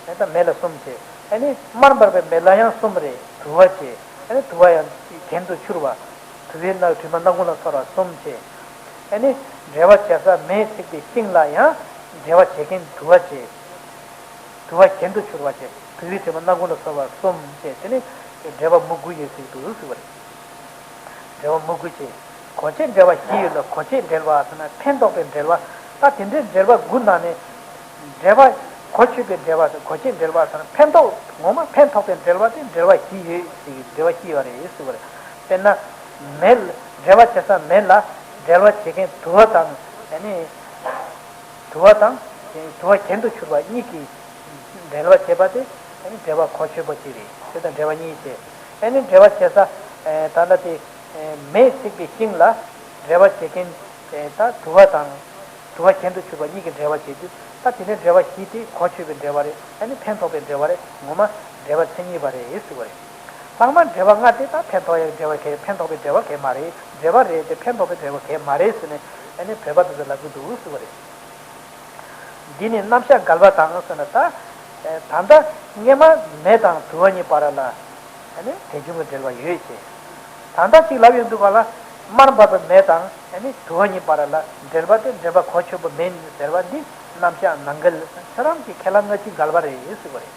ཨེ་ད་མེ་ལ་གསུམ་བྱས། ཨེ་ནི་མར་འབར་བའི་མེ་ལ་ཡང་གསུམ་རེད། དུ་བ་བྱས། ཨེ་ནི་དུ་བ་ཡང་གྱེན་དུ་འཕྱུར་བ། དུ་བའི་སྣ་དྲི་མ་སྣ་ཁུང་ལ་ཚོར་བ་གསུམ་བྱས། ཨེ་ནི་འབྲེལ་བ་བྱེད་ས་མེས་ཚིག་པའི་ཤིང་ལ་ཡང་འབྲེལ་བ་བྱེད་མཁན་དུ་བ་བྱས། དུ་བ་གྱེན་དུ་འཕྱུར་བ་བྱས། དུ་བའི་དྲི་མ་སྣ་ཁུང་ལ་ཚོར་བ་གསུམ་བྱས། དེ་ནི་འབྲེལ་བ་མུ་དགུ་ཡོད་ཟེར་གྱི་འདུག་ཟེར་བ་རེད། འབྲེལ་བ་མུ་དགུ་བྱས། གོ་བྱེད་འབྲེལ་བ་བཞི་ཡོད་ལ། གོ་བྱེད་འབྲེལ་བ་ཟེར་ན་ཕན་འདོགས་པའི་འབྲེལ་བ། ད་དེ་འདྲའི་འབྲེལ་བ་དགུ་ནང་ནས། འབྲེལ་བ་གོ་ཆོད་པའི་འབྲེལ་བ་དང་གོ་བྱེད་འབྲེལ་བ་ཟེར་ན་ཕན་འདོགས། ངོ་མ་ཕན་ཐོགས་པའི་འབྲེལ་བ་དེ་འབྲེལ་བ་བཞི་ཡོད་ཟེར་གྱི། འབྲེལ་བ་བཞི་ཡོད་རེད་ཟེར་བ་རེད། དཔེར་ན། མེ་ལ། འབྲེལ་བ་བྱེད་ས་མེ་ལ་འབྲེལ་བ་བྱེད་མཁན་དུ་བ་དང་། ཨ་ནི། དུ་བ་དང་། དུ་བ་གྱེན་དུ་འཕྱུར་བ་གཉིས་ཀྱིས་འབྲེལ་བ་བྱེད་པ་དེ་ཨ་ནི་འབྲེལ་བ་གོ་ཆོད་པོ་གཅིག་རེད། དེ་དང་འབྲེལ་བ་གཉིས་བྱས། ཨ་ནི་འབྲེལ་བ་བྱེད་ས། ད་ལྟ་དེ་མེས་ཚིག་པའི་ཤིང་ལ་འབྲེལ་བ་བྱེད་མཁན་ད་དུ་བ་དང་ དུ་བ་གྱེན་དུ་འཕྱུར་བ་གཉིས་ཀྱི་འབྲེལ་བ་བྱེད་དུས། ད་དེ་ནས་འབྲེལ་བ་བཞི་དེ་གོ་ཆོད་པའི་འབྲེལ་བ་རེད། ཨ་ནི་ཕན་ཐོགས་པའི་འབྲེལ་བ་རེད། ངོ་མ་འབྲེལ་བ་མཚན་ཉིད་པ་རེད་ཟེར་བ་རེད། ལྷག་མ་འབྲེལ་བ་ལྔ་དེ་ད་ཕན་ཐོགས་ཡག་འབྲེལ་བ་གལ། ཕན་ཐོགས་པའི་འབྲེལ་བ་གལ་མ་རེད། འབྲེལ་བ་རེད་དེ་ཕན་ཐོགས་པའི་འབྲེལ་བ་གལ་མ་རེད་ཟེར་ནས། ཨ་ནི་བོད་པ་དེ་ཚོ་ལབ་ཀྱི་འདུག་ཟེར་བ་རེད། འདི་ནི་རྣམ་གཞག་འགལ་བ་དང་ཟེར་ན། ད་ད་ལྟ་སྔ་མ་མེ་དང་དུ་བ་གཉིས་བར་ལ་ཨ་ནི་དེ་བྱུང་གི་འབྲེལ་བ་ཡོད་ཅེས། ད་ལྟ་གཅིག་ལབ་ཡོང་དུས་ག་ལ། སྔར་བབས་པའི་མེ་དང་ཨ་ནི་དུ་བ་གཉིས་བར་ལ་འབྲེལ་བ་དེ་འབྲེལ་བ་གོ་ཆོད་པ་མིན་ཟེར་བ་འདི་རྣམ་གཞག་ནང་འགལ། ཁྱོད་རང་གི་ཁས་བླངས་སྔ་ཕྱི་འགལ་བ་རེད་ཟེར་བ་རེད།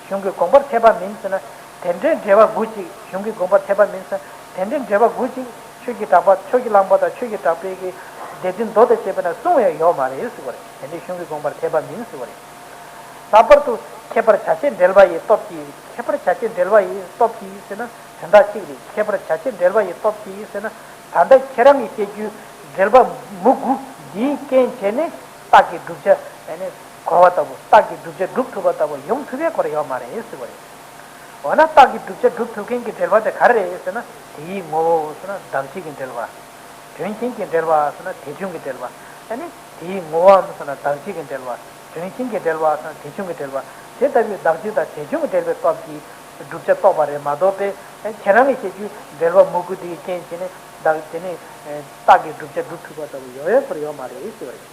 གཞུང་གི་དགོངས་པར་འཐད་པ་མིན་ཟེར་ན། དེ་འདྲའི་འབྲེལ་བ་དགུ་གཅིག་གཞུང་གི་དགོངས་པར་འཐད་པ་མིན་ཟེར་ན། དེ་འདྲའི་འབྲེལ་བ་དགུ་གཅིག་ཆོས་ཀྱི་གྲགས་པ། ཆོས་ཀྱི་གླེགས་བམ་དང་ཆོས་ཀྱི་གྲགས་པའི་གི་སྡེ་བདུན་མདོ་དང་བཅས་པ་ན་གསུངས་ཡང་ཡོད་མ་རེད་ཟེར་བ་རེད། དེ་འདྲའི་གཞུང་གི་དགོངས་པར་འཐད་པ་མིན་ཟེར་བ་རེད། ལྷག་པར་དུ་ཁྱད་པར་བྱ་བྱེད་འབྲེལ་བ་ཡི་སྟོབས་ཀྱིས། ཁྱད་པར་བྱ་བྱེད་འབྲེལ་བ་ཡི་སྟོབས་ཀྱིས་ཟེར་ན་དོན་དག་གཅིག་རེད། ཁྱད་པར་བྱ་བྱེད་འབྲེལ་བ་ཡི་སྟོབས་ཀྱིས་ཟེར་ན། ད་ལྟ་ཁྱེད་རང་གིས་བཤད་རྒྱུའི་འབྲེལ་བ་མུ་དགུ་འདིའི་རྐྱེན་བྱས་ནས་རྟགས་ཀྱི་བསྒྲུབ་བྱ་ཨ་ནི་གོ་བ་ལྟ་བུ། རྟགས་ཀྱི་བསྒྲུབ་བྱ་སྒྲུབ་ཐུབ་པ་ལྟ་བུ་ཡོང་ཐུབ་པའི་སྐོར་ཡོད་མ་རེད་ཟེར་བ་རེད། འོ་ན་རྟགས་ཀྱི་བསྒྲུབ་བྱ་སྒྲུབ་ཐུབ་མཁན་གྱི་འབྲེལ་བ་དེ་ག་རེ་རེད་ཟེར་ན། དེའི་ངོ་བོ་ཟེར་ན་བདག་བྱེད་ཀྱི་འབྲེལ་བ། དོན་གཞན་གྱི་འབྲེལ་བ་ཟེར་ན་དེ་བྱུང་གི་འབྲེལ་བ། ཨ་ནི་དེའི་ངོ་བོའམ་ཟེར་ན་བདག་བྱེད་ཀྱི་འབྲེལ་བ། དོན་གཞན་གྱི་འབྲེལ་བ་ཟེར་ན་དེ་བྱུང་གི་འབྲེལ་བ། དེ་ལྟ་བུའི་བདག་བྱེད་དང་དེ་བྱུང་གི་འབྲེལ་བའི་སྟོབས་ཀྱིས་བསྒྲུབ་བྱ་རྟོགས་པ་རེད་མ་གཏོགས་པས། ཁྱེད་རང་གིས་བཤད་རྒྱུའི་འབྲེལ་བ་མུ་དགུ་དེའི་རྐྱེན་བྱས་ནས་བདག་དེ་ནི་རྟགས་ཀྱི་བསྒྲུབ་བྱ་སྒྲུབ་ཐུབ་པ་ལྟ་བུ་ཡོང་ཡོད་པར་ཡོད་མ་རེད་ཟེར་བ་རེད།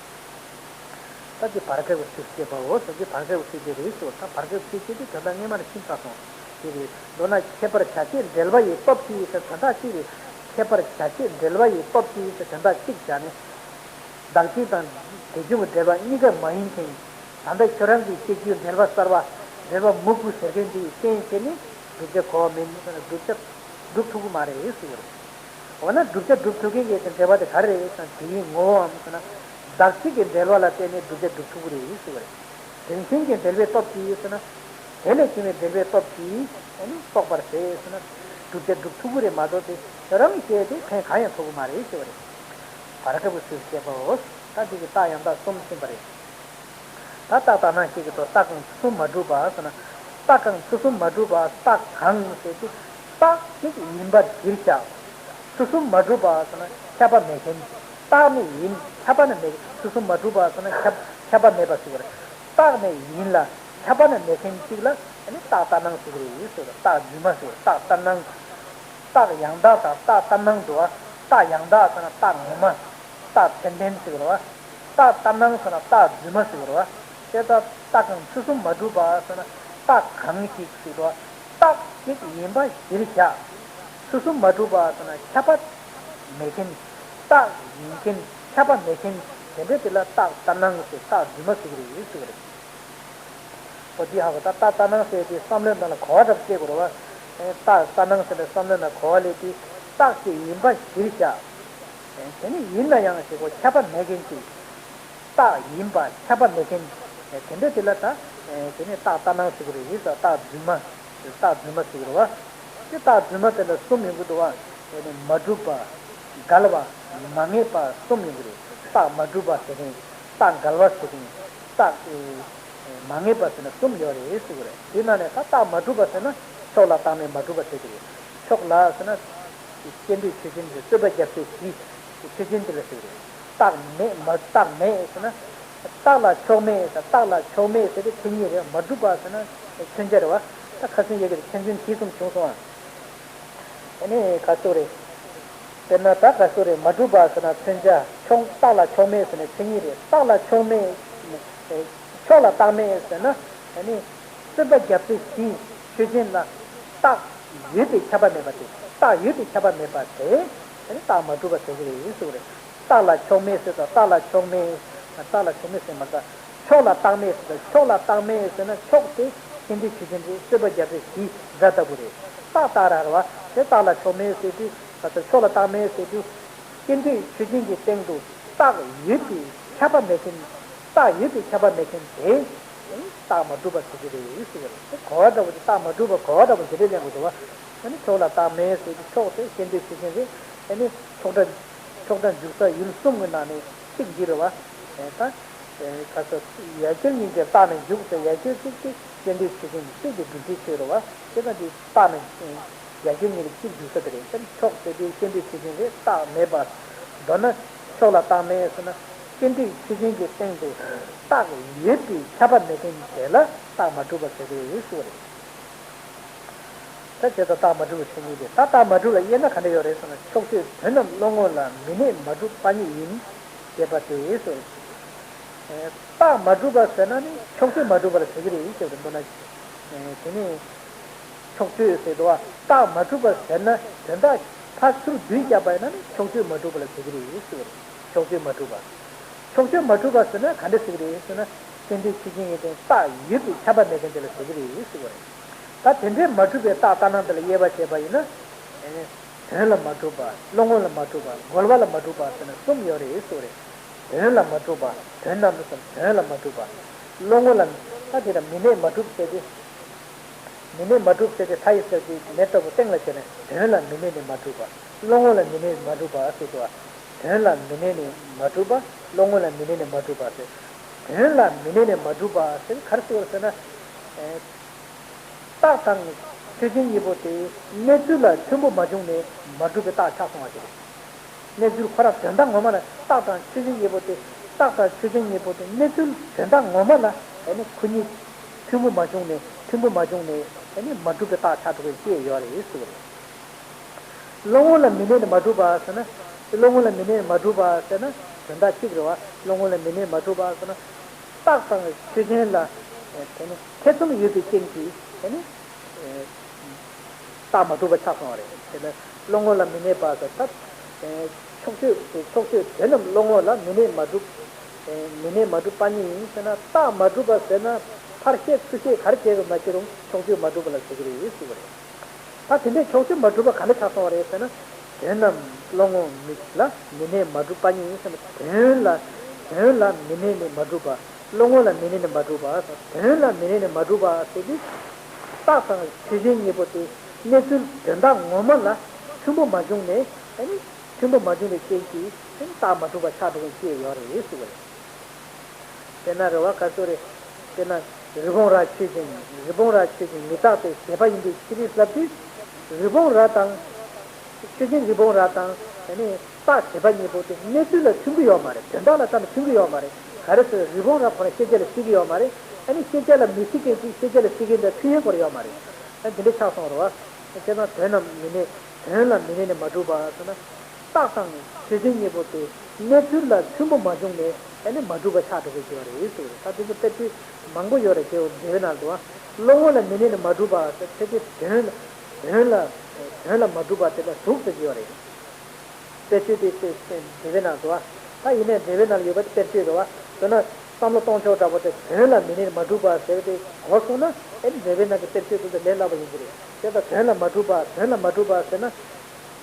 ད་འདི་བར་སྐབས་ཀྱི་ཚིགས་བཅད་པའོ་ཟེར། འདི་བར་སྐབས་ཀྱི་ཚིགས་བཅད་རེད་ཟེར་བ། ད་བར་སྐབས་ཀྱི་ཚིགས་བཅད་འདི་དོན་དག་སྔོན་མ་ནས་ཕྱིན་ཚར་སོང་། དེ་རེད། མདོར་ན་ཁྱད་པར་བྱ་བྱེད་འབྲེལ་བ་ཡི་སྟོབས་ཀྱིས་ཟེར་དོན་དག་གཅིག་རེད། ཁྱད་པར་བྱ་བྱེད་འབྲེལ་བ་ཡི་སྟོབས་ཀྱིས་ཟེར་དོན་དག་གཅིག་བྱས་ནས། བདག་བྱེད་དང་དེ་བྱུང་གི་འབྲེལ་བ་གཉིས་ཀ་མ་ཡིན་མཁན། ད་ལྟ་ཁྱོད་རང་གིས་བཤད་རྒྱུའི་འབྲེལ་བ་གསར་བ། འབྲེལ་བ་མུ་གུ་ཟེར་མཁན་དེའི་རྐྱེན་བྱས་ནས་བསྒྲུབ་བྱ་གོ་བ་མིན་ཟེར་ན། བསྒྲུབ་བྱ་སྒྲུབ་ཐུབ་ཀྱི་མ་རེད་ཟེར་བ་རེད། འོ་ན་བསྒྲུབ་བྱ་སྒྲུབ་ཐུབ་མཁན་གྱི་འབྲེལ་བ་དེ་ག་རེ་རེད་ཟེར་ན། དེའི་ངོ་བོའམ་ཟེར་ན། བདག་བྱེད་ཀྱི་འབྲེལ་བ་ལ་བརྟེན་ནས་བསྒྲུབ་བྱ་སྒྲུབ་ཐུབ་ཀྱི་རེད་ཟེར་བ་རེད། དོན་གཞན་གྱི་འབྲེལ་བའི་སྟོབས་ཀྱིས་ཟེར་ན། དེ་ལས་བྱུང་བའི་འབྲེལ་བའི་སྟོབས་ཀྱིས་ཨ་ནི་རྟོགས་པར་བྱེད་ཟེར་ན། བསྒྲུབ་བྱ་སྒྲུབ་ཐུབ་ཀྱི་རེད་མ་གཏོགས་ཏེ། རང་གི་བཤད་དེ་ཕན་གང་ཡང་ཐོགས་ཀྱི་མ་རེད་ཟེར་བ་རེད། བར་སྐབས་ཀྱི་ཚིགས་བཅད་པའོ། ད་འདི་གི་རྟགས་ཡང་དག་གསུམ་ཟིན་པ་རེད། ད་རྟགས་ལྟར་སྣང་བཤད་ཀྱི་ཐོག་རྟགས་གང་ཚུལ་གསུམ་མ་གྲུབ་པ་ཟེར་ན། རྟགས་གང་ཚུལ་གསུམ་མ་གྲུབ་པ། རྟགས་གང་ཟེར་དུས། རྟགས་གཅིག་ཡིན་པར་གྱུར་ཀྱང་། ཚུལ་གསུམ་མ་གྲུབ་པ་ཟེར་ན་ཁྱབ་པ་མེད་མཁན། རྟགས་ནི་ཡིན། ཁྱབ་པ་ནི་མེད། ཚུལ་གསུམ་མ་གྲུབ་པ་ཟེར་ན་ཁྱབ་ཁྱབ་པ་མེད་པ་ཟེར་བ་རེད། རྟགས་ནི་ཡིན་ལ་ཁྱབ་པ་ནི་མེད་མཁན་གཅིག་ལ་ཨ་ནི་རྟགས་ལྟར་སྣང་ཟེར་གྱི་རེད་ཟེར་བ། རྟགས་རྫུན་མ་ཟེར་བ། རྟགས་ལྟར་སྣང་། རྟགས་ཡང་དག་དང་རྟགས་ལྟར་སྣང་འདུག་བ། རྟགས་ཡང་དག་ཟེར་ན་རྟགས་ངོ་མ། རྟགས་མཚན་ལྡན་ཟེར་བ། རྟགས་ལྟར་སྣང་ཟེར་ན་རྟགས་རྫུན་མ་ཟེར་བ། དེ་ལྟར་རྟགས་གང་ཚུལ་གསུམ་མ་གྲུབ་པ་ཟེར་ན་རྟགས་གང་ཞིག་ཟེར་བ། རྟགས་གཅིག་ཡིན་པ་གཞིར་བཞག་ཚུལ་གསུམ་མ་གྲུབ་པ་ཟེར་ན་ཁྱབ་པ་མེད་མཁན། རྟགས་ཡིན་མཁན། ཁྱབ་པ་མེད་མཁན། དེ་འདྲ་དེ་ལ་རྟགས་ལྟར་སྣང་ཟེར། རྟགས་རྫུན་མ་ཟེར་གྱི་རེད་ཟེར་བ་རེད། འོ་འདི་ཧ་གོ། ད་རྟགས་ལྟར་སྣང་ཟེར་དེ་བསམ་བློའི་ནང་ལ་གོ་བ་འདྲ་པོ་སྐྱེ་དགོས་རེད་བ། རྟགས་ལྟར་སྣང་ཟེར་ནས་བསམ་བློའི་ནང་གོ་བ་སླེབས་དུས་རྟགས་ཅིག་ཡིན་པ་གཞིར་བཞག་དེ་ནི་ཡིན་ན་ཡང་ཞེས་པ་ཁྱབ་པ་མེད་མཁན་ཅིག་རྟགས་ཡིན་པ་ཁྱབ་པ་མེད་མཁན། དེ་འདྲ་དེ་ལ་ད་དེ་ནི་རྟགས་ལྟར་སྣང་ཟེར་གྱི་རེད། ཡིན་ཙང་རྟགས་རྫུན་མ། རྟགས་རྫུན་མ་ཟེར་གྱི་རེད་བ། དེ་རྟགས་རྫུན་མ་དེ་ལ་གསུམ་ཡོང་གི་འདུག་བ། དེ་ནི་མ་གྲུབ་པ། འགལ་བ། མ་ངེས་པ་གསུམ་ཡོང་གི་རེད། རྟགས་མ་གྲུབ་པ་ཟེར་མཁན། རྟགས་འགལ་བ་ཟེར་མཁན། རྟགས་མ་ངེས་པ་ཟེར་ན་གསུམ་ཡོད་རེད་ཟེར་གྱི་རེད། དེ་ནང་ནས་ད་རྟགས་མ་གྲུབ་པ་ཟེར་ན་ཕྱོགས་ལ་རྟག་མེད་མ་གྲུབ་པ་ཟེར་གྱི་རེད། ཕྱོགས་ལ་ཟེར་ན་སྐྱེ་འདོད་ཆོས་ཅན་གྱི་རྩོད་པ་རྒྱབ་ཚད་གཞི་ཆོས་ཅན་དེ་ལ་ཟེར་གྱི་རེད། རྟགས་མེད་མ་རྟགས་མེད་ཟེར་ན། རྟགས་ལ་ཕྱོགས་མེད་ཟེར། རྟགས་ལ་ཕྱོགས་མེད་ཟེར་དེ་མཚན་ཉིད་རེད། མ་གྲུབ་པ་ཟེར་ན་མཚོན་བྱ་རེད་བ། ད་ཁ་སང་ཡ་གི་མཚན་མཚོན་གཞི་གསུམ་བྱུང་སོང་ཨ། ཨ་ནི་ག་ཚོད་རེད། དཔེར་ན་ད་ག་ཚོད་རེད། མ་གྲུབ་པ་ཟེར་ན་མཚོན་བྱ། ཕྱོགས་རྟགས་ལ་ཕྱོགས་མེད་ཟེར་ན་མཚན་ཉིད་རེད། རྟགས་ལ་ཕྱོགས་མེད། ཕྱོགས་ལ་རྟག་མེད་ཟེར་ན་ཨ་ནི་རྩོད་པ་རྒྱབ་ཚད་གཞི་ཆོས་ཅན་ལ་རྟགས་ཡོད་པའི་ཁྱབ་པ་མེད་པ་དེ། རྟགས་ཡོད་པའི་ཁྱབ་པ་མེད་པ་དེ་ཨ་ནི་རྟགས་མ་གྲུབ་པ་ཟེར་གྱི་རེད་ཟེར་བ་རེད། རྟགས་ལ་ཕྱོགས་མེད་ཟེར་དང་རྟགས་ལ་ཕྱོགས་མེད། རྟགས་ལ་ཕྱོགས་མེད་ཟེར་མ་རེད། ཕྱོགས་ལ་རྟག་མེད་ཟེར་དང་ཕྱོགས་ལ་རྟག་མེད་ཟེར་ན་ཕྱོགས་དེ་སྐྱེ་འདོད་ཆོས་ཅན་རེད། རྩོད་པ་རྒྱབ་ཚད་གཞི་སྒྲ་ལྟ་བུ་རེད། རྟགས་རྟག་ར་རེད་བ། དེ་རྟགས་ལ་ཕྱོགས་མེད་ཟེར་དུས་ད་ལྟ་ཕྱོགས་ལ་རྟག་མེད་ཟེར་དུས་སྐྱེ་འདོད་ཆོས་ཅན་གྱི་སྟེང་དུ་རྟགས་ཡོད་པའི་ཁྱབ་པ་མེད་མཁན། རྟགས་ཡོད་པའི་ཁྱབ་པ་མེད་མཁན་དེ་རྟགས་མ་གྲུབ་པ་ཟེར་གྱི་རེད་ཟེར་གྱི་རེད། དེ་གོ་བ་འདྲ་བོ་དེ་རྟགས་མ་གྲུབ་པ་གོ་བ་འདྲ་བོ་འདི་འདྲས་ལེན་དགོས་འདུག་བ། ཨ་ནི་ཕྱོགས་ལ་རྟག་མེད་ཟེར་དུས་ཕྱོགས་དེ་སྐྱེ་འདོད་ཆོས་ཅན་རེད། ཨ་ནི་ཕྱོགས་སྒྲ། ཕྱོགས་སྒྲ་འཇུག་ས་ཡུལ་གསུམ་གྱི་ནང་ནས་གཅིག་འདི་རེད་བ། ད། ག་ས། ཡ་གྱལ་སྙིང་གའི་རྟགས་ནི་འཇུག་ཟེར། ཡ་གྱལ་གཅིག་དེ་སྐྱེ་འདོད་ཆོས་ཅན་གྱི་རྩིས་ཀྱི་སྒྲུབ་བྱའི་ཆོས་རེད་བ། དེ་ལ་འདི་རྟགས་ནི་ཡ་གྱལ་གཉིས་ལ་གཅིག་འཇུག་ས་དེ་རེད། ད་ཕྱོགས་ཟེར་དུས་སྐྱེ་འདོད་ཆོས་ཅན་རེད། རྟགས་མེད་པ། མདོར་ན་ཕྱོགས་ལ་རྟག་མེད་ཟེར་ན། རྟེན་འབྲེལ་ཆོས་ཅན་གྱི་སྟེང་དུ་རྟགས་ཡོད་པའི་ཁྱབ་པ་མེད་མཁན་དེ་ལ་རྟགས་མ་གྲུབ་པ་ཟེར་གྱི་རེད་ཟེར་བ་རེད། ད་བྱས་ཙང་རྟགས་མ་གྲུབ་པའི་མཚན་ཉིད་དེ། ད་རྟགས་མ་གྲུབ་ལ་དབྱེ་ན་ག་འདྲ་ཡོད་རེད་ཟེར་ན། ཕྱོགས་ཆོས་དོན་རྣམས་བློ་ངོ་ལ་མི་གནས་མ་གྲུབ་པ་ཉིད་ཡིན་ཞེས་པ་སྟེ་ཟེར། རྟགས་མ་གྲུབ་པ་ཟེར་ན་ནི་ཕྱོགས་ཆོས་མ་གྲུབ་པ་ལ་ཟེར་གྱི་རེད་ཞེས་པ་རེད། མདོར་ན། དེ་ནི་ཕྱོགས་ཆོས་ཟེར་དུས་རྟགས་མ་གྲུབ་པ་ཟེར་ན་དོན་དག་ཕར་ཚུར་བསྡུས་བཞག་པ་ཡིན་ན་ནི་ཕྱོགས་ཆོས་མ་གྲུབ་པ་ལ་ཟེར་གྱི་རེད་ཟེར། ཕྱོགས་ཆོས་མ་གྲུབ་པ། ཕྱོགས་ཆོས་མ་གྲུབ་པ་ཟེར་ན་ག་འདྲ་ཟེར་གྱི་རེད་ཟེར་ན། རྟེན་འབྲེལ་ཆོས་ཅན་གྱི་སྟེང་རྟགས་ཡོད་པའི་ཁྱབ་པ་མེད་མཁན་དེ་ལ་ཟེར་གྱི་རེད་ཟེར་བ་རེད། ད་དེ་འདྲའི་མ་གྲུབ་པའི་རྟགས་ལྟར་སྣང་དེ་ལ་དབྱེ་བ་བྱས་པ་ཡིན་ན། དོན་ལ་མ་གྲུབ་པ། བློ་ངོ་ལ་མ་གྲུབ་པ། རྒོལ་བ་ལ་མ་གྲུབ་པ་ཟེར་ན་གསུམ་ཡོད་རེད་ཟེར་བ་རེད། དོན་ལ་མ་གྲུབ་པ། དོན་རྣམས་སམ་དོན་ལ་མ་གྲུབ་པ། བློ་ངོ་ལ། ད་དེ་ལ་མི་གནས་མ་གྲུབ་ཟེར་ཏེ། མི་གནས་མ་གྲུབ་ཟེར་ཏེ་མཐའ་ཡི་ཟེར་གྱི་མེ་ལྟ་བུ་སྟེང་ལ་བྱས་ནས་དོན་ལ་མི་གནས་ནས་མ་གྲུབ་པ། བློ་ངོ་ལ་མི་གནས་མ་གྲུབ་པ་ཟེར་དུས། དོན་ལ་མི་གནས་ནས་མ་གྲུབ་པ། བློ་ངོ་ལ་མི་གནས་ནས་མ་གྲུབ་པ་ཟེར། དོན་ལ་མི་གནས་ནས་མ་གྲུབ་པ་ཟེར་ག་རེ་ཟེར་བ་ཟེར་ན། རྟགས་དང་ཆོས་ཅན་གཉིས་པོ་དེ་གནས་ཚུལ་ལ་མཐུན་པོ་མ་བྱུང་ནས་མ་གྲུབ་པའི་རྟགས་ཆགས་སོང་བ་ཞིག་རེད། གནས་ཚུལ་ཁོ་རང་དོན་དག་ངོ་མ་ལ་རྟགས་དང་ཆོས་ཅན་གཉིས་པོ་དེ། རྟགས་དང་ཆོས་ཅན་གཉིས་པོ་དེ་གནས་ཚུལ་དོན་དག་ངོ་མ་ལ་ཨ་ནི་ཁོ་གཉིས་མཐུན་པོ་མ་བྱུང་ནས། མཐུན་པོ་མ་བྱུང་ནས་ཨ་ནི་མ་གྲུབ་པའི་རྟགས་ཆགས་འགྲོ་བའི་སྐྱེས་ཡོད་རེད་ཟེར་བ་རེད། བློ་ངོ་ལ་མི་གནས་ནས་མ་གྲུབ་པ་ཟེར་ན། བློ་ངོ་ལ་མི་གནས་ནས་མ་གྲུབ་པ་ཟེར་ན་དོན་དག་གཅིག་རེད་བ། བློ་ངོ་ལ་མི་གནས་ནས་མ་གྲུབ་པ་ཟེར་ན། རྟགས་དང་ཆོས་ཅན་ལ་དེ་ནི་ཐེ་ཚོམ་ཡོད་པའི་རྐྱེན་གྱིས་དེ་ནི། རྟགས་མ་གྲུབ་པ་ཆགས་སོང་བ་རེད། དེ་ལ་བློ་ངོ་ལ་མི་གནས་པ་ཟེར་ད། ཕྱོགས་ཆོས་ཕྱོགས་ཆོས་དོན་རྣམས་བློ་ངོ་ལ་མི་གནས་མ་གྲུབ། མི་གནས་མ་གྲུབ་པ་ཉིད་ཡིན་ཟེར་ན། རྟགས་མ་གྲུབ་པ་ཟེར་ན་ཕར་བཤད་ཚུར་བཤད་ག་རེ་བྱས་རུང་མ་བྱས་རུང་ཕྱོགས་ཆོས་མ་གྲུབ་པ་ལ་ཟེར་གྱི་རེད་ཟེར་བ་རེད། ད་དེ་འདྲའི་ཕྱོགས་ཆོས་མ་གྲུབ་པ་ག་འདྲ་ཆགས་སོང་བ་རེད་ཟེར་ན། དོན་རྣམས་བློ་ངོ་མི་ལ་མི་གནས་མ་གྲུབ་པ་ཉིད་ཡིན་ཟེར་ན། དོན་ལ་དོན་ལ་མི་གནས་ནས་མ་གྲུབ་པ། བློ་ངོ་ལ་མི་གནས་ནས་མ་གྲུབ་པ། དོན་ལ་མི་གནས་ནས་མ་གྲུབ་པ་ཟེར་དུས། རྟགས་དང་ཆོས་ཅན་གཉིས་པོ་དེ་གནས་ཚུལ་དོན་དག་ངོ་མ་ལ་མཐུན་པོ་མ་བྱུང་ནས། ཨ་ནི་མཐུན་པོ་མ་བྱུང་བའི་རྐྱེན་གྱིས་ཨ་ནི་རྟགས་མ་གྲུབ་པ་ཆགས་འགྲོ་བའི་སྐྱེས་ཡོད་རེད་ཟེར་བ་རེད། དཔེར་ན་རེད་བ། ག་ཚོད་རེད། དཔེར་ན་རི་བོང་རྭ་ཆོས་ཅན། རི་བོང་རྭ་ཆོས་ཅན། མི་རྟག་སྟེ་བྱས་པ་ཡིན་པའི་ཕྱིར་ལབ་དུས། རི་བོང་རྭ་དང་ཆོས་ཅན་རི་བོང་རྭ་དང་ཨ་ནི་རྟགས་བྱས་པ་གཉིས་པོ་དེ་གནས་ཚུལ་ལ་མཐུན་གྱི་ཡོད་མ་རེད། དོན་དག་ལ་ཙམ་མཐུན་གྱི་ཡོད་མ་རེད། ག་རེ་ཟེར། རི་བོང་རྭ་ཁོ་རང་ཤེས་བྱ་ལ་བརྩི་གི་ཡོད་མ་རེད། ཨ་ནི་ཤེས་བྱ་ལ་མི་བརྩི་མཁན་གྱིས་ཤེས་བྱ་ལ་བརྩི་མཁན་དང་མཐུན་ཡོང་གི་ཡོད་མ་རེད། ཨ་འདི་འདྲ་ཆགས་སོང་རེད་བ། དེ་ན་དོན་རྣམས་མི་གནས། དོན་ལ་མི་གནས་ནས་མ་གྲུབ་པ་ཟེར་ན། རྟགས་དང་ཆོས་ཅན་གཉིས་པོ་དེ་གནས་ཚུལ་ལ་མཐུན་པོ་མ་བྱུང་ནས་ཨ་ནི་མ་གྲུབ་པ་ཆགས་འགྲོ་གི་ཡོད་རེད་ཟེར། ད་དེ་ཚོ་དཔེར་བརྗོད་མང་པོ་ཡོད་རེད། དེ་འོ་འགྲེལ་པའི་ནང་དུ་བ། བློ་ངོ་ལ་མི་གནས་ནས་མ་གྲུབ་པ་ཟེར་དེ་དོན་དོན་ལ་དོན་ལ་མ་གྲུབ་པ་དེ་ལ་དུག་ཟེར་གྱི་ཡོད་རེད། དཔེར་བརྗོད་དེ་དེ་དེ་འགྲེལ་པའི་ནང་དུ་བ། ད་ཡིན་ནའི་འགྲེལ་པའི་ནང་ལ་ཡོད་པ་དེ་དཔེར་བརྗོད་རེད་བ། མདོར་ན་བསམ་བློ་གཏོང་ཕྱོགས་འདྲ་པོ་དེ་དོན་ལ་མི་གནས་མ་གྲུབ་པ་ཟེར་བ་དེ་གོ་སོང་ན། ཨེ་འགྲེལ་པའི་ནང་གི་དཔེར་བརྗོད་དེ་ཚོ་ལས་སླ་པོ་ཡིན་གྱི་རེད། དེ་ལྟར་དོན་ལ་མ་གྲུབ་པ། དོན་ལ་མ་གྲུབ་པ་ཟེར་ན།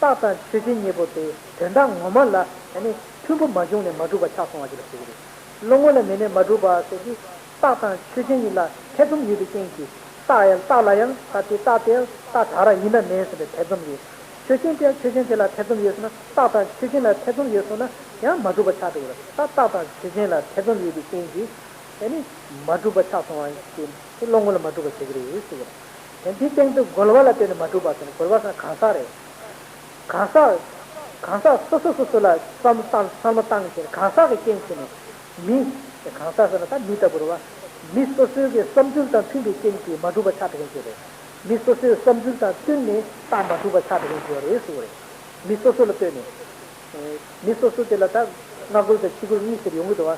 རྟགས་དང་ཆོས་ཅན་གཉིས་པོ་དེ་དོན་དག་ངོ་མ་ལ་ཨ་ནི་མཐུན་པོ་མ་བྱུང་ནས་མ་གྲུབ་པ་ཆགས་སོང་བ་ཞིག་ལ་ཟེར་གྱི་རེད། བློ་ངོ་ལ་མི་གནས་མ་གྲུབ་པ་ཟེར་དུས། རྟགས་དང་ཆོས་ཅན་གཉིས་ལ་ཐེ་ཚོམ་ཡོད་པའི་རྐྱེན་གྱིས། རྟགས་ཡང་རྟགས་ལ་ཡང་ད་དེ་རྟགས་དེ་ཡང་རྟགས་དག་རང་ཡིན་ན་མིན་ཟེར་བའི་ཐེ་ཚོམ་ཡོད། ཆོས་ཅན་དེ་ཡང་ཆོས་ཅན་དེ་ལ་ཐེ་ཚོམ་ཡོད་སོང་ན། རྟགས་དང་ཆོས་ཅན་ལ་ཐེ་ཚོམ་ཡོད་སོང་ན་ཡང་མ་གྲུབ་པ་ཆགས་འགྲོ་གི་རེད། ད་རྟགས་དང་ཆོས་ཅན་ལ་ཐེ་ཚོམ་ཡོད་པའི་རྐྱེན་གྱིས་ཨ་ནི་མ་གྲུབ་པ་ཆགས་སོང་བ་ཞིག་དེ་བློ་ངོ་ལ་མ་གྲུབ་པ་ཟེར་གྱི་རེད་ཟེར་གྱི་རེད། དེ་འདིའི་སྟེང་དུ་རྒོལ་བ་ལ་ལྟོས་ནས་མ་གྲུབ་པ་ཟེར་ན། རྒོལ་བ་ཟེར་ན་གང་ཟག་རེད། གང་ཟག་གང་ཟག་སོ་སོ་སོ་སོ་ལ་བསམ་བློ་བཏང་། བསམ་བློ་བཏང་བྱས་ནས་གང་ཟག་གི་རྐྱེན་བྱས་ནས། མི། གང་ཟག་ཟེར་ན་ད་མི་ལྟ་བུ་རེད་བ། མི་སོ་སོའི་གི་བསམ་ཚུལ་དང་མཐུན་པའི་རྐྱེན་གྱིས་མ་གྲུབ་པ་ཆགས་འགྲོ་མཁན་ཅིག་རེད། མི་སོ་སོའི་བསམ་ཚུལ་དང་བསྟུན་ནས་རྟགས་མ་གྲུབ་པ་ཆགས་འགྲོ་མཁན་ཅིག་ཡོད་རེད་ཟེར་བ་རེད། མི་སོ་སོ་ལ་ལྟོས་ནས། མི་སོ་སོ་དེ་ལ་ད་སྔ་རྒོལ་དང་ཕྱི་རྒོལ་གཉིས་ཟེར་ཡོང་གི་འདུག་བ།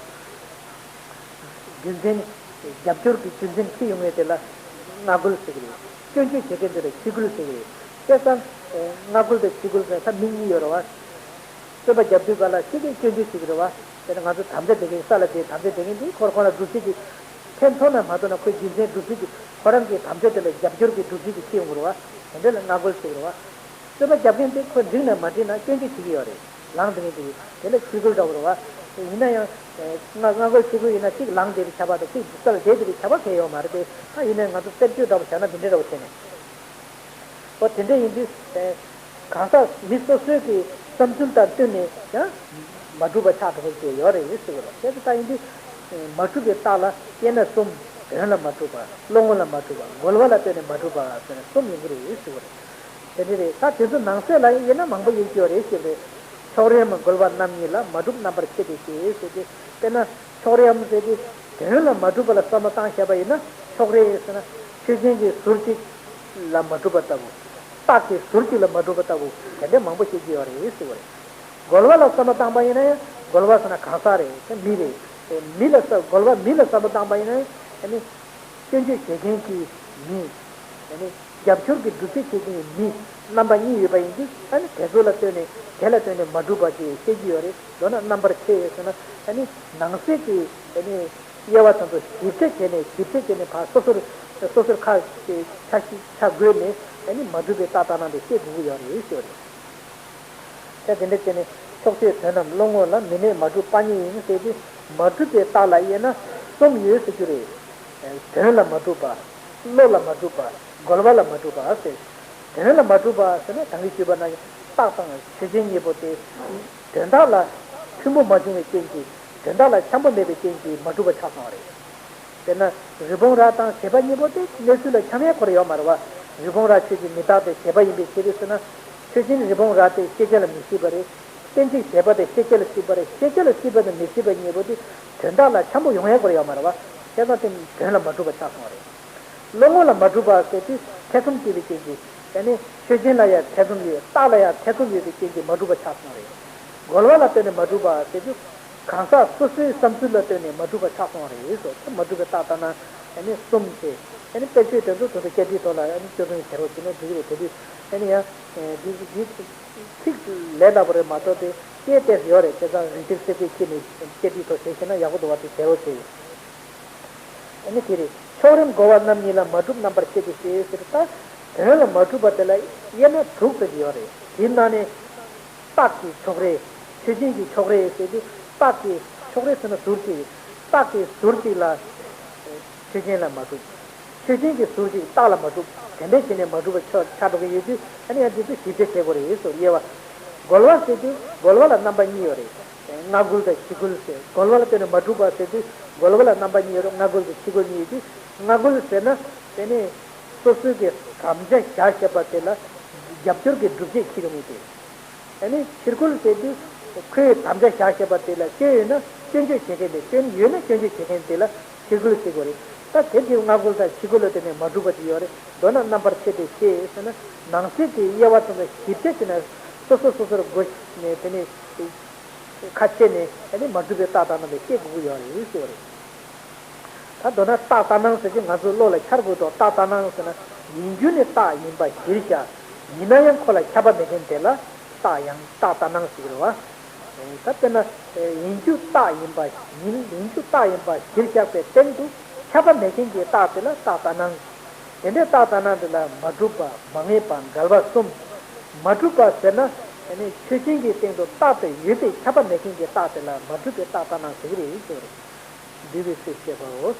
རྒྱུ་མཚན། རྒྱབ་སྐྱོར་གྱི་རྒྱུ་མཚན་ཁྱེར་ཡོང་མཁན་དེ་ལ་སྔ་རྒོལ་ཟེར་གྱི་རེད། སྐྱོན་བརྗོད་བྱེད་མཁན་དེ་ལ་ཕྱི་རྒོལ་ཟེར་གྱི་རེད། བྱས་ཙང་། སྔ་རྒོལ་དང་ཕྱི་རྒོལ་ཟེར་ད་མི་གཉིས་ཡོད་རེད་བ། རྩོད་པ་རྒྱབ་དུས་ག་ལ་གཅིག་གིས་སྐྱོན་བརྗོད་བྱེད་ཀྱི་རེད་བ། དེ་ནས་ང་ཚོ་དམ་བཅའ་བསྡད་མཁན། ས་ལ་བསྡད་དམ་བཅའ་བསྡད་མཁན་དེ་ཁོ་རང་ཁོ་ན་སྒྲུབ་བྱེད་ཀྱི། ཕན་ཐོགས་ན་མ་ཐོགས་ན་ཁོའི་རྒྱུ་མཚན་སྒྲུབ་བྱེད་ཀྱི། ཁོ་རང་གི་དམ་བཅའ་དེ་ལ་རྒྱབ་སྐྱོར་གྱི་སྒྲུབ་བྱེད་ཀྱི་ཁྱེར་ཡོང་གི་རེད་བ། དེ་འདྲ་ལ་སྔ་རྒོལ་ཟེར་གྱི་རེད་བ། རྩོད་པ་རྒྱབ་མཁན་དེ་ཁོ་འགྲིག་ན་མ་འགྲིག་ན་སྐྱོན་བརྗོད་བྱེད་ཀྱི་ཡོད་རེད། ལངས་བསྡད་མཁན་དེ་གིས་དེ་ལ་ཕྱི་རྒོལ་འདྲ་བོ་རེད་བ། ཡིན་ན་ཡང་། སྔ་སྔ་རྒོལ་ཕྱི་རྒོལ་ཡིན་ན་གཅིག་ལངས་བསྡད་པའི་ཁྱབ་པ་དང་གཅིག་ས་ལ་བསྡད་བསྡད་པའི་ཁྱབ་པ་གང་ཡང་ཡོད་མ་རེད་དེ། ད་ཡིན་ན་ང་ཚོ་རྩད་གཅོད་འདྲ་བོ་བྱས་ན་འདི་འདྲ་འདྲ་བོ་བྱས་ནས། ཨོ་དེ་འདྲ་ཡིན་དུས། གང་ཟག་མི་སོ་སོའི་གི་བསམ་ཚུལ་དང་བསྟུན་ནས་ཀྱང་མ་གྲུབ་པ་ཆགས་འགྲོ་མཁན་ཅིག་ཡོད་རེད་ཟེར་གྱི་རེད། དེ་ལྟ་ཡིན་དུས། མ་གྲུབ་པའི་རྟགས་ལ་དབྱེ་ན་གསུམ། དོན་ལ་མ་གྲུབ་པ། བློ་ངོ་ལ་མ་གྲུབ་པ། རྒོལ་བ་ལ་ལྟོས་ནས་མ་གྲུབ་པ་ཟེར་ནས་གསུམ་ཡོང་གི་རེད་ཟེར་གྱི་རེད། དེ་འདྲ་རེད། ད་དེ་ཚོ་ནང་གསེས་ལ་དབྱེ་ན་མང་པོ་ཡོང་གི་ཡོད་རེད་ཟེར་གྱི་རེད། ཕྱོགས་རིས་མ་རྒོལ་བ་རྣམ་གཉིས་ལ། མ་གྲུབ་རྣམ་པར་ཕྱེ་སྟེ་བཤད་ཟེར་ཏེ། དཔེར་ན་ཕྱོགས་རིས་ཟེར་ཏེ་དོན་ལ་མ་གྲུབ་པ་ལ་བསམ་བློ་བཏང་བཞག་པ་ཡིན་ན། ཕྱོགས་རིས་ཟེར་ན་ཆོས་ཅན་གྱི་ཟུར་གཅིག་ལ་མ་གྲུབ་པ་ལྟ་བུ། རྟགས་ཀྱི་ཟུར་གཅིག་ལ་མ་གྲུབ་པ་ལྟ་བུ། དེ་འདྲ་མང་པོ་བཤད་ཀྱི་ཡོད་རེད་ཟེར་བ་རེད། རྒོལ་བ་ལ་བསམ་བློ་བཏང་པ་ཡིན་ན་ཡང་། རྒོལ་བ་ཟེར་ན་གང་ཟག་རེད། དེ་མི་རེད། མི་ལ་ས། རྒོལ་བ་མི་ལ་བསམ་བློ་བཏང་པ་ཡིན་ན་ཡང་། ཨ་ནི་སྐྱོན་བརྗོད་བྱེད་མཁན་གྱི་མི། ཨ་ནི་རྒྱབ་སྐྱོར་གྱི་སྒྲུབ་བྱེད་བྱེད་མཁན་གྱི་མི། རྣམ་པ་གཉིས་ཡོད་པ་ཡིན་དུས། ཨ་ནི་དེ་ཚོ་ལ་ལྟོས་ནས། དེ་ལ་ལྟོས་ནས་མ་གྲུབ་པ་ཅིག་བཤད་ཀྱི་ཡོད་རེད། མདོར་ན་རྣམ་པར་ཕྱེ་ཡོད་ཟེར་ན། ཨ་ནི་ནང་གསེས་ཀྱི། ཨ་ནི་དབྱེ་བ་དེ་ཚོ་ཞིབ་ཆ་བྱས་ནས། ཞིབ་ཆ་བྱས་ནས་ཕར་སོ་སོར། སོ་སོར་ཁ་ཆ་ཤས་ཆ་བགོས་ནས། ཨ་ནི་མ་གྲུབ་པའི་རྟགས་ལྟར་སྣང་དེ་བཤད་དགོས་ཀྱི་ཡོད་རེད་ཟེར་བ་རེད། ད་དེ་འདྲ་བྱས་ནས། ཕྱོགས་ཆོས་དོན་རྣམས་བློ་ངོ་ལ། མི་གནས་མ་གྲུབ་པ་གཉིས་ཡིན་ཟེར་ཏེ། མ་གྲུབ་པའི་རྟགས་ལ་དབྱེ་ན་གསུམ་ཡོད་ཟེར་རྒྱུ་རེད། དོན་ལ་མ་གྲུབ་པ། བློ་ལ་མ་གྲུབ་པ། རྒོལ་བ་ལ་མ་གྲུབ་པ་ཟེར། དོན་ལ་མ་གྲུབ་པ་ཟེར་ན་ད་གིན་ཞུས་པ་ནང་བཞིན་རྟགས་དང་ཆོས་ཅན་གཉིས་པོ་དེ། དོན་དག་ལ་མཐུན་པོ་མ་བྱུང་བའི་རྐྱེན་གྱིས། དོན་དག་ལ་འཆམ་པོ་མེད་པའི་རྐྱེན་གྱིས་མ་གྲུབ་པ་ཆགས་སོང་བ་རེད། དཔེར་ན་རི་བོང་རྭ་དང་བྱེད་པ་གཉིས་པོ་དེ་གནས་ཚུལ་ལ་འཆམ་ཡ་ཁོ་རང་ཡོད་མ་རེད་བ། རི་བོང་རྭ་ཆོས་ཅན་མི་རྟག་སྟེ་བྱེད་པ་ཡིན་པའི་ཕྱིར་ཟེར་ན། ཆོས་ཅན་རི་བོང་རྭ་དེ་ཤེས་བྱ་ལ་མི་སྲིད་པ་རེད། གཏན་ཚིགས་བྱེད་པ་དེ་ཤེས་བྱ་ལ་སྲིད་པ་རེད། ཤེས་བྱ་ལ་སྲིད་པ་དང་མི་སྲིད་པ་གཉིས་པོ་དེ་དོན་དག་ལ་འཆམ་པོ་ཡོང་ཡ་ཁོ་རང་ཡོད་མ་རེད་བ། བྱས་ཙང་དེ་དོན་ལ་མ་གྲུབ་པ་ཆགས་སོང་བ་རེད། བློ་ངོ་ལ་མ་གྲུབ་པ་ཟེར་དུས་ཐེ་ཚོམ་སྐྱེ་བའི་རྐྱེན་གྱིས། ཡང་ན་ཆོས་ཅན་ལ་ཡང་ཐེ་ཚོམ་ཡོད། རྟགས་ལ་ཡང་ཐེ་ཚོམ་ཡོད་པའི་རྐྱེན་གྱིས་མ་གྲུབ་པ་ཆགས་སོང་བ་རེད། རྒོལ་བ་ལ་ལྟོས་ནས་མ་གྲུབ་པ་ཟེར་དུས། གང་ཟག་སོ་སོའི་བསམ་ཚུལ་ལ་ལྟོས་ནས་མ་གྲུབ་པ་ཆགས་སོང་བ་རེད་ཟེར། མ་གྲུབ་པའི་རྟགས་ལྟར་སྣང་ཨ་ནི་གསུམ་བྱས། ཨ་ནི་དཔེ་ཆོས་དེ་ཚོ་དེ་ཚོ་བཅར་འདྲིའི་ཐོག་ལ། ཨ་ནི་སྐྱོ་སུན་ཟེར་རོགས་བྱས་ན་འགྲིག་རེད། དེ་དུས་ཨ་ནི་ཡང་འདི་འདི་ཚིག་ལས་སླ་པོ་རེད་མ་གཏོགས། དེ་སྐད་བཏགས་ཡོད་རེད། བྱས་ཙང་རིགས་གཏེར་གསལ་བྱེད་ཁྱེར་ནས་བཅར་འདྲིའི་ཐོག་བྱས་ཤེ་ན་ཡག་པོ་འདུག་བ། དེ་ཟེར་རོགས་བྱས། ཨ་ནི་དེ་རེད། ཕྱོགས་རིས་རྒོལ་བ་རྣམ་གཉིས་ལ། མ་གྲུབ་རྣམ་པར་ཕྱེ་སྟེ་བཤད་ཟེར། ད་དོན་ལ་མ་གྲུབ་པ་དེ་ལ་དབྱེ་ན་དྲུག་ཙམ་ཡོད་རེད། དེའི་ནང་ནས་རྟགས་ཀྱི་ཕྱོགས་རིས། ཆོས་ཅན་གྱི་ཕྱོགས་རིས་ཟེར་དུས། རྟགས་ཀྱི་ཕྱོགས་རིས་ཟེར་ན་ཟུར་གཅིག་རེད། རྟགས་ཀྱི་ཟུར་གཅིག་ལ་ཆོས་ཅན་ལ་མ་གྲུབ། ཆོས་ཅན་གྱི་ཟུར་གཅིག་རྟགས་ལ་མ་གྲུབ། དེ་འདྲ་བྱས་ནས་མ་གྲུབ་པ་ཆགས་ཆགས་འགྲོ་གི་ཡོད་དུས། ཨ་ནི་ཡང་འདི་ཚོ་ཞིབ་ཆ་བྱེད་དགོས་རེད་ཟེར། དབྱེ་བ། རྒོལ་བ་ཟེར་དུས་རྒོལ་བ་ལ་རྣམ་པ་གཉིས་ཡོད་རེད། སྔ་རྒོལ་དང་ཕྱི་རྒོལ་ཟེར། རྒོལ་བ་ལ་ལྟོས་ནས་མ་གྲུབ་པ་ཟེར་དུས། རྒོལ་བ་ལ་རྣམ་པ་གཉིས་ཡོད་རེད། སྔ་རྒོལ་དང་ཕྱི་རྒོལ་གཉིས་ཡོད་དུས། སྔ་རྒོལ་ཟེར་ན་དེ་ནི་སོ་སོའི་གི་དམ་བཅའ་བཞག་བཞག་པ་དེ་ལ་རྒྱབ་སྐྱོར་གྱི་སྒྲུབ་བྱེད་ཁྱེར་ཡོང་གི་དེ། ཨ་ནི་ཕྱི་རྒོལ་ཟེར་དུས་ཁོས་དམ་བཅའ་བཞག་བཞག་པ་དེ་ལ་སྐྱོན་ཡོད་ན་སྐྱོན་བརྗོད་བྱེད་མཁན་དེ། སྐྱོན་ཡོད་ན་སྐྱོན་བརྗོད་བྱེད་མཁན་དེ་ལ་ཕྱི་རྒོལ་ཟེར་དགོས་རེད། ད་དེ་དུས་སྔ་རྒོལ་དང་ཕྱི་རྒོལ་ལ་ལྟོས་ནས་མ་གྲུབ་པ་ཅིག་ཡོད་རེད། མདོར་ན་རྣམ་པར་ཕྱེ་སྟེ་བཤད་ཟེར་ན། ནང་གསེས་ཀྱི་དབྱེ་བ་དེ་ཚོ་ཞིབ་ཆ་བྱས་ནས་སོ་སོ་སོ་སོར་བགོས་ནས། དེ་ནས་ཁ་ཕྱེ་ནས། ཨ་ནི་མ་གྲུབ་པའི་རྟགས་ལྟར་སྣང་དེ་བཤད་དགོས་ཀྱི་ཡོད་རེད་ཟེར་བ་རེད། ད་མདོར་ན་རྟགས་ལྟར་སྣང་ཟེར་གྱི་ང་ཚོའི་བློ་ལ་འཆར་དགོས་དོ། རྟགས་ལྟར་སྣང་ཟེར་ན་ཡིན་རྒྱུ་ནི་རྟགས་ཡིན་པ་གཞིར་བཞག་ཡིན་ན་ཡང་ཁོ་ལ་ཁྱབ་པ་མེད་མཁན་དེ་ལ་རྟགས་ཡང་རྟགས་ལྟར་སྣང་ཟེར་གྱི་རེད་བ། ད་དཔེར་ན་ཡིན་རྒྱུ་རྟགས་ཡིན་པ། ཡིན་ཡིན་རྒྱུ་རྟགས་ཡིན་པ་གཞིར་བཞག་པའི་སྟེང་དུ་ཁྱབ་པ་མེད་མཁན་གྱི་རྟགས་དེ་ལ་རྟགས་ལྟར་སྣང་། དེ་འདྲའི་རྟགས་ལྟར་སྣང་དེ་ལ་མ་གྲུབ་པ། མ་ངེས་པ། འགལ་བ་གསུམ། མ་གྲུབ་པ་ཟེར་ན་ཆོས་ཅན་གྱི་སྟེང་དུ་རྟགས་དེ་ཡོད་པས་ཁྱབ་པ་མེད་མཁན་གྱི་རྟགས་དེ་ལ་མ་གྲུབ་པའི་རྟགས་ལྟར་སྣང་ཟེར་གྱི་རེད་ཟེར་བ་རེད། འདུས་པའི་ཚུལ་བཤད་པའོ།